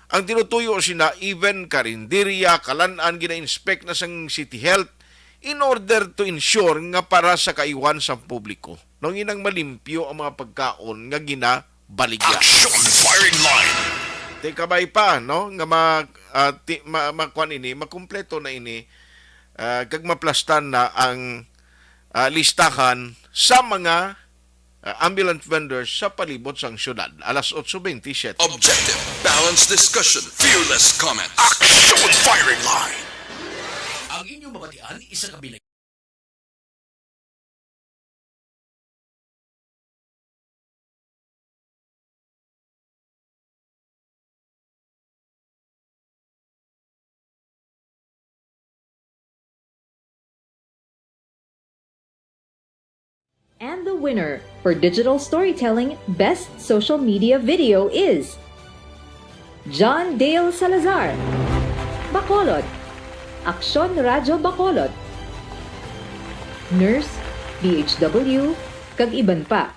Ang tinutuyo sina, even karinderya, kalan-an, gina-inspect na sang City Health in order to ensure nga para sa kaiwan sa publiko. No, nginang malimpyo ang mga pagkaon nga ginabaligya. Action Firing Line. Ti kabay pa, no, nga ma-, ah, ti-, ma-, makuan ini, makumpleto na ini, ah, kag maplastan na ang, ah, listahan sa mga, ah, ambulant vendors sa palibot sang syudad. Alas otso bentisiete. Objective, balanced discussion, fearless comment. Action Firing Line. Ang inyong mabatian, isa ka bilay. And the winner for digital storytelling best social media video is John Dale Salazar, Bacolod, Aksyon Radyo Bacolod, Nurse, D H W, kag iban pa.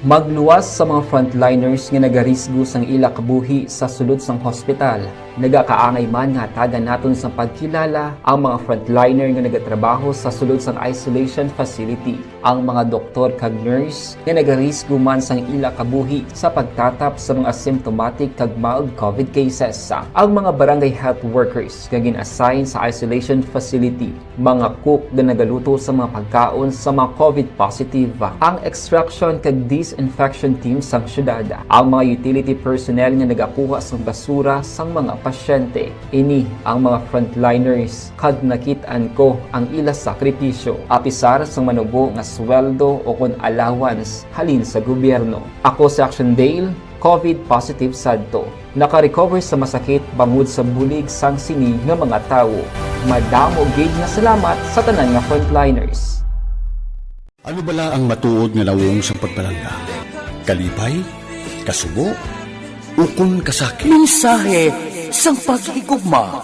Magluwas sa mga frontliners nga nagarisgo sang ila kabuhi sa sulod sang hospital. Nagakaangay man nga hatagan naton sang pagkilala ang mga frontliner nga nagatrabaho sa sulod sang isolation facility, ang mga doktor kag nurse nga nagarisgo man sang ila kabuhi sa pagtatap sa mga symptomatic kag mild covid cases, ang mga barangay health workers nga gin-assign sa isolation facility, mga cook nga nagaluto sa mga pagkaon sa mga covid positive, ang extraction kag disinfection team sang syudad, ang mga utility personnel nga nagakuha sang basura sang mga pasyente. Ini ang mga frontliners, kag nakit-an ko ang ila sakripisyo, apisar sang manubo nga sweldo ukon allowance halin sa gobyerno. Ako si Action Dale, covid positive sadto. Naka-recover sa masakit bangod sa bulig sang sini nga mga tawo. Madamo gid nga salamat sa tanan nga frontliners. Ano bala ang matuod nga nawong sang pagpalangga? Kalipay? Kasubo? Ukon kasakit? Mensahe sang paghigugma.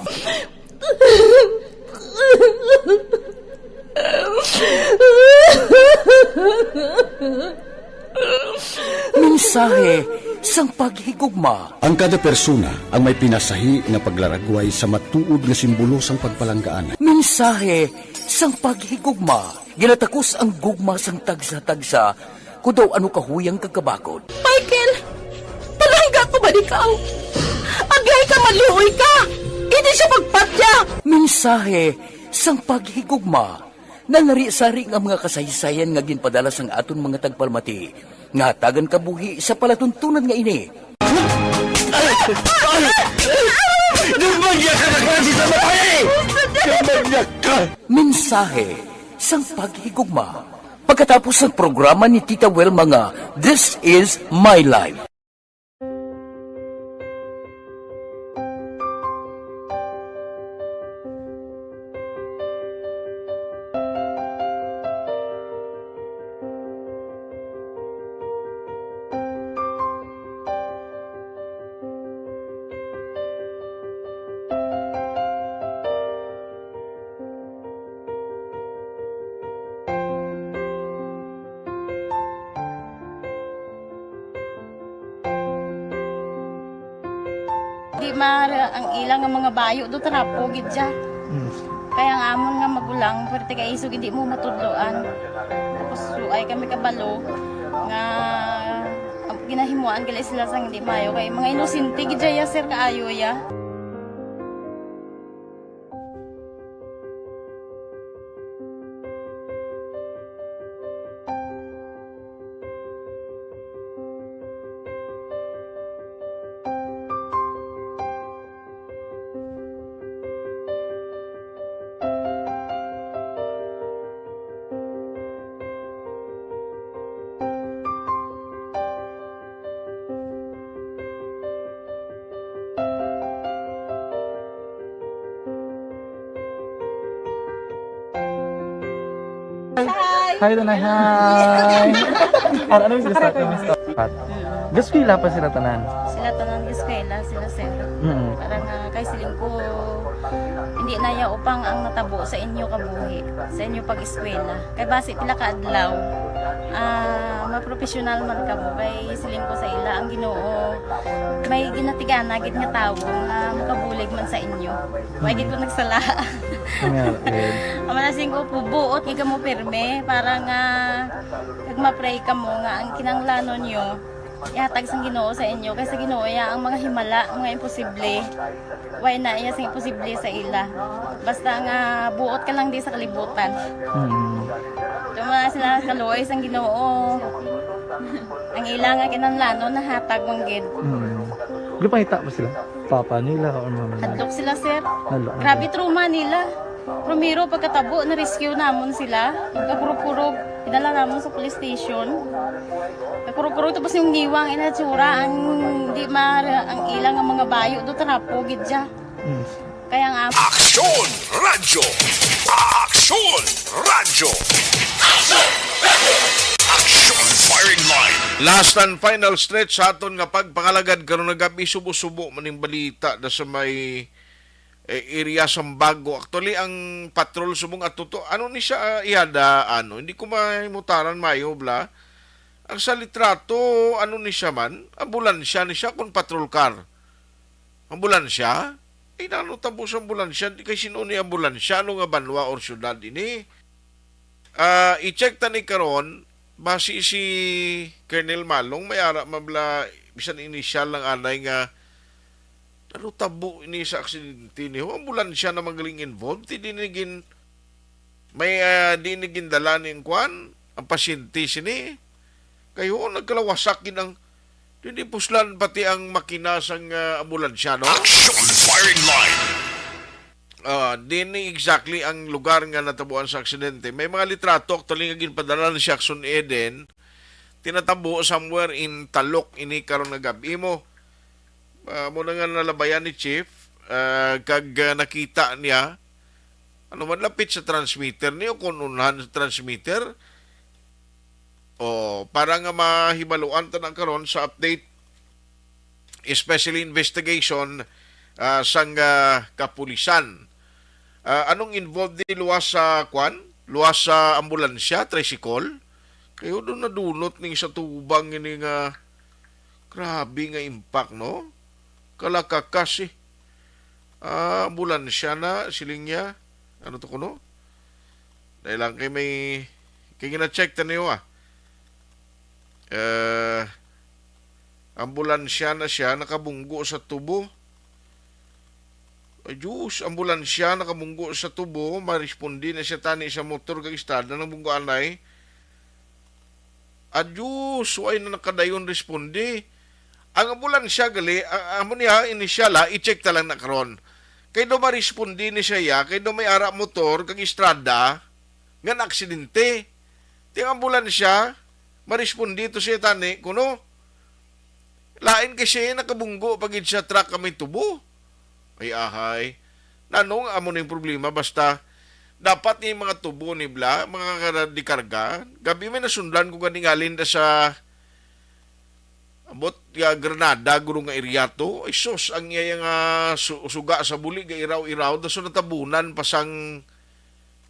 Mensahe sang paghigugma. Ang kada persona ang may pinasahi nga paglaragway sa matuod nga simbolo sang pagpalanggaan. Mensahe sang paghigugma. Ginatakos ang gugma sang tagsa-tagsa, kun daw ano kahuyang kag kabakod. Michael, palangga ko ba ikaw? Aglay ka, maluoy ka! Hindi siya pagpatya! Mensahe sang paghigugma. Nalari-sari nga mga kasaysayan nga ginpadala sang aton mga tagpalamati nga hatagan kabuhi sa palatuntunan nga ini. Dumagya ka na klase sa babae! Dumagya ka! Mensahe sang paghigugma. Pagkatapos sang programa ni Tita Welma nga This Is My Life. Di ma, ang ila nga mga bayo do trapo gid siya. Mm. Kaya ang amon nga magulang, pwerte kay isog hindi mo matudloan. Tapos suay kami kabalo nga ang ginahimuan gali sila sang hindi mayo kay mga inosente gid siya, sir, kaayo ya. Hi. Hi, Tanay. Hi. Ano, ano yung gusto? Ano yung gusto? Gaskwela pa sila tanan? Sila tanan gaskwela, sila, sir. Mm. Para nga kay siling ko, hindi na ya upang ang natabo sa inyo kabuhi, sa inyo pag-eskwela. Kay basi pila ka adlaw, ah, mapropesyonal man kamo. Kay siling ko sa ila, ang Ginoo may ginatigana gid nga tawo nga makabulig man sa inyo. Wa gid ko nagsala. Amen. Ang manasing ko po, buot gid kamo pirme para nga kag ma-pray kamo nga ang kinahanglanon nyo ihatag sang Ginoo sa inyo, kay sa Ginoo iya ang mga himala, mga imposible. Way na iya sing imposible sa ila. Basta nga buot ka lang di sa kalibutan. Mm. Tuma sila kaluoy sang Ginoo. Ang ila nga kinahanglanon nahatag man gid. Mm. Gipangita ba sila? Papa nila or mama nila? Hadlok sila, sir. Hadlok. Grabe trauma nila. Primero, pagkatabo, na-rescue namon sila. Pagkakurog-kurog, idala namon sa police station. Pagkakurog-kurog, tapos yung niwang inatsura, ang di ma, ang ilang ang mga bayo, do trapo, gid siya. Mm. Kaya nga, Aksyon Radyo! Aksyon Radyo! Aksyon Firing Line! Last and final stretch sa aton nga pagpangalagad karon nga gab-i, subo-subo man ning balita da sa may, eh, area sang Bago. Actually, ang patrol subong ato to, ano ni siya, ah, ihada, ano, hindi ko mahimutaran mayo, bla. Ang sa litrato, ano ni siya man? Ambulansya ni siya kung patrol car. Ambulansya? Ay, nano tabo sa ambulansya? Di kay sino ni ambulansya? Ano nga banwa or syudad ini? Ah, i-check ta ni karon, basi si Colonel Malong, may ara mabla, bisan inisyal lang anay nga, ano tabo ini sa aksidente ni? Ho, ambulansya na magaling involved, hindi ni gin, may, ah, di ni gindala ni ang kwan, ang pasyente sini. Kay ho, nagkalawasak gid ang, di ni puslan pati ang makina sang, ah, ambulansya, no? Action Firing Line. Ah, di ni exactly ang lugar nga natabuan sa aksidente. May mga litrato, actually, nga ginpadala ni Jackson Eden. Tinatabo somewhere in Talok ini karon nga gab-i mo. Ah, mo na nga nalabayan ni Chief, ah, kag, ah, nakita niya, ano man, lapit sa transmitter niyo, kung unahan sa transmitter. O, para nga mahibaluan ta na karon sa update, especially investigation, ah, sang, ah, kapulisan. Ah, anong involved di luwas sa kwan? Luwas sa ambulansya, tricycle? Kayo doon nadunot ning sa tubang ini nga grabe nga impact, no? Kalakakas eh. Ah, ambulansya na, siling niya. Ano to kuno? Dahil lang kay may, kay gina-check ta niyo ah. Eh, ambulansya na siya, nakabunggo sa tubo. Ay, Diyos, ambulansya, nakabunggo sa tubo, maresponde na siya tani sa motor kag estrada ng bunggo anay. Adyos, way na nakadayon responde. Ang ambulansya gali, a-, amo niya, inisyal ha, i-check ta lang na karon. Kay do maresponde ni siya, ya, kay do may ara motor kag estrada nga naaksidente. Ti ang ambulansya, maresponde to siya tani, kuno. Lain kay siya nakabunggo pa gid sa truck nga may tubo. Ay, ahay. Nanong amo na yung problema, basta dapat ni mga tubo ni bla, mga kada-, dikarga, gabi may nasundan ko ganing alin da sa abot nga Granada, guro nga area to. Ay, sus, ang iya nga su-, suga sa buli, ga iraw-iraw, da so natabunan pa sang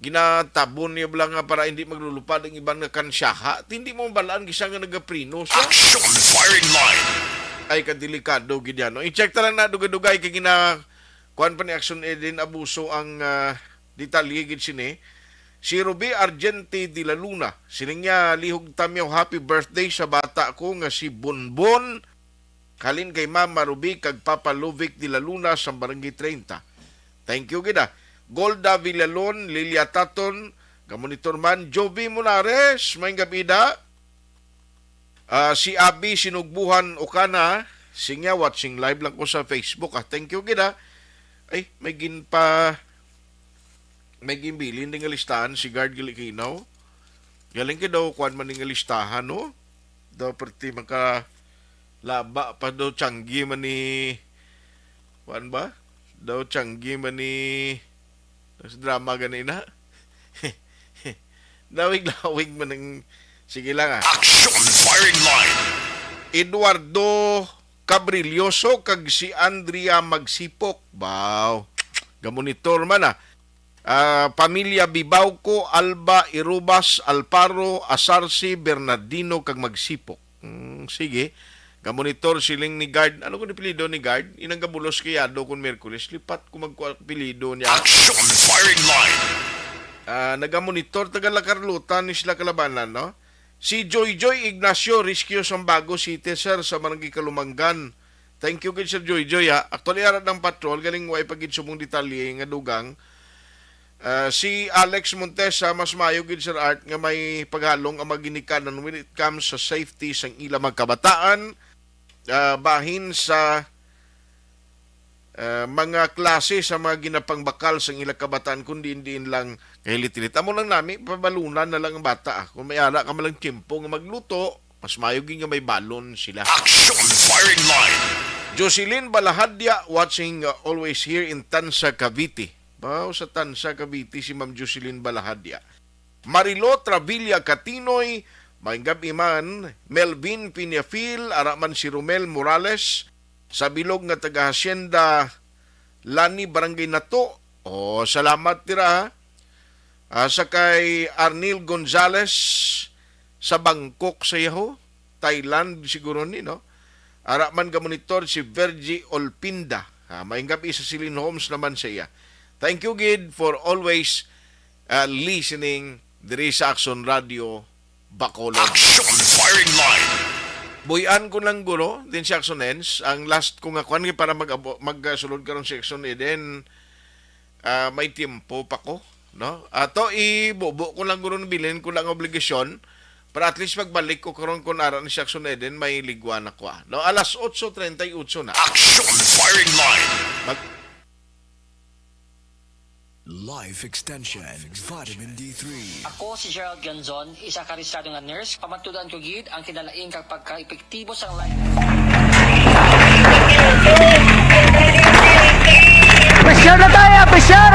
ginatabon niya bala nga para hindi maglulupad ang iban nga kansyaha. Hindi mo balaan kisa nga nagaprino siya. Action firing line. Ay, kadelikado gid yan, no? I-check ta lang na dugay-dugay kay gina-, kuwan pa ni Action Eden Abuso ang, ah, detalye gid sini. Si Ruby Argente de la Luna, sining niya, "Lihog tamyaw, happy birthday sa bata ko nga si Bonbon. Halin kay Mama Ruby kag Papa Luvic de la Luna sa Barangay treinta." Thank you gid, ah. Golda Villalon, Lilia Taton, gamonitor man, Jovi Monares, may gab-i da. Ah, si Abi Sinugbuhan Okana, sining niya, "Watching live lang ko sa Facebook, ah." Thank you gid, ah. Ay, may ginpa-, may ginbilin din nga listahan si Guard Gilikinaw. Galing ka daw, kuwan man ning listahan, no? Daw perti maka laba pa daw, tiyanggi man ni, kuwan ba? Daw tiyanggi man ni, sa drama ganina. Lawig-lawig man ang, sige lang, ah. Action firing line. Eduardo Cabrilloso kag si Andrea Magsipok. Baw. Gamonitor man, ah. Ah, pamilya Bibauco, Alba, Irubas, Alparo, Asarsi, Bernardino, kag Magsipok. Mm, sige. Gamonitor siling ni Guard. Ano ko ni apelyido ni Guard? Inang gabulos kayado kung Miyerkules. Lipat ko magkuha apelyido niya. Action firing line. Ah, nagamonitor taga La Carlota ni sila kalabanan, no? Si Joy Joy Ignacio, Rescue Sambago City, sir, sa Barangay Kalumangan. Thank you gid, Sir Joy Joy, ha. Actually, ara ng patrol, galing way pa gid subong detalye nga dugang. Ah, si Alex Montesa, mas maayo gid, Sir Art, nga may paghalong ang mga ginikanan when it comes sa safety sang ila mga kabataan, ah, bahin sa, ah, mga klase sa mga ginapangbakal sang ila kabataan, kun diin-diin lang kahilit-hilit. Amo lang nami, pabalunan na lang ang bata, ah. Kung may ara ka man lang tiyempo nga magluto, mas maayo gid nga may balon sila. Action firing line. Jocelyn Balahadya, watching, uh, always here in Tansa, Cavite. Wow, sa Tansa, Cavite, si Ma'am Jocelyn Balahadya. Marilo Travilla Catinoy, may gab-i man. Melvin Piñafil, ara man si Romel Morales, sa bilog nga taga-hacienda Lani, Barangay Nato. Oh, salamat dira, ha. Ah, sa kay Arnil Gonzales sa Bangkok sa yaho, Thailand siguro ni, no? Ara man gamonitor si Virgie Olpinda. Ah, maayong gab-i sa Celine Homes naman sa iya. Thank you gid for always, ah, listening diri sa Action Radio Bacolod. Action firing line. Buy-an ko lang, guro, din si Action Ends. Ang last ko nga kwan, para mag-, magsulod karon si Action Eden, ah, may tiempo pa ko, no? Ato, ibubo ko lang, guro, bilin ko lang obligasyon para at least pagbalik ko karon, kung ara na si Action Eden, may ligwa na ko, ah, no? Alas otso treinta y ocho na. Action firing line. Mag- Life Extension, Vitamin D three. Ako si Gerald Ganzon, isa ka rehistrado nga nurse. Pamatudan ko gid ang kinalain kag pagka-epektibo sang life. Pressure na tayo, pressure!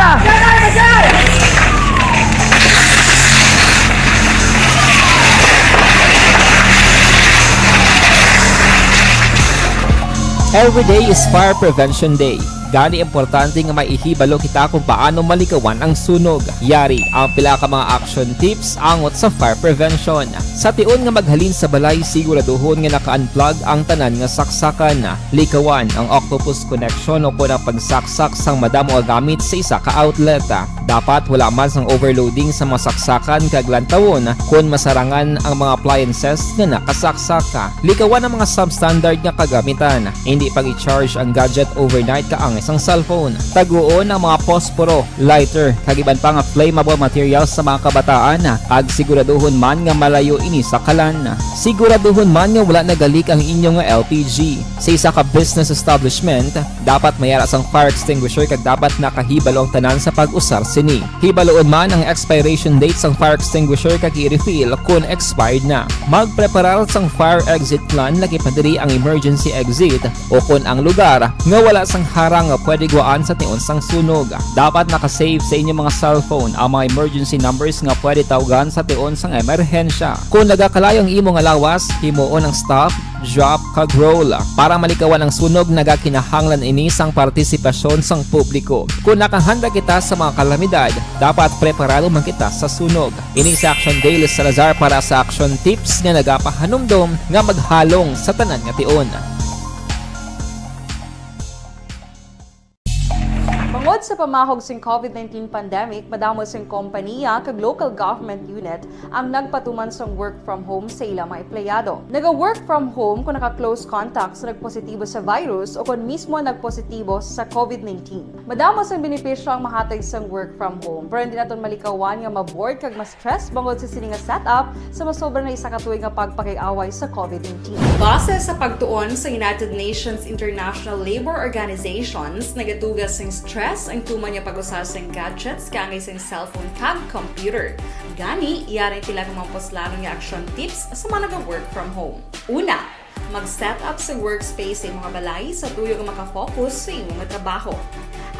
Every day is Fire Prevention Day. Gani, importante nga may ihibalo kita kung paano malikawan ang sunog. Yari ang pila ka mga action tips angot sa fire prevention. Sa tion nga maghalin sa balay, siguraduhon nga naka-unplug ang tanan nga saksakan. Likawan ang octopus connection o kon ang pagsaksak sang madamo nga gamit sa isa ka outlet. Dapat wala man sang overloading sa mga saksakan kag lantawon kon masarangan ang mga appliances nga nakasaksak. Likawan ang mga substandard nga kagamitan. Hindi pag-i-charge ang gadget overnight kaangay sang cellphone. Taguon ang mga posporo, lighter, kag iban pa nga flammable materials sa mga kabataan, kag siguraduhon man nga malayo ini sa kalan. Siguraduhon man nga wala nagalik ang inyo nga L P G. Sa isa ka business establishment, dapat may ara sang fire extinguisher kag dapat nakahibalo ang tanan sa pag-usar sini. Hibaloon man ang expiration date sang fire extinguisher kag i-refill kon expired na. Magpreparar sang fire exit plan, lagi pa diri ang emergency exit o kon ang lugar nga wala sang harang nga pwede guwaan sa tion sang sunog. Dapat naka-save sa inyo mga cellphone ang mga emergency numbers nga pwede tawgan sa tion sang emerhensya. Kon nagakalayo ang imo nga lawas, himuon ang stop, drop, kag roll. Para malikawan ang sunog, nagakinahanglan ini sang partisipasyon sang publiko. Kon nakahanda kita sa mga kalamidad, dapat preparado man kita sa sunog. Ini si Action Dale Salazar para sa Action Tips nga nagapahanumdom nga maghalong sa tanan nga tion. Bangod sa pamahog sing covid nineteen pandemic, madamo sing kompaniya kag local government unit ang nagpatuman sang work from home sa ila mga empleyado. Naga-work from home kung naka-close contact sa nagpositibo sa virus o kon mismo nagpositibo sa covid nineteen. Madamo sang benepisyo ang mahatag sang work from home, pero hindi naton malikawan nga ma-bored kag ma-stress bangod sa sini nga setup sa masobra na isa ka tuig nga pagpakig-away sa covid nineteen. Base sa pagtuon sa United Nations International Labour Organizations, nagatuga sing stress ang tuman nga pag-usa sing gadgets kaangay sing cellphone kag computer. Gani, yari pila ka mga puslanon nga action tips sa mga naga-work from home. Una, mag-set up sa workspace sa imong balay sa tuyo nga maka-focus sa imo nga trabaho.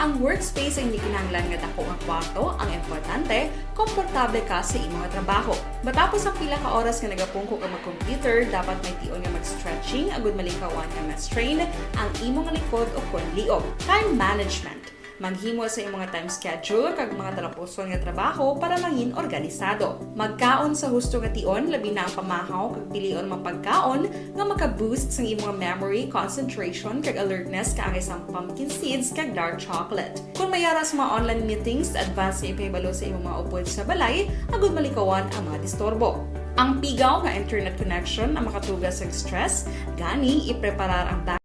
Ang workspace ay hindi kinahanglan nga dako nga kwarto, ang importante, komportable ka sa imo nga trabaho. Matapos ang pila ka oras nga nagapungko ka mag-computer, dapat may tion nga mag-stretching agud malikawan nga ma-strain ang imo nga likod o kon liog. Time management. Maghimo sa imong nga time schedule kag mga talapuson nga trabaho para mangin organisado. Magkaon sa husto nga tion, labi na ang pamahaw, kag pilion ang mga pagkaon nga maka-boost sang imong memory, concentration, kag alertness kaangay sang pumpkin seeds kag dark chocolate. Kon may ara sa mga online meetings, advance nga ipahibalo sa imong mga upod sa balay agud malikawan ang mga disturbo. Ang pigaw nga internet connection ang makatuga sa stress, gani ipreparar ang backup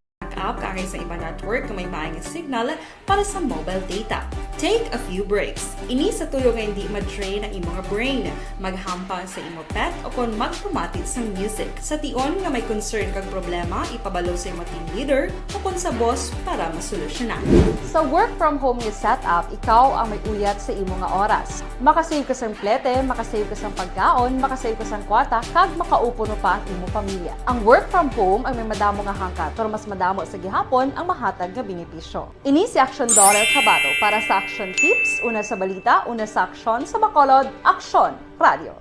kaangay sa iba network nga may maay nga signal para sa mobile data. Take a few breaks. Ini sa tuyo nga hindi ma-drain ang imo nga brain. Maghampang sa imo pet o kon magpamati sang music. Sa tion nga may concern kag problema, ipabalo sa imo team leader o kon sa boss para masolusyonan. Sa work from home nga setup, ikaw ang may uyat sa imo nga oras. Makasave ka sang plete, makasave ka sang pagkaon, makasave ka sang kwarta, kag makaupod pa ang imo pamilya. Ang work from home ang may madamo nga hangkat, pero mas madamo sa gihapon ang mahatag nga benepisyo. Ini si Action Daughter Kabato para sa Action Tips, una sa balita, una sa aksyon, sa Bacolod, Aksyon Radio.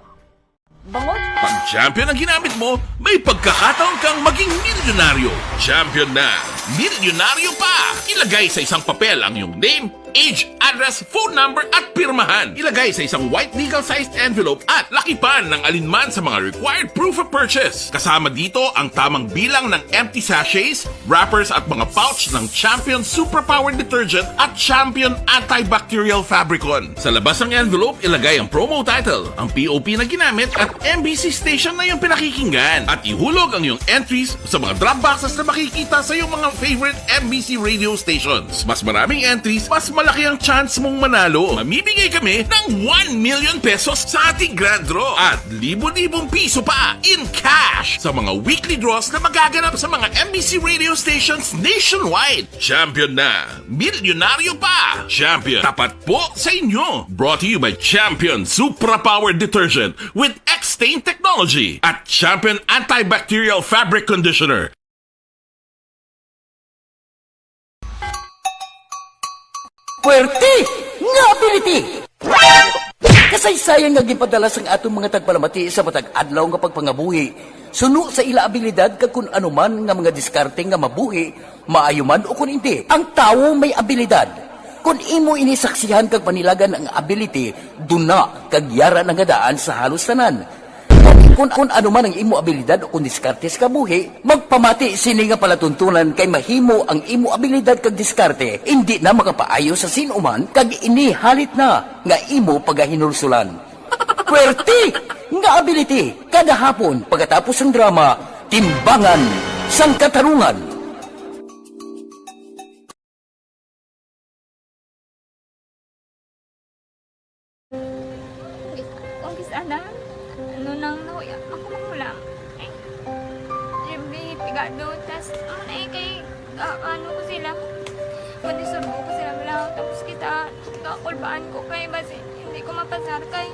Bangod Pag Champion ang ginamit mo, may pagkakataon kang maging milyonaryo. Champion na, milyonaryo pa! Ilagay sa isang papel ang iyong name, age, address, phone number, at pirmahan. Ilagay sa isang white legal-sized envelope at lakipan ng alinman sa mga required proof of purchase. Kasama dito ang tamang bilang ng empty sachets, wrappers at mga pouch ng Champion Superpower Detergent at Champion Antibacterial Fabricon. Sa labas ng envelope, ilagay ang promo title, ang P O P na ginamit at M B C station na iyong pinakikinggan. At ihulog ang iyong entries sa mga drop boxes na makikita sa iyong mga favorite M B C radio stations. Mas maraming entries, mas malaki ang chance mong manalo. Mamimigay kami ng one million pesos sa ating grand draw at libo-libong piso pa in cash sa mga weekly draws na magaganap sa mga M B C radio stations nationwide. Champion na! Milyonaryo pa! Champion, tapat po sa inyo! Brought to you by Champion Supra Power Detergent with X-Stain Technology at Champion Antibacterial Fabric Conditioner. Puwerte nga ability! Kasaysayan nga ginpadala sang aton mga tagpalamati sa matag adlaw nga pagpangabuhi. Suno sa ila abilidad kag kun ano man nga mga diskarte nga mabuhi, maayo man o kun indi, ang tawo may abilidad. Kun imo ini saksihan kag panilagan ang ability, duna kag yara na nga daan sa halos tanan. Kung, kung ano man ang imo abilidad o kung diskarte sa kabuhi, magpamati sini nga palatuntunan kay mahimo ang imo abilidad kag diskarte indi na makapaayo sa sin-o man kag ini halit na nga imo pagahinulsulan. Pwerte nga ability kada hapon pagkatapos sang drama, Timbangan sang Katarungan. Kung kis-, kung kis-, ana, ano nang nahuya, ako manghulam. Eh, siyempre, pigado, tas, ano na eh, kay, ah, ano ko sila, madisturbo ko sila, wala, tapos kita, kakulbaan ko, kay basi, hindi ko mapasar, kay,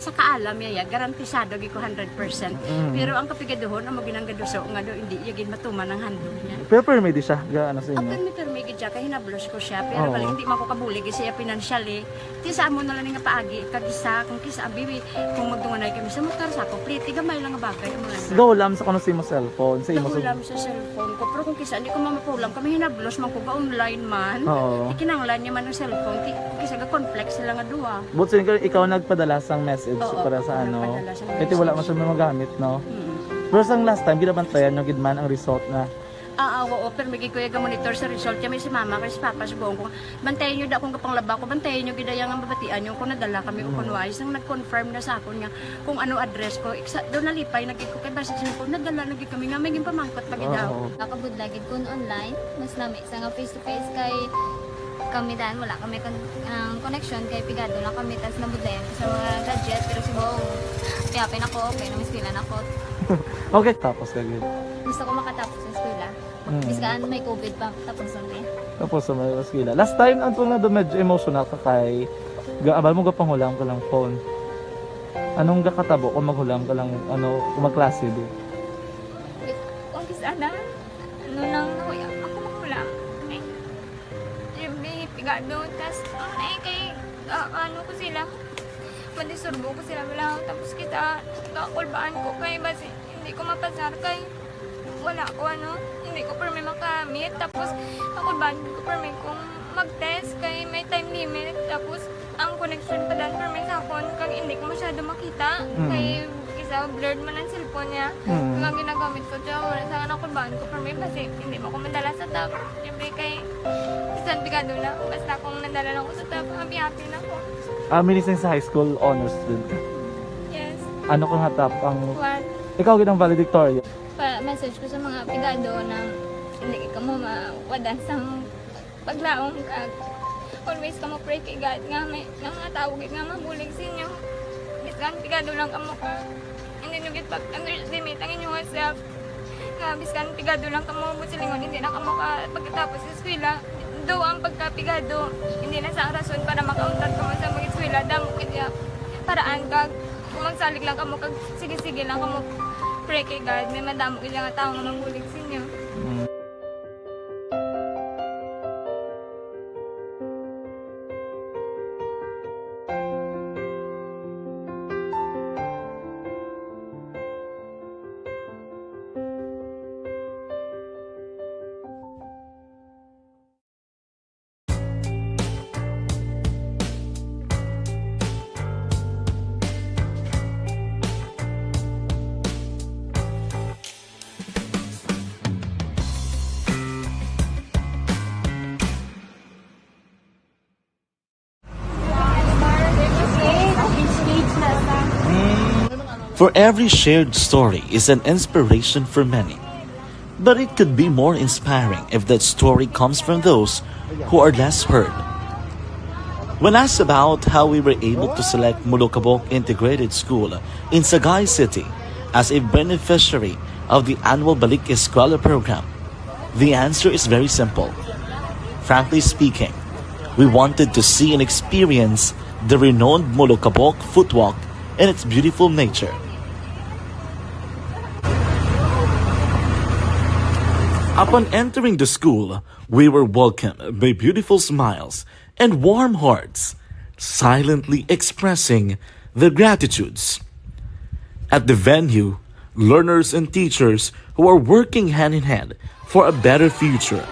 Sa kaalam niya, ya, garantisado gid ko hundred percent. Mm. Pero ang kapigaduhon, amo ginang gaduso nga daw hindi iya gid matuman ang handog niya. Pero permi di siya, ga-, ano sa inyo? Ah, permi, permi gid siya, kay hinablos ko siya. Pero Oo. bali, hindi man ko kabulig siya financially. Ti sa amo na lang nga paagi, kag isa, kung kisa, abi, kung magdunganay kami sa motor, sa ako, plete, gamay lang nga bagay, amo lang na. Gahulam sa kuno sa imo cellphone, sa imo sa Gahulam sa cellphone ko, pero kung kisa, hindi ko mamapulam, kami hinablos man ko ga-online man. Oo. Ikinanglan niya man ang cellphone, ti-, kung kisa ga-conflict sila nga duha. But so, ikaw, ikaw nagpadala sang message Oo, para sa ako ano? nagpadala sang Kaya ti wala message. man siya magamit, no? Mm. Pero sang last time, ginabantayan nyo gid man ang result na Ah, ah, oo, pero may gid ko iya ga-monitor sa result. Kaya may si mama, kay si papa, subong ko, bantayan nyo da kung kapanglaba ko, bantayan nyo gid iya nga mabatian nyo kung nadala kami o Mm. kung wala. Isang nag-confirm na sa akon nga kung ano address ko. Iksa, daw nalipay na gid ko kay basta siya ko, nadala na gid kami nga may ginpamangkot pa gid daw. Oo. Nakabudla gid kun online, mas lami sa nga face to face kay kami dan wala kami kon-, ang connection kay pigado lang kami tas nabudlayan ko sa mga gadget pero subong, kaya pinako, okay na, mas pila na ko. Okay, tapos ka gid. Gusto ko makatapos sa eskwela. Mm. Biskan may covid pa, tapos na eh. Tapos na may eskwela. Last time, ang tunga na medyo emotional ka kay ga-, abal mo gapanghulam ka lang phone. Anong gakatabo kung maghulam ka lang, ano, kung magklase, di? Wait, kung kis-, ana, ano nang nahuya, ako maghulam. Ay, siyempre, pigado, tas, ano na eh, kay, ah, ano ko sila, madisturbo ko sila, wala, tapos kita, kakulbaan ko, kay basi, hindi ko mapasar, kay, wala ko, ano, hindi ko permi makamit. Tapos, ako ba, hindi ko permi kung mag-test kay may time limit. Tapos, ang connection pa dan permi sa akon, kag hindi ko masyado makita. Mm. Kay, isa, blurred man ang cellphone niya. Mm. Kung ang ginagamit ko, siya, wala sa akin ako ba, ko permi, kasi hindi mo ko madala sa top. Siyempre, kay, bisan pigado na, basta kung nadala lang ko sa top, happy-happy na ko. Ah, minising sa high school, honors student ka? Yes. Ano ka nga top ang What? Ikaw gid ang valedictorian. Pa-message ko sa mga pigado na hindi ka mo mawadan sa paglaom kag always ka mo pray kay God nga may nga mga tao gid nga mabulig sa inyo. Bisan pigado lang kamo ka hindi nyo gid pag-underestimate ang inyong self. Nga bisan pigado lang kamo, buot silingon, hindi na kamo ka pagkatapos sa eskwela. Do ang pagkapigado, hindi na sa rason para makauntat kamo sa mag-eskwela. Damo kaya paraan kag kung magsalig lang kamo kag sige-sige lang kamo pray kay God, may madamo gid nga tawo nga magbulig sa inyo. Mm. For every shared story is an inspiration for many. But it could be more inspiring if that story comes from those who are less heard. When asked about how we were able to select Molokabok Integrated School in Sagay City as a beneficiary of the annual Balik Eskwela program, the answer is very simple. Frankly speaking, we wanted to see and experience the renowned Molokabok Footwalk and its beautiful nature. Upon entering the school, we were welcomed by beautiful smiles and warm hearts, silently expressing their gratitudes. At the venue, learners and teachers who are working hand in hand for a better future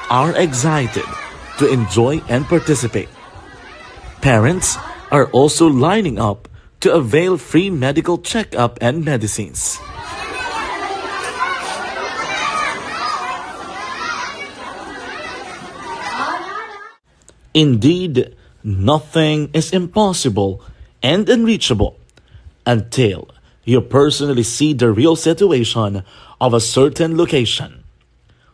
are excited to enjoy and participate. Parents are also lining up to avail free medical checkup and medicines. Indeed, nothing is impossible and unreachable until you personally see the real situation of a certain location.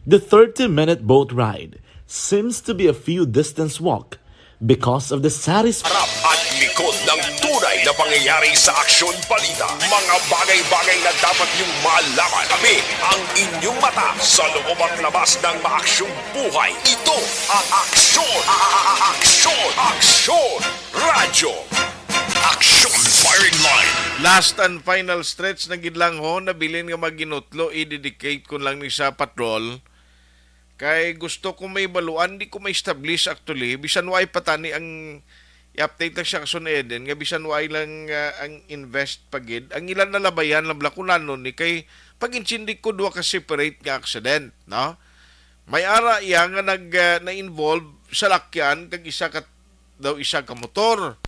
The thirty-minute boat ride seems to be a few distance walk because of the satisfying Harap at likod ng tunay na pangyayari sa aksyon balita. Mga bagay-bagay na dapat niyong malaman. Kami ang inyong mata sa loob at labas ng maaksyong buhay. Ito ang aksyon, a- a- a- aksyon, aksyon, radyo. Aksyon firing line. Last and final stretch na gid lang ho, nabilin nga maginutlo, i-dedicate ko lang ni sa patrol. Kay gusto ko may baluan, di ko ma-establish actually. Bisan way pa tani ang i-update lang siya kason Eden, nga bisan way lang ah, ang invest pa gid. Ang ilan nalabayan lang bala kung ano ni kay pag-intindi ko duha ka separate nga accident, no? May ara iya nga nag ah, na-involve sa lakyan kag isa ka daw isa ka motor.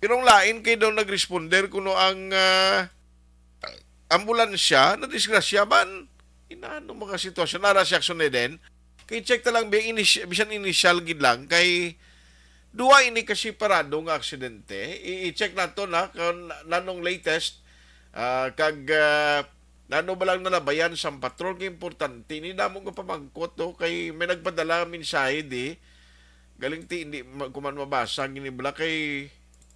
Pero ang lain kay daw nag-responder kuno ang ah, ambulansya na disgrasya man. Inano mga sitwasyon ara siya Action Eden. Kay check ta lang bi- inis- bisan initial gid lang kay duwa ini ka separado nga aksidente. I- I-check nato na kung nanong latest ah, kag ah, nano ba lang nalabayan sa patrol nga importante ni damo nga pamangkot to kay may nagpadala mensahe di galing ti hindi ma- kuman mabasa gini bala kay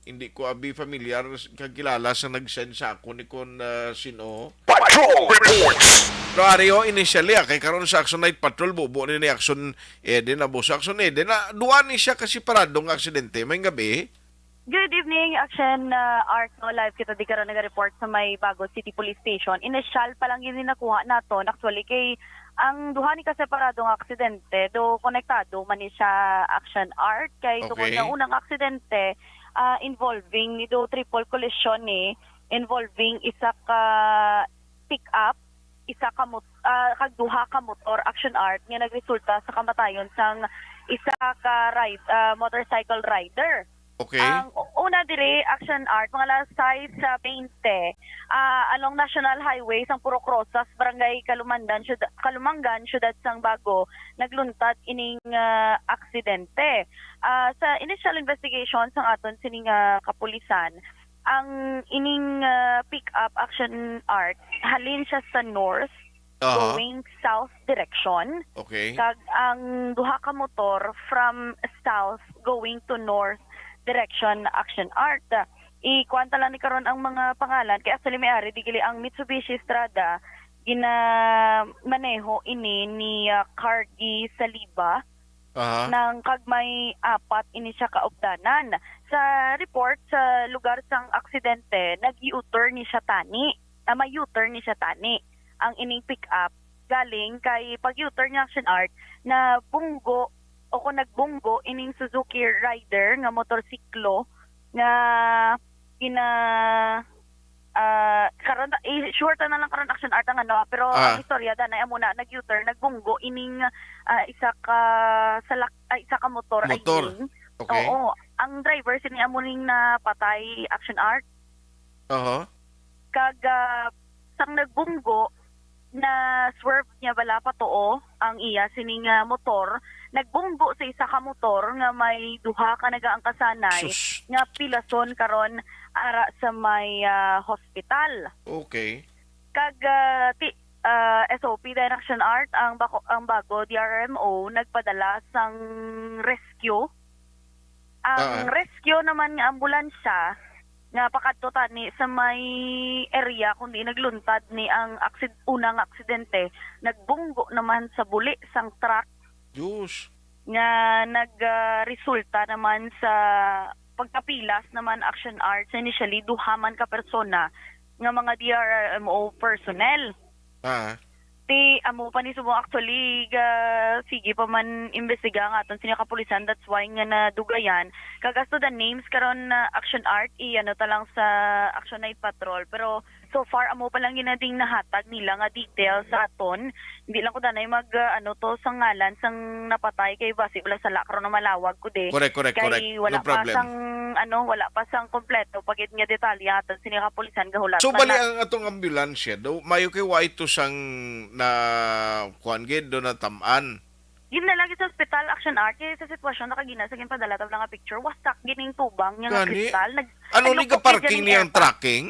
hindi ko abi familiar kag kilala sa nag-send sa ako ni kon ah, sino. Patrol reports. Pero ari ho, initially ah, kay karon sa Action Night Patrol bubo ni ni Action Eden abo sa Action Eden na duwa ni siya ka separado nga aksidente may gabi. Good evening, Action uh, Art. No, live kita di karon naga-report sa may Bago City Police Station. Initial pa lang yun yung nakuha naton. Actually, kay ang duha ni kaseparado nga aksidente, do konektado man ni siya Action Art. Kay tungod Okay. na unang aksidente, ah, involving ni do triple collision ni, involving isa ka pick-up, isa ka mot ah, kag duha ka motor Action Art nga nagresulta sa kamatayon sang isa ka ride, ah, motorcycle rider. Okay? Ang una diri, Action Art, mga alas sais sa twenty, ah, along National Highway sang Purok Rosas, Barangay Kalumandan, syud- Kalumangan, Syudad sang Bago, nagluntad ining ah, aksidente. Ah, sa initial investigation sang aton sining ah, kapulisan, ang ining ah, pick-up Action Art, halin siya sa north, Aha. going south direction. Okay. Kag ang duha ka motor from south going to north direction Action Art. Ikuan ta lang ni karon ang mga pangalan kay actually may ari di gali ang Mitsubishi Strada ginamaneho ini ni ah, Cardi Saliba Aha. nang kag may apat ini siya kaupdanan. Sa report sa lugar sang aksidente, nag-U-turn ni siya tani. Ah, may U-turn ni siya tani ang ining pick-up. Galing kay pag U-turn niya Action Art na bunggo o kung nagbunggo ining Suzuki Rider nga motorsiklo nga gina ah, karon ta- eh, sure ta na lang karon Action Art ang ano, pero Ah. ang istorya danay amo na nag-U-turn, nagbunggo ining ah, isa ka salak ah, isa ka motor, I Motor. mean. Okay. Oo, ang driver sini amo ning napatay Action Art. Aha. Kag ah, sang nagbunggo, na-swerve niya bala patuo ang iya sining, ah, motor, nagbunggo sa isa ka motor nga may duha ka nagaangkasanay Sus. nga pilason karon ara sa may, ah, hospital. Okay. Kag, ah, ti-, ah, S O P Direction Art ang bako-, ang bago D R M O nagpadala sang rescue. Ang Ah. rescue naman nga ambulansya nga pakadto tani sa may area kundi nagluntad ni ang aksid-, unang aksidente, nagbunggo naman sa buli sang truck Diyos. nga nag, ah, resulta naman sa pagkapilas naman Action Arts. Initially, duha man ka persona nga mga D R R M O personnel. Ah. Ti, amo pa ni subong actually, ga, sige pa man imbestiga ang aton sini kapulisan, that's why nga nadugayan. Kag as to the names karon na Action Art, i-ano ta lang sa Action Night Patrol. Pero so far, amo pa lang yun na ding nahatag nila nga details sa aton. Hindi lang ko danay mag, ah, ano to, sa ngalan sang napatay kay basi wala sala karon na malawag ko de. Correct, correct, Kay correct. wala No pa problem. sang, ano, wala pa sang kompleto pa gid nga detalye aton sini kapulisan gahulat So, pa bali na. ang atong ambulansya, do, mayo kay wa ito sang na, kuwan gid, do natam-an. Yun na lagi sa ospital, Action Art, kay sa sitwasyon na kagina sa ginpadala ta nga picture, wasak gining tubang niya nga Gani? kristal. Nag-, Ano ni naglukop ka parking gid niya ang airpack. tracking?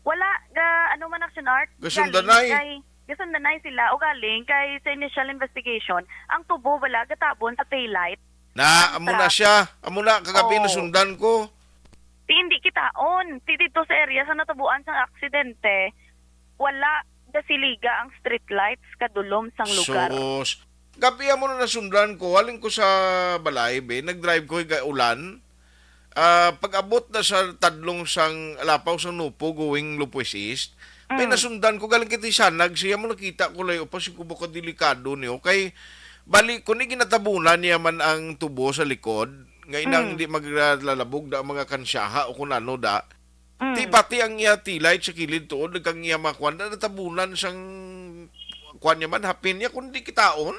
Wala, ga, ano man, Action Art? Gasundanay. Galing kay, gasundanay sila. O galing kay sa initial investigation, ang tubo wala gatabon sa taillight. Na, Ang amo na truck. siya. Amo na, kagabi Oo. nasundan ko. Ti hindi kitaon. Ti dito sa area sa natubuan sang aksidente, wala gasiliga ang street lights kadulom sang lugar. Sus. Gabi amo na nasundan ko. Halin ko sa balay, be. Nag-drive ko, higa ulan. Ah, pag-abot na sa tadlong sang Lapaw sang Nupo going Lupues East, may Mm. nasundan ko galing kay Tisanag. Siya mo nakita ko layo pa, si kubo ka delikado niyo. Kay, bali, kung ni ginatabunan niya man ang tubo sa likod, nga inang Mm. di maglalabog da ang mga kansyaha o kung ano da. Mm. Ti pati ang iya taillight sa kilid tuod, kag ang iya mga kwan, na natabunan sang kwan niya man, hapin niya, kung di kitaon.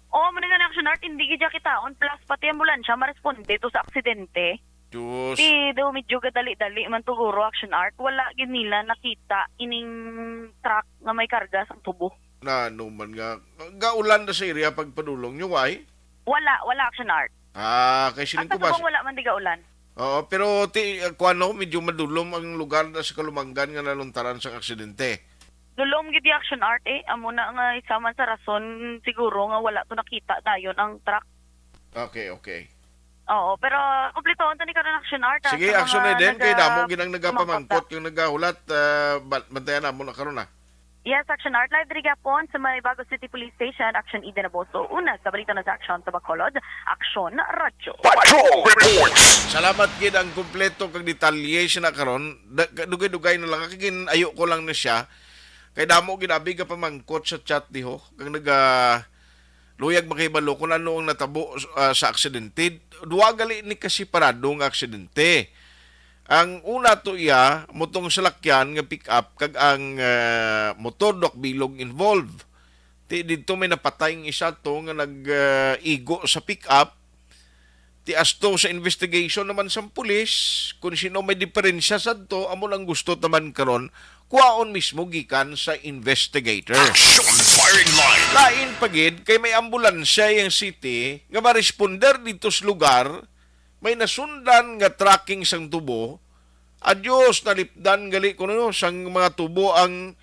Oo, mo na nga, Action Art, hindi gid siya kitaon. Plus, pati ambulansya, maresponde to sa aksidente. Diyos. Ti, daw medyo gadali-dali man to, guro, Action Art. Wala gid nila nakita ining truck nga may karga sang tubo. Na, ano man nga, gaulan na sa area pagpadulong nyo, why? Wala, wala, Action Art. Ah, kay siling Ang ko ba, katubang wala man di gaulan. Oo, pero ti, uh, kuwan, no, medyo madulom ang lugar na sa Kalumanggan nga naluntaran sang aksidente. Dulom gid di, Action Art, eh. Amo na nga isa man sa rason siguro nga wala to nakita dayon ang truck. Okay, okay. Oo, pero kumpletohon ta ni karon, Action Art, ah, Sige, sa Action mga Eden, kay naga-, damo gid ang nagapamangkot, pamangkot, ah. Yung nagahulat, ah, ba-, bantayan namo na karon, ah. Yes, Action Art, live diri gyapon sa may Bago City Police Station, Action Eden Aboso. Una sa balita na sa Action sa Bacolod, Action Radyo. Patrol Reports. Salamat gid ang kompleto kag detalye sina karon. Da-, dugay-dugay na lang, kay gin-, ayo ko lang na siya. Kay damo gid abi gapamangkot sa chat diho, kag naga-, luyag makahibalo kung ano ang natabo, ah, sa aksidente. Duwa gali ni kasiparado nga aksidente. Ang una to iya, motong salakyan nga pick-up kag ang, ah, motor, duha ka bilog involved. Ti didto may napatay ang isa to nga nag, ah, igo sa pick-up. Ti asto sa investigation naman sang pulis, kung sino may diferensya sadto, amo lang gusto taman karon, kuhaon mismo gikan sa investigator. Action firing line. Lain pa gid, kay may ambulansya yang city nga maresponder dito sa lugar, may nasundan nga tracking sang tubo. Adios, nalipdan gali kuno sang mga tubo ang,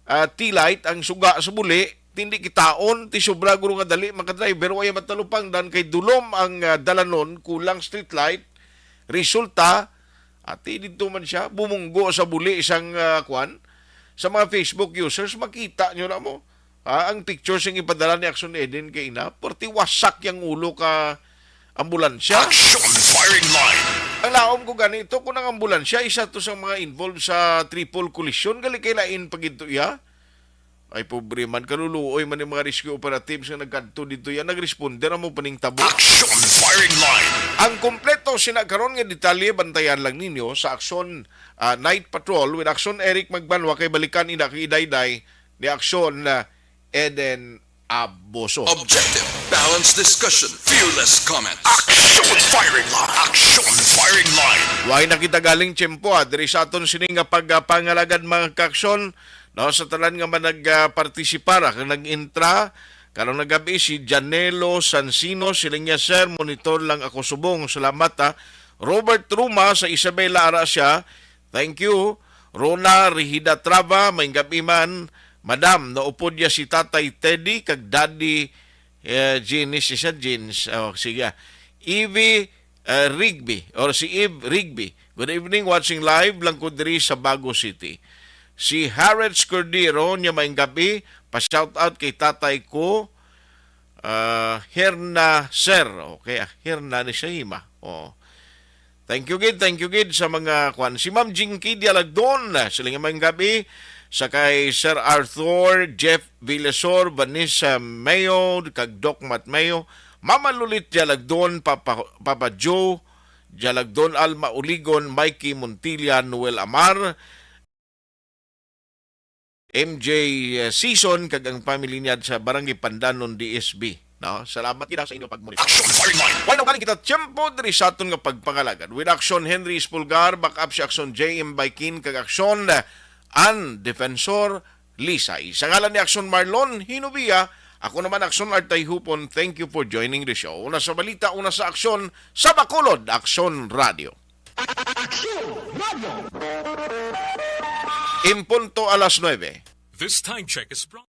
ah, T-light, ang suga sa buli. Hindi kitaon, ti sobra guro nga dali makadrive, pero wala matalupangdan kay dulom ang, ah, dalanon, kulang street light. Resulta, ati didto man siya, bumunggo sa buli sang, ah, kwan, sa mga Facebook users, makita nyo na mo. Ah, ang picture sing ipadala ni Action Eden kay ina, perti wasak yang ulo ka ambulansya. Action firing line. Ang laom ko ganito, kung ang ambulansya, isa to sa mga involved sa triple collision, gali kay lain pa gid to iya. Ay, pobre man, kaluluoy man yung mga rescue operatives nga nagkadto dito yan, nagresponder ang mo paningtabo. Action firing line. Ang kompleto sina karon nga detalye, bantayan lang ninyo sa Action, ah, Night Patrol with Action Eric Magbanwa, kay balikan ina kay Idayday ni Action, ah, Eden Aboso. Objective, balanced discussion, fearless comment. Action firing line. Action firing line. Way na kita galing tiyempo, ah, diri sa aton sini nga pagpangalagad, mga kaaksyon. No, sa tanan nga man nag-partisipar, ah, kag nag-intra, karong nagab-i si Janelo Sansino, siling niya, "Sir, monitor lang ako subong. Salamat, ha." Robert Ruma sa Isabela, ara siya. Thank you. Rona Rihida Trava, maayong gab-i man. Madam, naupod niya si Tatay Teddy kag Daddy, eh, Jeans, siya Jeans. Oh, sige. Evie, eh, Rigby, or si Eve Rigby. "Good evening, watching live lang ko diri sa Bago City." Si Harrods Cordero, niya, "Maayong gab-i, pa-shout out kay tatay ko, ah, Herna Sir." Okay, ah, Herna ni siya hima. Oh. Thank you gid, thank you gid sa mga kwan. Si Ma'am Jinky Dialagdon, sila nga, "Maayong gab-i sa kay Sir Arthur, Jeff Villasor, Vanessa Mayo, kag Doc Matt Mayo, Mama Lulit Dialagdon, Papa, Papa Joe Dialagdon, Alma Uligon, Mikey Montilla, Noel Amar, M J Season, kag ang family niya sa Barangay Pandanon, D S B." No? Salamat gid sa inyo pagmonitor. Action Fireline. Wala na kita tiyempo diri sa aton nga pagpangalagad. With Action Henry Espulgar, back up si Action J M Baikin, kag Action An Defensor Lisay. Sa ngalan ni Action Marlon Hinubia, ako naman Action Artay Hupon. Thank you for joining the show. Una sa balita, una sa aksyon, sa Bacolod, Action Radio. Action Radio. In punto alas nuebe. This time check is brought